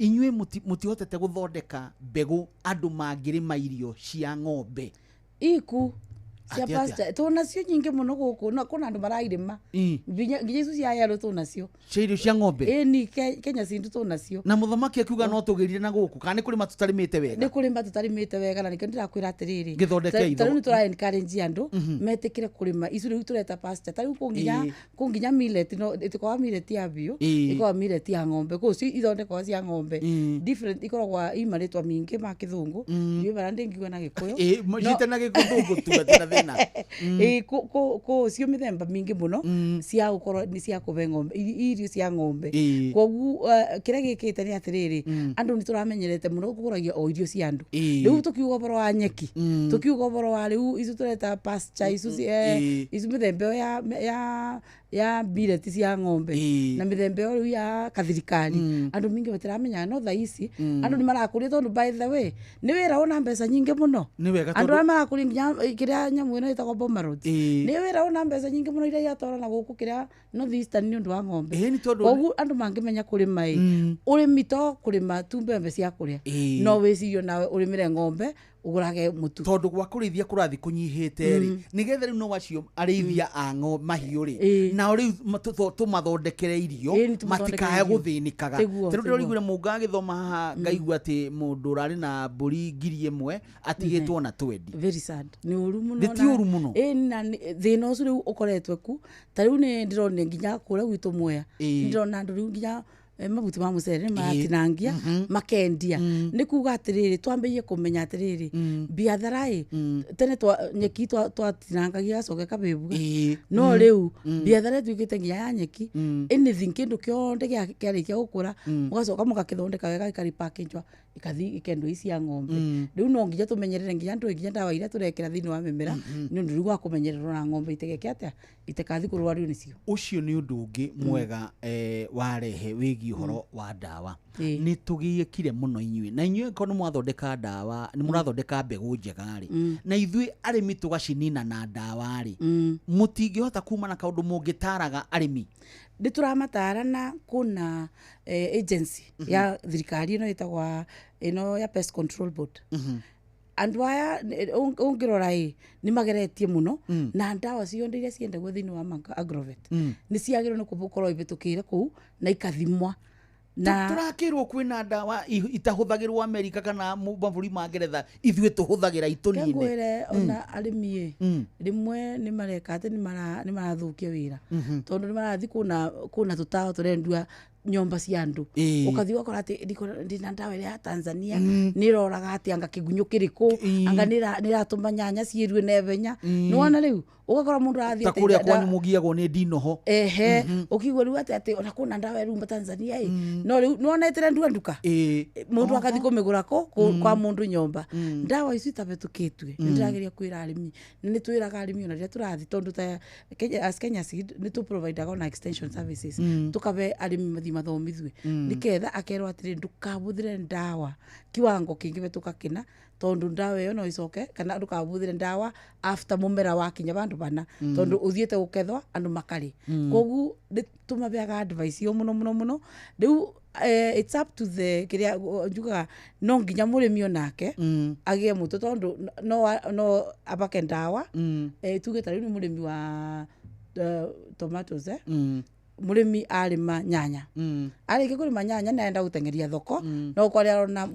Inyuĩ mutihotete guthondeka mbegu andu mangĩrĩma irio cia ng'ombe iku cia pasture tunacio nyingi muno guku na kuna andu marairima nginya icu cia yellow tunacio cia irio cia ng'ombe ĩni Kenya Seed tunacio na muthamaki akiuga no tugerire na guku kana ni kurima tutarimite wega ni kurima tutarimite wega na nikio ndirakwira atiriri ngithondeke itho ta riu tura encourage andu metikire kurima icu riu tureta pasture ta riu kunginya millet no itikoragwo millet ya biũ ikoragwo millet ya ng'ombe kuu cio ithondekagwo cia ng'ombe different ikoragwo i maritwa mingi ma kithungu ndiũ bara ndingiuga na gikuyu ciite na gikuthungu tu gatina thina. Ko cio mithemba mingi muno cia gukorwo ni cia kuve ng'ombe irio cia ng'ombe koguo kiria gikite ni atiriri andu ni turamenyerete muno kuguragia o irio cia andu riu tukiuga uboro wa nyeki tukiuga uboro wa riu icu tureta pasture icu icu mithemba ya millet cia ng'ombe na mithemba riu ya kathirikari andu mingi batiramenya no thaa ici andu ni marakuria tondu by the way ni wira una mbeca nyingi muno andu aria marakuria nginya kiria nyamu ino itagwo boma roads ni wira una mbeca nyingi muno iria iatwara na guku kiria North Eastern ni undu wa ng'ombe koguo andu mangimenya kurima i urimi to kurima tu mbembe cia kuria no wicirio nawe urimire ng'ombe ugurage mutu tondu gwa kurithia kurathi kunyihite ri nigetha riu no wacio arithia a ng'ombe mahiũ ri nao riu tumathondekere irio matikae guthinikaga tondu ndiroriguire munga agithoma haha ngaigua ati mundu urari na mburi 1000 atigitwo na 20. Very sad ni uru muno ti uru muno na thina ucio riu ukoretwe ku ta riu ni ndirone nginya kuria gwitu Mwea ndirona andu riu nginya mabuti ma mucere ni maratinangia makendia ni kuga atiriri twambiie kumenya atiriri biathara i tene twa nyeki twatinangagia gacoke kabibua no riu biathara ituikite nginya ya nyeki anything kindu kionthe kiarikia gukura mugacoka mugakithondeka wega gikaripackagwa ikathi ikendwo ici cia ng'ombe riu no nginya tumenyerere nginya andu nginya ndawa iria turekera thiini wa mimera ni undu riu wa kumenyererwo na ng'ombe itegeke atia itekathi kurwario nicio. Ucio ni undu ungi mwega warehe wigi uhoro wa ndawa ni tugiikire muno inyuĩ na inyuĩ ko ni mwathondeka ndawa ni murathondeka mbegu njega ri na ithuĩ arĩmi tugacinina na ndawa ri mutingihota kuma na kaundu mungitaraga arĩmi ndi turamatarana kuna agency ya thirikari ino itagwa ino ya Pest Control Board andu aya ungirora i ni mageretie muno na ndawa cionde iria ciendagwo thiini wa agrovet ni ciagirwo ni gukorwo ibitukire kuu na ikathimwa na turakirwo kwina ndawa itahuthagirwo America kana mabũrũri ma Ngeretha ithuĩ tuhuthagira itunine ngwire ona arĩmi rimwe ni mareka ati ni marathukia wira tondu ni marathi kuna tutao turendua nyomba cia andu ukathi ugakora ati ndina ndawa ĩrĩa ya Tanzania nĩroraga ati anga kĩgunyũ kĩrĩkũ anga nĩratũma nyanya ciĩrue naihenya nĩwona rĩu ugakora mũndũ arathiĩ ta kũrĩa kwanyu mũgiagwo nĩ ndinoho ehe ũkigua rĩu atĩ atĩ ona kwĩna ndawa ĩruma Tanzania ĩ no rĩu nĩwona ĩtĩrendua nduka mũndũ akathi kũmĩgũra kũ kwa mũndũ nyomba ndawa ici itabĩtũkĩtue nĩndĩrageria kwĩra arĩmi na nĩtwĩraga arĩmi ona rĩrĩa tũrathi tondũ ta as Kenya Seed nĩtũprovidaga ona extension services tũkabe arĩmi mathi mathomithue niketha akerwo atĩrĩ ndũkabũthĩre ndawa kiwango kĩngĩbĩtũka kĩna tondu ndawa ĩyo no icoke kana ndũkabũthĩre ndawa after mũmera wakinya bandũ bana tondu ũthiĩte gũkethwa andũ makarĩ koguo nĩtũmabeaga advice ĩyo mũno mũno mũno rĩu It's up to the kiria njugaga no nginya mũrĩmi onake agĩe mũtwe tondũ no abake ndawa. Tuge ta rĩu nĩ mũrĩmi wa tomatoes, mũrĩmi arĩma nyanya, arĩkia kũrĩma nyanya nĩ arenda gũteng'eria thoko, no ũkore arona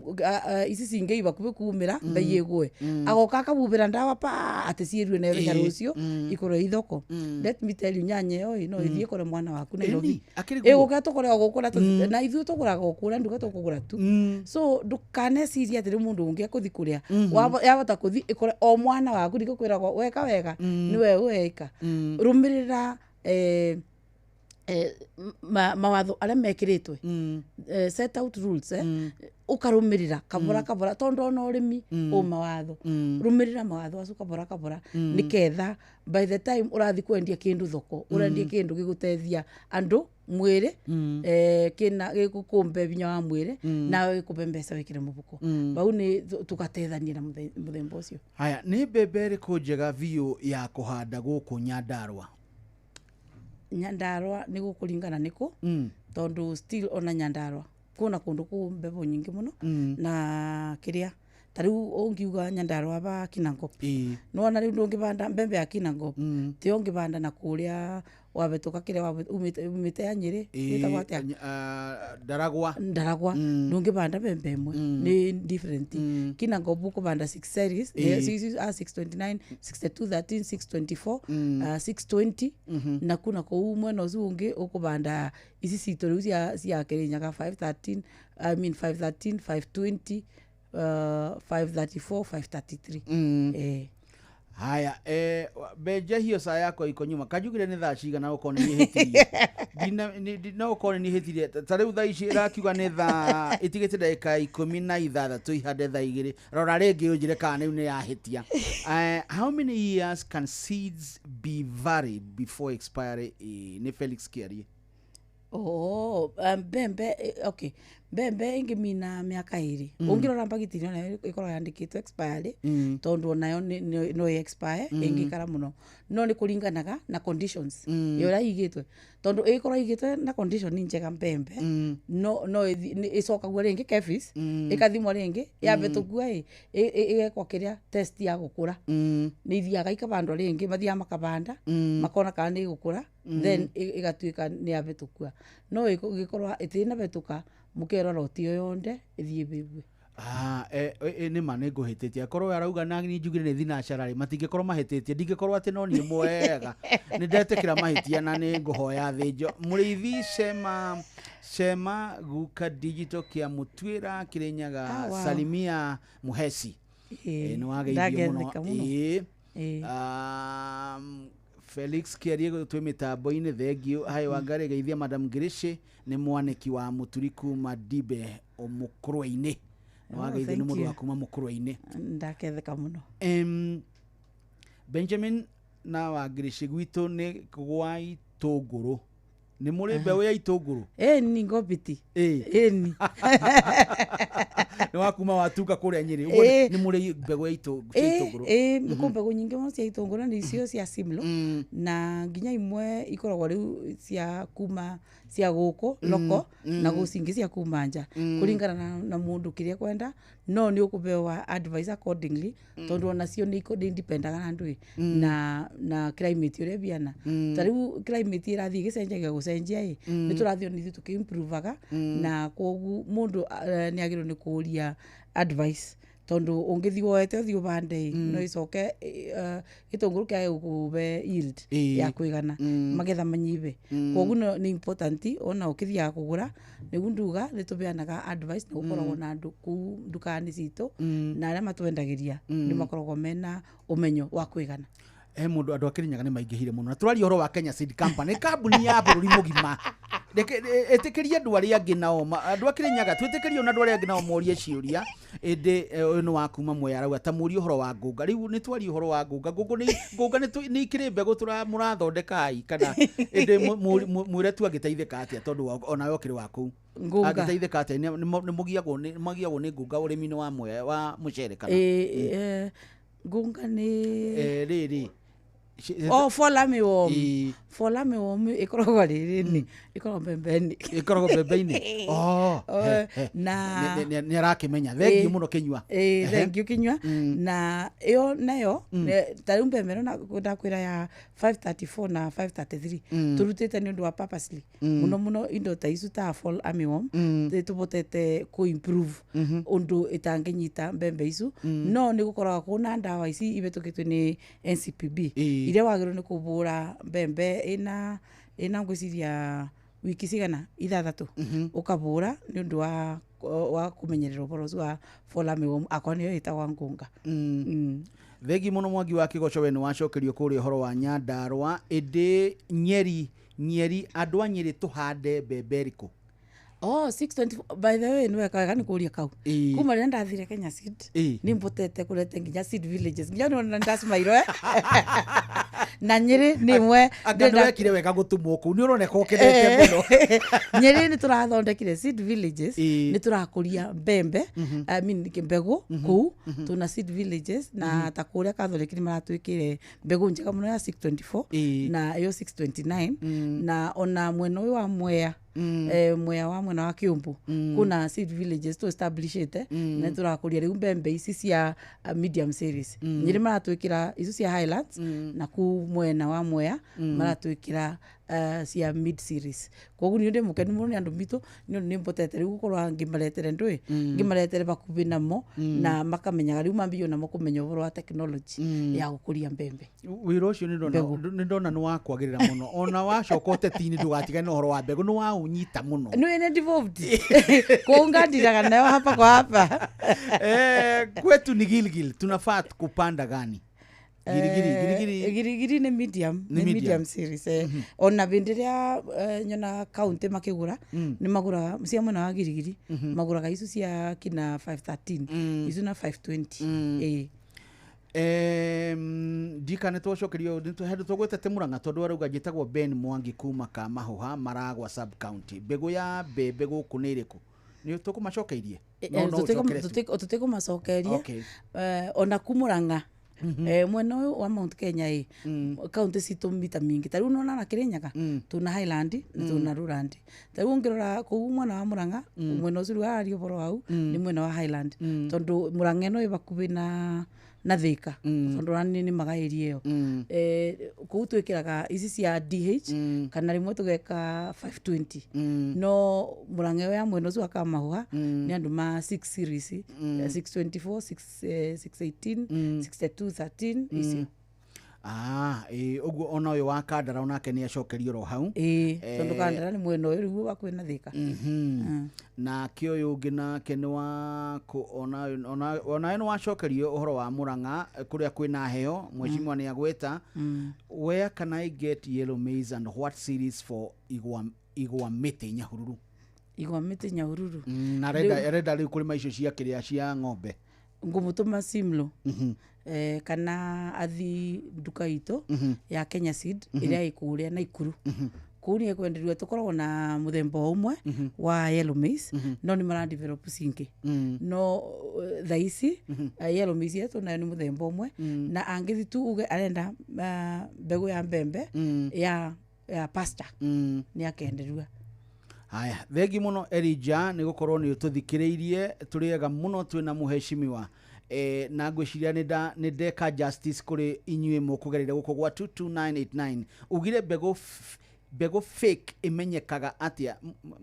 ici cingĩ ibakuhĩ kumĩra mbei ĩgwe, agoka akabubĩra ndawa pa atĩ ciĩrue na ethenya rũciũ ikorwo i thoko. Let me tell you, nyanya ĩyo ĩ no ĩthiĩ ĩkore mwana waku Nairobi. Akĩrĩ guo. Ĩgũka tũkore o gũkũ na ithuĩ tũgũraga o kũrĩa, nduka tũkũgũra tu. So ndũkanecirie atĩ rĩu mũndũ ũngĩ ekũthi kũrĩa. Yahota kũthi ĩkore o mwana waku, nĩkĩo kwĩragwo weka wega nĩwe weka. Rũmĩrĩra mawatho arĩa mekĩrĩtwe, set out rules, ũkarũmĩrĩra kabora kabora, tondũ ona ũrĩmi ũ mawatho. Rũmĩrĩra mawatho acio kabora kabora, nĩketha by the time ũrathi kwendia kĩndũ thoko, ũrendia kĩndũ gĩgũteithia andũ mwĩrĩ, kĩna gĩgũkũmbe hinya wa mwĩrĩ, nawe gĩkũmbe mbeca wĩkĩre mũhuko. Bau nĩ tũgateithania na mũthemba ũcio. Haya, nĩ mbembe ĩrĩkũ njega biũ ya kũhanda gũkũ Nyandarua? Nyandarua nĩ gũkũringana nĩkũ, tondũ still ona Nyandarua kwĩna kũndũ kũ mbembe nyingĩ mũno, na kĩrĩa ta rĩu ũngiuga Nyandarua ba Kinangop, nĩwona rĩu ndũngĩbanda mbembe ya Kinangop tiyo ũngĩbanda na kũrĩa wabetũka kĩrĩa umĩte ya Nyĩrĩ, ĩtagwo atĩa? Ndaragwa. Ndaragwa, ndũngĩbanda mbembe ĩmwe, nĩ different. Kinangop ũkũbanda 6 series, 629, 6213, 624, 620, na kuna kũu mwena ũcio ũngĩ ũkũbanda ici citũ rĩu cia Kĩrĩnyaga 513, I mean 513, 520, 534, 533. Haya, benja hiyo saa yako iko nyuma. Kanjugire nĩ thaa cigana ũkorwo nĩ hĩtirie. No ũkorwo nĩ hĩtirie. Ta rĩu thaa ici ĩrakiuga nĩ thaa ĩtigĩte ndagĩka 16 ihande thaa 2. Rora rĩngĩ ũnjĩre kana rĩu nĩ yahĩtia. How many years can seeds be varied before expiry? Nĩ Felix Kiarie. Oh, mbembe, okay. Mbembe ĩngĩmina mĩaka 2. Ũngĩrora mbagiti-inĩ onayo ĩkoragwo yandĩkĩtwo expiry, tondũ onayo no ĩ expire ĩngĩikara mũno. No nĩ kũringanaga na conditions ya ũrĩa ĩigĩtwe, tondũ ĩgĩkorwo ĩigĩtwe na condition njega mbembe, no ĩcokagio rĩngĩ KEPHIS, ĩkathimwo rĩngĩ, yabĩtũkua ĩ ĩgekwo kĩrĩa test ya gũkũra. Nĩ ithiaga ikabandwo rĩngĩ, mathiaga makabanda, makona kana nĩ ĩgũkũra, then ĩgatuĩka nĩ yabĩtũkua. No ĩgĩkorwo ĩtinabĩtũka, mũkerwo roti ĩyo yonde ĩthiĩ ĩbĩbue. Nĩ ma nĩ ngũhĩtĩtie. Akorwo arauga na niĩ njugire nĩ thinacara rĩ, matingĩkorwo mahĩtĩtie. Ndingĩkorwo atĩ no niĩ mwega. Nĩ ndetĩkĩra mahĩtia na nĩ ngũhoya thĩnjo. Mũrĩithi Sema Guka Digital kĩa Mũtuĩra Kĩrĩnyaga. Wow. Salimia Muhesi. Nĩ wageithio mũno. Ndagetheka mũno. Felix Kiarie twĩ mĩtambo-inĩ, thengiũ. Hayo Wangari geithia Madam Ngirici, nĩ mwanĩki wa Mũturi kuma Dibe Mũkũrwe-inĩ. Nĩ wageithio nĩ mũndũ wa kuma Mũkũrwe-inĩ. Ndaketheka mũno. Benjamin na Wangirici, gwitũ nĩ gwa itũngũrũ. Nĩ mũrĩ mbeũ ya itũngũrũ? Ĩni ngobiti. Ĩni. Nĩ wa kuma watuka kũrĩa Nyĩrĩ. Ũguo nĩ mũrĩ mbegũ ya itũngũrũ? Ĩ, kũ mbegũ nyingĩ mũno cia itũngũrũ nĩ icio cia Simlo, na nginya imwe ikoragwo rĩu cia kuma cia gũkũ loko, na gũcingĩ cia kuma nja, kũringana na mũndũ kĩrĩa kwenda. No nĩ ũkũbewa advice accordingly, tondũ onacio nĩ independaga na andũ na climate ũrĩa ĩbiana. Ta rĩu climate ĩrathiĩ ĩgĩcenjagia gũcenjia ĩ, nĩ tũrathiĩ ona ithuĩ tũkĩ-improvaga, na koguo mũndũ nĩ agĩrĩirwo nĩ kũũria advice, tondũ ũngĩthiĩ woete ũthiĩ ũbande ĩ, no ĩcoke gĩtũngũrũ kĩage gũkũbe yield ya kũigana, magetha manyibe. Koguo nĩ important ona ũkĩthiaga kũgũra, nĩguo nduga nĩ tũbeanaga advice, na gũkoragwo na andũ kũu nduka-inĩ citũ, na arĩa matwendagĩria nĩ makoragwo mena ũmenyo wa kũigana. He mũndũ, andũ a Kĩrĩnyaga nĩ maingĩhire mũno, na tũraria ũhoro wa Kenya Seed Company, kambuni ya bũrũri mũgima. Ĩtĩkĩrie andũ arĩa angĩ nao, andũ a Kĩrĩnyaga twĩtĩkĩrie ona andũ arĩa angĩ nao morie ciũria. Ĩndĩ ũyũ nĩ wa kuma Mwea, arauga ta mũrie ũhoro wa ngũnga. Rĩu nĩ twarie ũhoro wa ngũnga. Ngũnga nĩ ikĩrĩ mbegũ mũrathondeka ai, kana ĩndĩ mwĩre tu angĩteithĩka atĩa, tondũ onawe ũkĩrĩ wa kũu. Ngũnga. Angĩteithĩka atĩa? Nĩ mũgiagwo nĩ ngũnga ũrĩmi-inĩ wa Mwea wa mũcere kana? Ngũnga nĩ Rĩrĩ Oh, fall armyworm. Fall armyworm ikoragwo rĩrĩ ikoragwo mbembe-inĩ. Ikoragwo mbembe-inĩ. Oh, na nĩ arakĩmenya. Thengiũ mũno Kĩnyua. Thengiũ Kĩnyua. Na ĩyo nayo ta rĩu mbembe ĩno ndakwĩra ya 534 na 533 tũrutĩte nĩ ũndũ wa purposely mũno mũno indo ta icu ta fall armyworm tũbotete kũ improve ũndũ ĩtangĩnyita mbembe icu. No nĩ gũkoragwo kwĩna ndawa ici ibĩtũkĩtio nĩ NCPB iria wagĩrĩirwo nĩ kũbũra mbembe ĩna ngwĩciria wiki cigana ithathatũ ũkabũra nĩ ũndũ wa kũmenyerera ũhoro ũcio wa fall armyworm akorwo nĩyo ĩtagwa ngũnga. Thengi mũno Mwangi wa Kĩgoco, we nĩ wacokerio kũrĩa ũhoro wa Nyandarũa. Ĩndĩ Nyeri andũ a Nyeri tũhande mbembe ĩrĩkũ? Oh, 624 by the way, nĩ weka wega nĩ kũria kau. Kuma rĩrĩa ndathire Kenya Seed nĩ mbotete kũrete nginya seed villages nginya nĩ ndacimairwo na Nyeri nĩ ĩmwe. Anga nĩ wekire wega gũtũmwo kũu, nĩ ũroneka ũkenete mũno. Nyeri nĩ tũrathondekire seed villages, nĩ tũrakũria mbembe, I mean mbegũ kũu tuna seed villages na ta kũrĩa Catholic nĩ maratwĩkĩre mbegũ njega mũno ya 624 na ĩyo 629 na ona mwena ũyũ wa Mwea, Mwea wa mwena wa Kiumbu kuna seed villages tu establishete na tũrakũria rĩu mbembe ici cia medium series. Nyeri maratwĩkĩra icio cia Highlands na ku mwena wa Mwea maratwĩkĩra cia mid series. Koguo nĩ ndĩ mũkenu mũno nĩ andũ mitũ nĩ ũndũ nĩ mbotete rĩu gũkorwo ngĩmaretere ndũĩ ngĩmaretere bakuhĩ namo na makamenyaga rĩu mambia namo kũmenya ũhoro wa technology ya gũkũria mbembe. Wĩra ũcio nĩ ndona nĩ wa kwagĩrĩra mũno, ona wacoka ũteti-inĩ ndũgatigane na ũhoro wa mbegũ, nĩ waũnyita mũno. Nĩ nĩ devolved kũu ngandiraga nayo hapa kwa hapa. Kwetu ni Gilgil, tunafaa kupanda gani? Girigiri. Girigiri nĩ medium, nĩ medium series. Ona bĩndĩ ĩrĩa nyona county makĩgũra nĩ magũraga cia mwena wa Girigiri, magũraga icio cia kina 513 icio na 520. Ndika nĩ twacokerio handũ tũgwĩtete Murang'a tondũ arauga njĩtagwo Ben Mwangi kuma Kamahũha Maragwa sub county. Mbegũ ya mbembe gũkũ nĩ ĩrĩkũ? Nĩ tũkũmacokeirie? Tũtikũmacokeria. Ona ku Murang'a mwena ũyũ wa Mount Kenya ĩ kaunti citũ mita mingĩ ta rĩu nĩwona na Kĩrĩnyaga tuna Highland na tuna Lowland. Ta rĩu ũngĩrora kũu mwena wa Murang'a mwena ũcio rĩu araria ũhoro wau nĩ mwena wa Highland tondũ Murang'a ĩno ĩ bakuhĩ na Thika tondũ ona nĩ maga area ĩyo. Kũu twĩkĩraga ici cia DH kana rĩmwe tũgeka 520 no Murang'a ĩyo ya mwena ũcio wa Kamahũha nĩ andũ ma 6 series, 624, 618, 62, 13 icio. Ũguo ona ũyũ wa Kandara onake nĩ acokerio ro hau. Tondũ Kandara nĩ mwena ũyũ rĩu wakuhĩ na Thika. Nake ũyũ ũngĩ nake nĩ wa onawe nĩ wacokerio ũhoro wa Murang'a kũrĩa kwĩna heo mheshimiwa nĩ agweta. Where can I get yellow maize and what series for igwa mĩtĩ Nyahururu? Igwa mĩtĩ Nyahururu. Na arenda rĩu kũrĩma icio cia kĩrĩa cia ng'ombe. Ngũmũtũma Simlo kana athi nduka itũ ya Kenya Seed ĩrĩa ĩ kũrĩa Naikuru. Kũu nĩ ekwenderio tũkoragwo na mũthemba ũmwe wa yellow maize no nĩ mara develop cingĩ. No thaa ici yellow maize ĩrĩa tũnayo nĩ mũthemba ũmwe na angĩthi tu uge arenda mbegũ ya mbembe ya pasta nĩ akenderua. Haya, thengi mũno Elijah nĩ gũkorwo nĩ ũtũthikĩrĩirie, tũrĩega mũno twĩna mũheshimiwa. Na ngwĩciria nĩ ndeka justice kũrĩ inyuĩ mũkũgerera gũkũ gwa 22989. Ugire mbegũ fake ĩmenyekaga atĩa?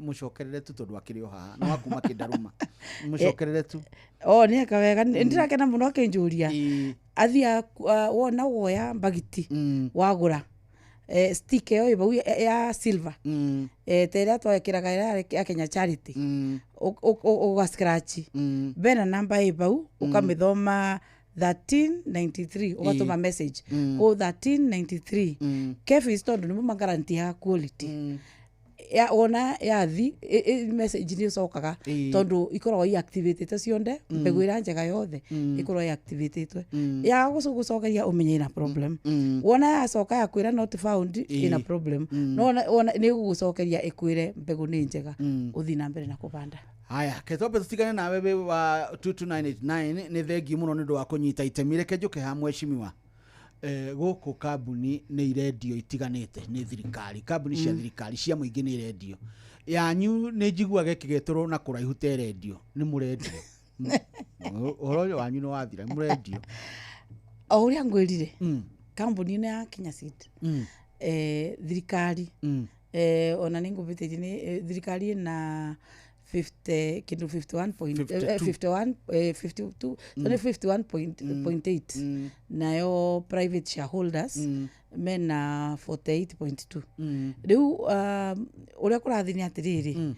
Mũcokerere tu tondũ akĩrĩ o haha nĩ wakuma Kĩndarũma. Mũcokerere tu. Oh, nĩ eka wega, ndĩrakena mũno akĩnjũria. Athia wona woya mbagiti wagũra stick ĩyo ĩ bau ya silver ta ĩrĩa twekĩraga ĩrĩa ya Kenya Charity ũga scratch bena namba ĩ bau ũkamĩthoma 1393 ũgatũma message kũ 1393 KEPHIS tondũ nĩmo magarantiaga quality ya ona yathi message nĩ ũcokaga tondũ ikoragwo iactivatĩtwo cionde mbegũ ĩrĩa njega yothe ikoragwo iactivatĩtwo ya gũcokeria ũmenye ĩna problem. Wona yacoka yakwĩra not found ĩna problem no wona nĩ ĩgũgũcokeria ĩkwĩre mbegũ nĩ njega ũthiĩ na mbere na kũbanda. Haya, ketwambe tũtigane nawe wĩ wa 22989 nĩ thengi mũno nĩ ũndũ wa kũnyita itemi. Reke njũke ha mheshimiwa. Gũkũ kambuni nĩ irendio itiganĩte nĩ thirikari, kambuni cia thirikari cia mũingĩ nĩ irendio. Yanyu nĩ njiguaga ĩkĩgetũrwo na kũraihu ta ĩrendio, nĩ mũrendio. Ũhoro ũyũ wanyu nĩ wathira, mũrendio. O ũrĩa ngwĩrire, kambuni ĩno ya Kenya Seed, thirikari, ona nĩ ngũbĩtĩtie, nĩ thirikari ĩna 50 kindu 51 point, 51, 52, sorry, 51.8, nayo private shareholders mena 48.2. Riu uria kurathi ni atiriri,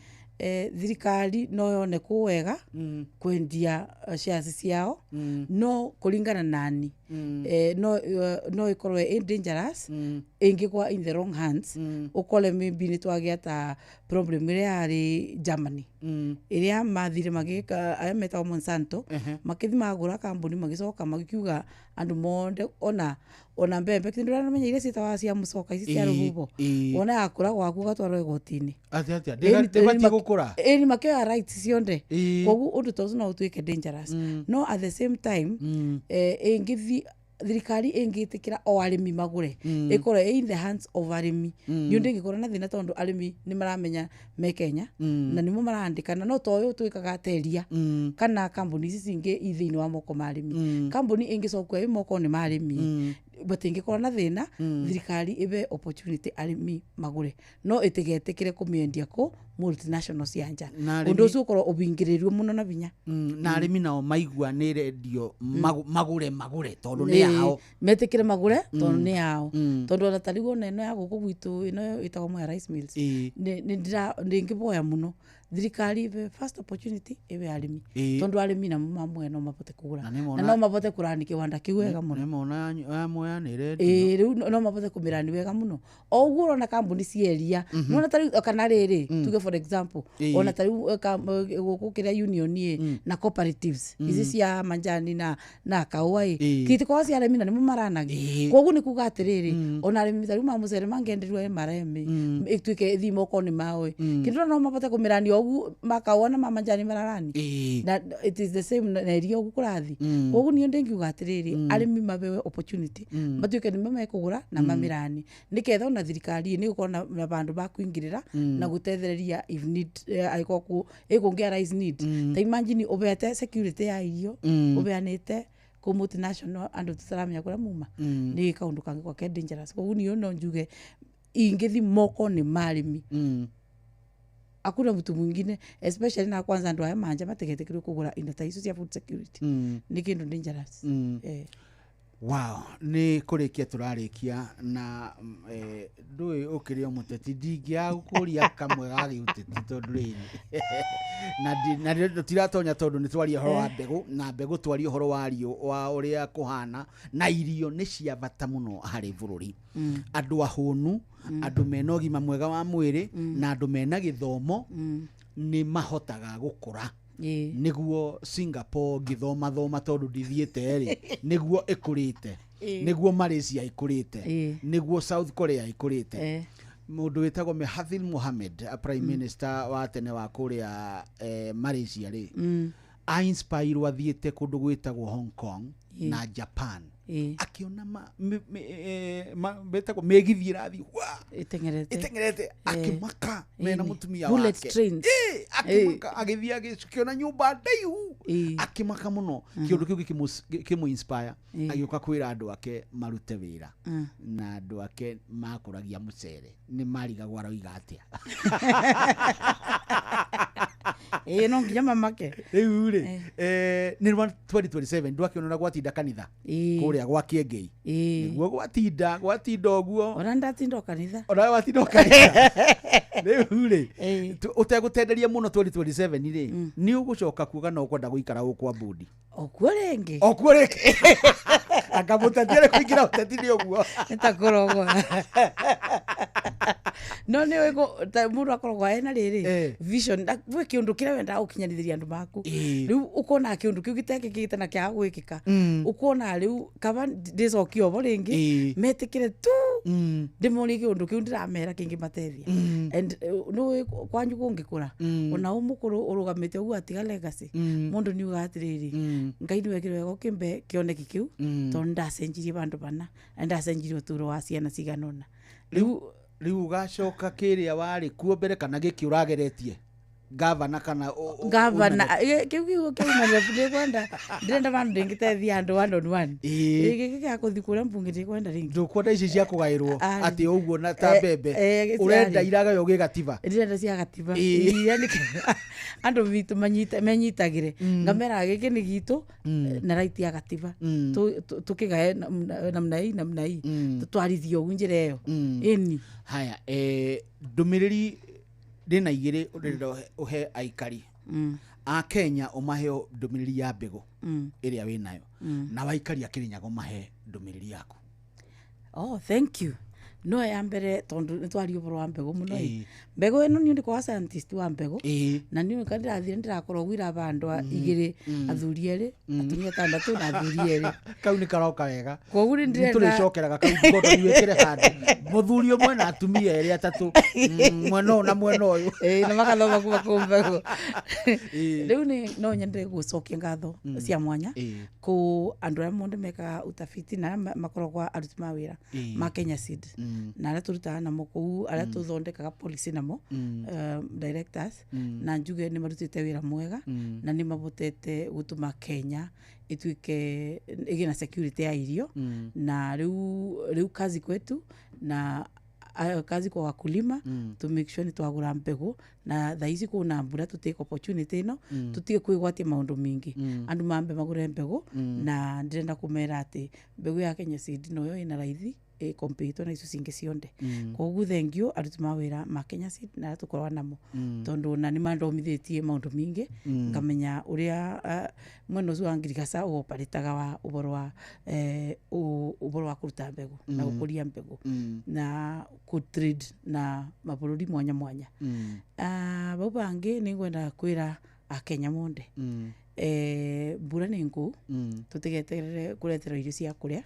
thirikari no yone ku wega kwendia shares ciao, no kuringana nani, no ikorwe in dangerous ingikwa in the wrong hands, ukore maybe ni twagia ta problem iria yari Germany, iria mathire magika aya metagwo Monsanto, makithi magura kambuni magicoka magikiuga andu monde ona mbembe kindu ramenya iria ciĩtagwo cia mucoka ici cia rũhuho, wona yakũra gwaku ũgatwarwo igoti-inĩ. Atĩa atĩa ndĩbatiĩ gũkũra? Ĩni makĩoya rights cionde, koguo ũndũ ta ũcio no ũtuĩke dangerous. No at the same time, ĩngĩthi thirikari ĩngĩtĩkĩra o arĩmi magũre, ĩkorwo ĩ in the hands of arĩmi, nĩ ũndũ ĩngĩkorwo na thĩna, tondũ arĩmi nĩ maramenya me Kenya na nĩmo marandĩkana, no to ũyũ twĩkaga teria kana kambuni ici cingĩ i thĩinĩ wa moko ma arĩmi. Kambuni ĩngĩcokio ĩ moko-inĩ ma arĩmi, but ĩngĩkorwo na thĩna, thirikari ĩbe opportunity arĩmi magũre, no ĩtigetĩkĩre kũmĩendia kũ multinational cia nja. Ũndũ ũcio ũkorwo ũbingĩrĩirio mũno na binya. Na arĩmi nao maigua nĩ rendio magũre magũre tondũ nĩ yao, metĩkĩre magũre tondũ nĩ yao, tondũ ona tarĩu ona ĩno ya gũkũ gwitũ ĩno ĩtagwo Mwea Rice Mills, ndĩngĩboya mũno thirikari ĩbe first opportunity ĩbe arĩmi, tondũ arĩmi namo mamwe no mabote kũgũra na no mabote kũrani kĩwanda kĩu wega mũno. Nĩmona ya Mwea nĩ rendio. Rĩu no mabote kũmĩrani wega mũno. O ũguo ũrona kambuni cieria, nona tarĩu kana rĩrĩ tuge for example, ona tarĩu gũkũ kĩrĩa union ĩ na cooperatives ici cia manjani na kahũa ĩ kitikorwo cia arĩmi na nĩmo maranagia, koguo nĩ kuga atĩrĩrĩ, ona arĩmi tarĩu ma mũcere mangĩenderwo MRM ĩtuĩke ĩthiĩ moko-inĩ mao ĩ, kĩndũ no mabote kũmĩrani ogu makahũa na ma manjani mararani, na it is the same na iria ũguo kũrathi. Koguo niĩ ndĩngiuga atĩrĩrĩ, arĩmi mabewe opportunity matuĩke nĩmo mekũgũra na mamĩrani, nĩketha ona thirikari nĩ gũkorwo na bandũ ba kũingĩrĩra na gũtethereria if need, angĩkorwo ĩkũngĩa rise need. Ta imagine ũbeete security ya irio ũbeanĩte kũ multinational andũ tũtaramenya kũrĩa muma, nĩ kaũndũ kangĩkorwo ke dangerous. Koguo niĩ no njuge ingĩthi moko-inĩ ma arĩmi, hakuna mtu mwingine, especially na kwanza andu aya manja mategetekirwo kugura indo ta icio cia food security, ni kindu dangerous. Wow, nĩ kũrĩkia tũrarĩkia na ndũĩ ũkĩrĩ o mũteti, ndingĩagũkũria kamwe ga gĩũteti tondũ rĩrĩ na tũtiratonya tondũ nĩ twaria ũhoro wa mbegũ, na mbegũ twaria ũhoro wa wa ũrĩa kũhana, na irio nĩ cia bata mũno harĩ bũrũri. Andũ ahũnu, andũ mena ũgima mwega wa mwĩrĩ, na andũ mena gĩthomo nĩ mahotaga gũkũra. Niguo Singapore ngithoma thoma tondu ndithiĩte rĩ, niguo ĩkũrĩte, niguo Malaysia ĩkũrĩte, niguo South Korea ĩkũrĩte. Mũndũ wĩtagwo Mahathir Mohamad, prime minister wa tene wa kũrĩa Malaysia rĩ, a inspire athiĩte kũndũ gwĩtagwo Hong Kong na Japan, akiona betagwo mĩgithi ĩrathiĩ ĩteng'erete, akĩmaka mena mũtumia wake, akĩmaka agĩthiĩ agĩkiona nyũmba ndaihu, akĩmaka mũno. Kĩũndũ kĩu gĩkĩmũ inspire, agĩũka kwĩra andũ ake marute wĩra, na andũ ake makũragia mũcere, nĩ marigagwo aroiga atĩa. No nginya mamake. Rĩu rĩ, nĩ rwa 2027 ndwakĩona ũrĩa gwatinda kanitha kũrĩa gwa Kĩengei, nĩguo gwatinda ũguo, ona ndatinda kanitha, ona watinda kanitha. Rĩu rĩ, ũtegũtenderia mũno 2027 rĩ, nĩ ũgũcoka kuga no ũkwenda gũikara gũkũ Ambudi okuo rĩngĩ, okuo rĩngĩ, anga mũteti arĩ kũingĩra ũteti nĩ ũguo nĩtakũrogwo. No nĩ mũndũ akoragwo ena rĩrĩ vision, gwĩ kĩũndũ kĩrĩa wendaga gũkinyanithĩria andũ maku, rĩu ũkona kĩũndũ kĩu gĩtekĩkĩte na kĩaga gwĩkĩka, ũkona rĩu kaba ndĩcokie ovo rĩngĩ, metĩkĩre tu Ndĩmorie kĩũndũ kĩu ndĩramera kĩngĩmatethia. And nĩũĩ kwanyu kũngĩkũra, ona ũ mũkũrũ ũrũgamĩte ũguo atiga legacy, mũndũ nĩugaga atĩrĩrĩ, Ngai nĩwekire wega ũkĩmbe kĩoneki kĩu, tondũ nĩndacenjirie vandũ vana na nĩndacenjirie ũtũũro wa ciana cigana ũna. Rĩu ũgacoka kĩrĩa warĩ kuo mbere kana gĩkĩ ũrageretie gavana kana gavana kĩu kiugo kĩa ndikwenda, ndĩrenda vandu ndĩngĩtethia andũ one on one. Gĩkĩ gĩa kũthi kũrĩa mbunge ndikwenda rĩngĩ. Ndũkwenda ici cia kũgaĩrwo atĩ ũguo na ta mbembe, ũrenda iragaywo gĩgatiba. Ndĩrenda cia gatiba. Iria nĩ andũ witũ menyitagĩre, ngamera gĩkĩ nĩ gitũ na right ya gatiba, tũkĩgae namna hii namna hii, tũtwarithie ũguo njĩra ĩyo. Ĩni. Haya, ndũmĩrĩri ndĩna igĩrĩ ũrenda ũhe aikari a Kenya, ũmahe ndũmĩrĩri ya mbegũ ĩrĩa wĩnayo, na waikari a Kĩrĩnyaga ũmahe ndũmĩrĩri yaku. Oh, thank you. No ya mbere, tondu nĩ twaria ũhoro wa mbegũ mũno ĩ, mbegũ ĩno niĩ ndĩkoragwo scientist wa mbegũ, na niĩ ka ndĩrathire ndĩrakorwo gwira vandũ igĩrĩ, athuri erĩ, atumia atandatũ na athuri erĩ. Kau nĩ karoka wega. Koguo nĩ ndĩrenda tũrĩcokeraga kau ngondo wĩkĩre handũ mũthuri ũmwe na atumia erĩ atatũ, mwena ũyũ na mwena ũyũ. Ĩĩ, na magathoma kuma kũu mbegũ. Rĩu nĩ no nyende gũcokia ngatho cia mwanya kũ andũ arĩa monde mekaga utafiti na arĩa makoragwo aruti ma wĩra ma Kenya Seed, na arĩa tũrutaga namo kũu, arĩa tũthondekaga policy namo, directors, na njuge nĩ marutĩte wĩra mwega na nĩ mabotete gũtũma Kenya ĩtuĩke ĩgĩe na security ya irio. Na rĩu kazi kwetu na kazi kwa wakulima to make sure nĩ twagũra mbegũ, na thaa ici kwĩna mbura, tũ take opportunity ĩno, tũtige kwĩgwatia maũndũ mingĩ, andũ mambe magũre mbegũ. Na ndĩrenda kũmera atĩ mbegũ ya Kenya Seed noyo ĩna raithi ĩkompĩtwo na icio cingĩ cionde. Koguo thank you aruti ma wĩra ma Kenya Seed na arĩa tũkoragwo namo, tondũ ona nĩ mandomithĩtie maũndũ mingĩ, ngamenya ũrĩa mwena ũcio wa ngirigaca ũoparĩtaga wa ũhoro wa ũhoro wa kũruta mbegũ na gũkũria mbegũ na kũ trade na mabũrũri mwanya mwanya. Bau bangĩ nĩ ngwenda kwĩra akenya monde, mbura nĩ ngũu, tũtigeterere kũreterwo irio cia kũrĩa.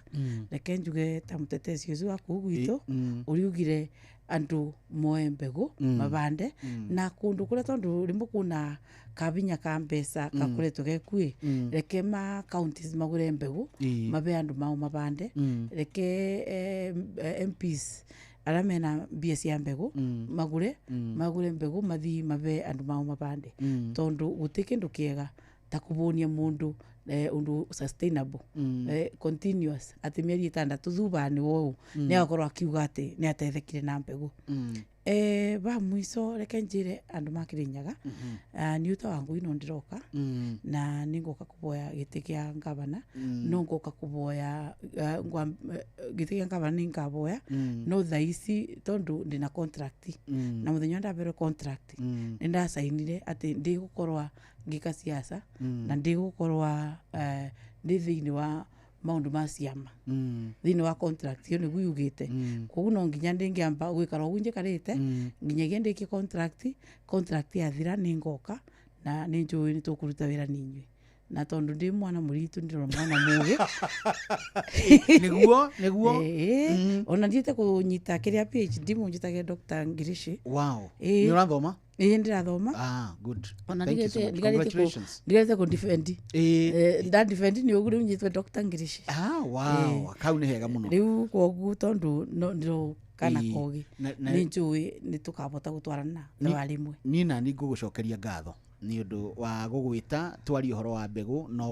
Reke njuge ta mũteteci ũcio wa kũu gwitũ ũrĩa ugire andũ moe mbegũ mabande na kũndũ kũrĩa, tondũ rĩmwe kwĩna kabinya ka mbeca gakoretwo gekuĩ, reke ma counties magũre mbegũ, mabe andũ mao mabande. Reke MPs arĩa mena mbia cia mbegũ magũre mbegũ, mathi mabe andũ mao mabande, tondũ gũtirĩ kĩndũ kĩega ta kũbũnia mũndũ ũndũ sustainable, continuous, atĩ mĩeri 6 thutha-inĩ wa ũũ nĩ agakorwo akiuga atĩ nĩ atethekire na mbegũ. Ba mwico reke njĩre andũ ma Kĩrĩnyaga, niĩ ta Wangũi no ndĩroka na nĩ ngoka kũboya gĩtĩ kĩa ngavana. No ngoka kũboya gĩtĩ kĩa ngavana, nĩ ngaboya, no thaa ici tondũ ndĩna contract, na mũthenya ũrĩa ndaberwo contract nĩ ndacainire atĩ ndigũkorwa ngĩka siasa na ndigũkorwa ndĩ thĩinĩ wa maũndũ ma ciama. Thĩinĩ wa contract ĩyo nĩguo yugĩte. Koguo no nginya ndĩngĩamba gwĩkara ũguo njikarĩte nginyagia ndĩkie contract. Contract yathira nĩ ngoka, na nĩ njũĩ nĩ tũkũruta wĩra nĩ inyuĩ, na tondũ ndĩ mwana mũritũ, ndĩrona mwana mũgĩ. Nĩguo. Ona ndiĩte kũnyita kĩrĩa PhD, mũnjĩtage Dr. Ngirici. Wow. Nĩ ũrathoma? Ĩĩ, ndĩrathoma. Ah, good. Ona Thank you so much. Congratulations. ndigĩte kũ defend. Nda defend nĩ ũguo rĩu nyitwe Dr. Ngirici. Ah, wow, kau nĩ hega mũno. Rĩu koguo tondũ no ndĩro kana kogi nĩ njũĩ nĩ tũkabota gũtwarana thabarĩ ĩmwe. Niĩ nani ngũgũcokeria ngatho nĩ ũndũ wa gũgwĩta twarie ũhoro wa mbegũ, na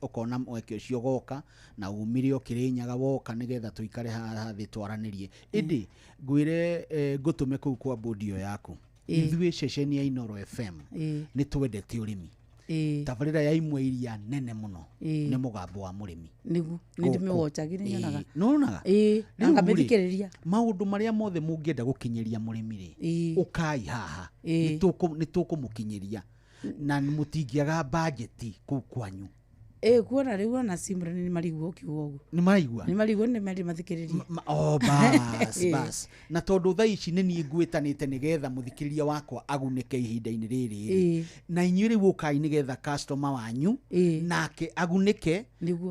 ũkona mweke ũcio goka na umire o Kĩrĩnyaga woka nĩgetha tũikare haha thĩ twaranĩrie. Ĩndĩ ngwĩre, ngũtũme kũu kwa bodi ĩyo yaku. Ithuĩ ceceni ya Inooro FM nĩ twendete ũrĩmi. Tabarĩra ya imwe iria nene mũno nĩ Mũgambo wa Mũrĩmi. Nĩguo nĩ ndĩmĩwochagi, nĩ nyonaga. Nĩwonaga? Ĩĩ, na Rĩu rĩ, ngamĩthikĩrĩria. Maũndũ marĩa mothe mũngĩenda gũkinyĩria mũrĩmi rĩ, ũkai haha, nĩ tũkũmũkinyĩria na mũtingĩaga bajeti kũu kwanyu. Kuona rĩu ona Simra nĩ marigwo ũkiuga ũguo. Nĩ maraigua? Nĩ marigwo, nĩ meri mathikĩrĩria. Oh, bas bas, na tondũ thaa ici nĩ niĩ ngwĩtanĩte nĩgetha mũthikĩrĩria wakwa agunĩke ihinda-inĩ rĩrĩ rĩ, na inyuĩ rĩu ũkai nĩgetha customer wanyu nake agunĩke,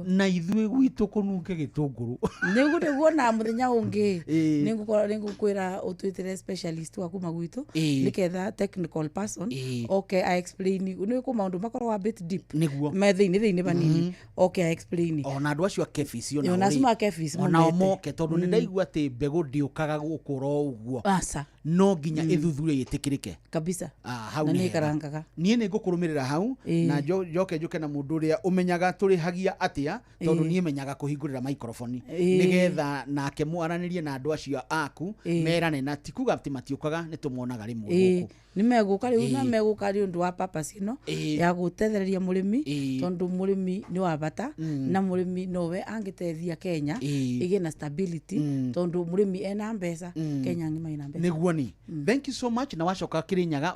na ithuĩ gwitũ kũnunge gĩtũngũrũ. Nĩguo na mũthenya ũngĩ nĩngũkwĩra ũtwĩtĩre specialist wa kuma gwitũ, nĩgetha technical person oke a explain, nĩ kũ maũndũ makoragwo a bit deep. Nĩguo. Me thĩinĩ vanini, oke a explain. Ona andũ acio a Kefis ona acio ma Kefis onao maumĩte. Moke tondũ nĩ ndaigua atĩ mbegũ ndĩũkaga gũkũ ro ũguo. Aca. No nginya ĩthuthure ĩtĩkĩrĩke. Kabisa. Ah, hau na nĩ nĩ hega. ĩkarangaga. Niĩ nĩ ngũkũrũmĩrĩra hau na njoke njũke na mũndũ ũrĩa ũmenyaga tũrĩhagia atĩa, tondũ niĩ menyaga kũhingũrĩra microphone, nĩgetha nake mwaranĩrie na andũ acio aku, merane, na ti kuga atĩ matiũkaga, nĩ tũmonaga rĩmwe gũkũ. Nĩ megũka rĩu, na megũka nĩ ũndũ wa purpose ĩno ya gũtethereria mũrĩmi, tondũ mũrĩmi nĩ wa bata, na mũrĩmi nowe angĩteithia Kenya ĩgĩe na stability, tondũ mũrĩmi ena mbeca, Kenya ng'ima ĩna mbeca. Nĩguo ni. Thank you so much, na wacoka Kĩrĩnyaga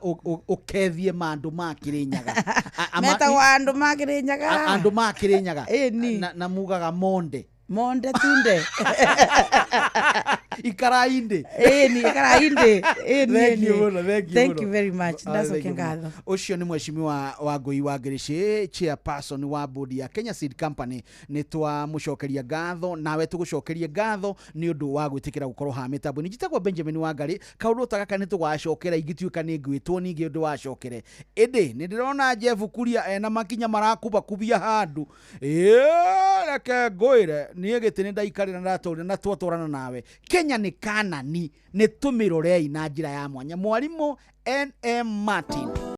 ũkethie mandũ ma Kĩrĩnyaga. Metagwo andũ ma Kĩrĩnyaga. Andũ ma Kĩrĩnyaga. Na mugaga monde. Monde tunde. Ikarainde. Ĩni ikarainde. Ĩni. Thank you mũno, thank you Thank mũno. you very much. Ah, thank Ndacokia you mũno. ngatho. Ũcio nĩ mheshimiwa Wangũi wa Ngĩrĩcĩ, chairperson wa board ya Kenya Seed Company. Nĩ twamũcokeria ngatho, nawe tũgũcokerie ngatho nĩ ũndũ wa gwĩtĩkĩra gũkorwo haha mĩtambo-inĩ. Njĩtagwo Benjamin Wangari. Kaũndũ ta gaka nĩ tũgacokera ingĩtuĩka nĩ ngwĩtwo ningĩ ũndũ wacokere, ĩndĩ nĩ ndĩrona Jeff Kuria ena makinya marakubakubia handũ. Ĩĩ, reke ngwĩre niĩ gĩtĩ nĩ ndaikarĩra, ndatũrire na twatwarana nawe. Kenya nĩ kanani, nĩ tũmĩrorei na njĩra ya mwanya. Mwarimũ NM Martin.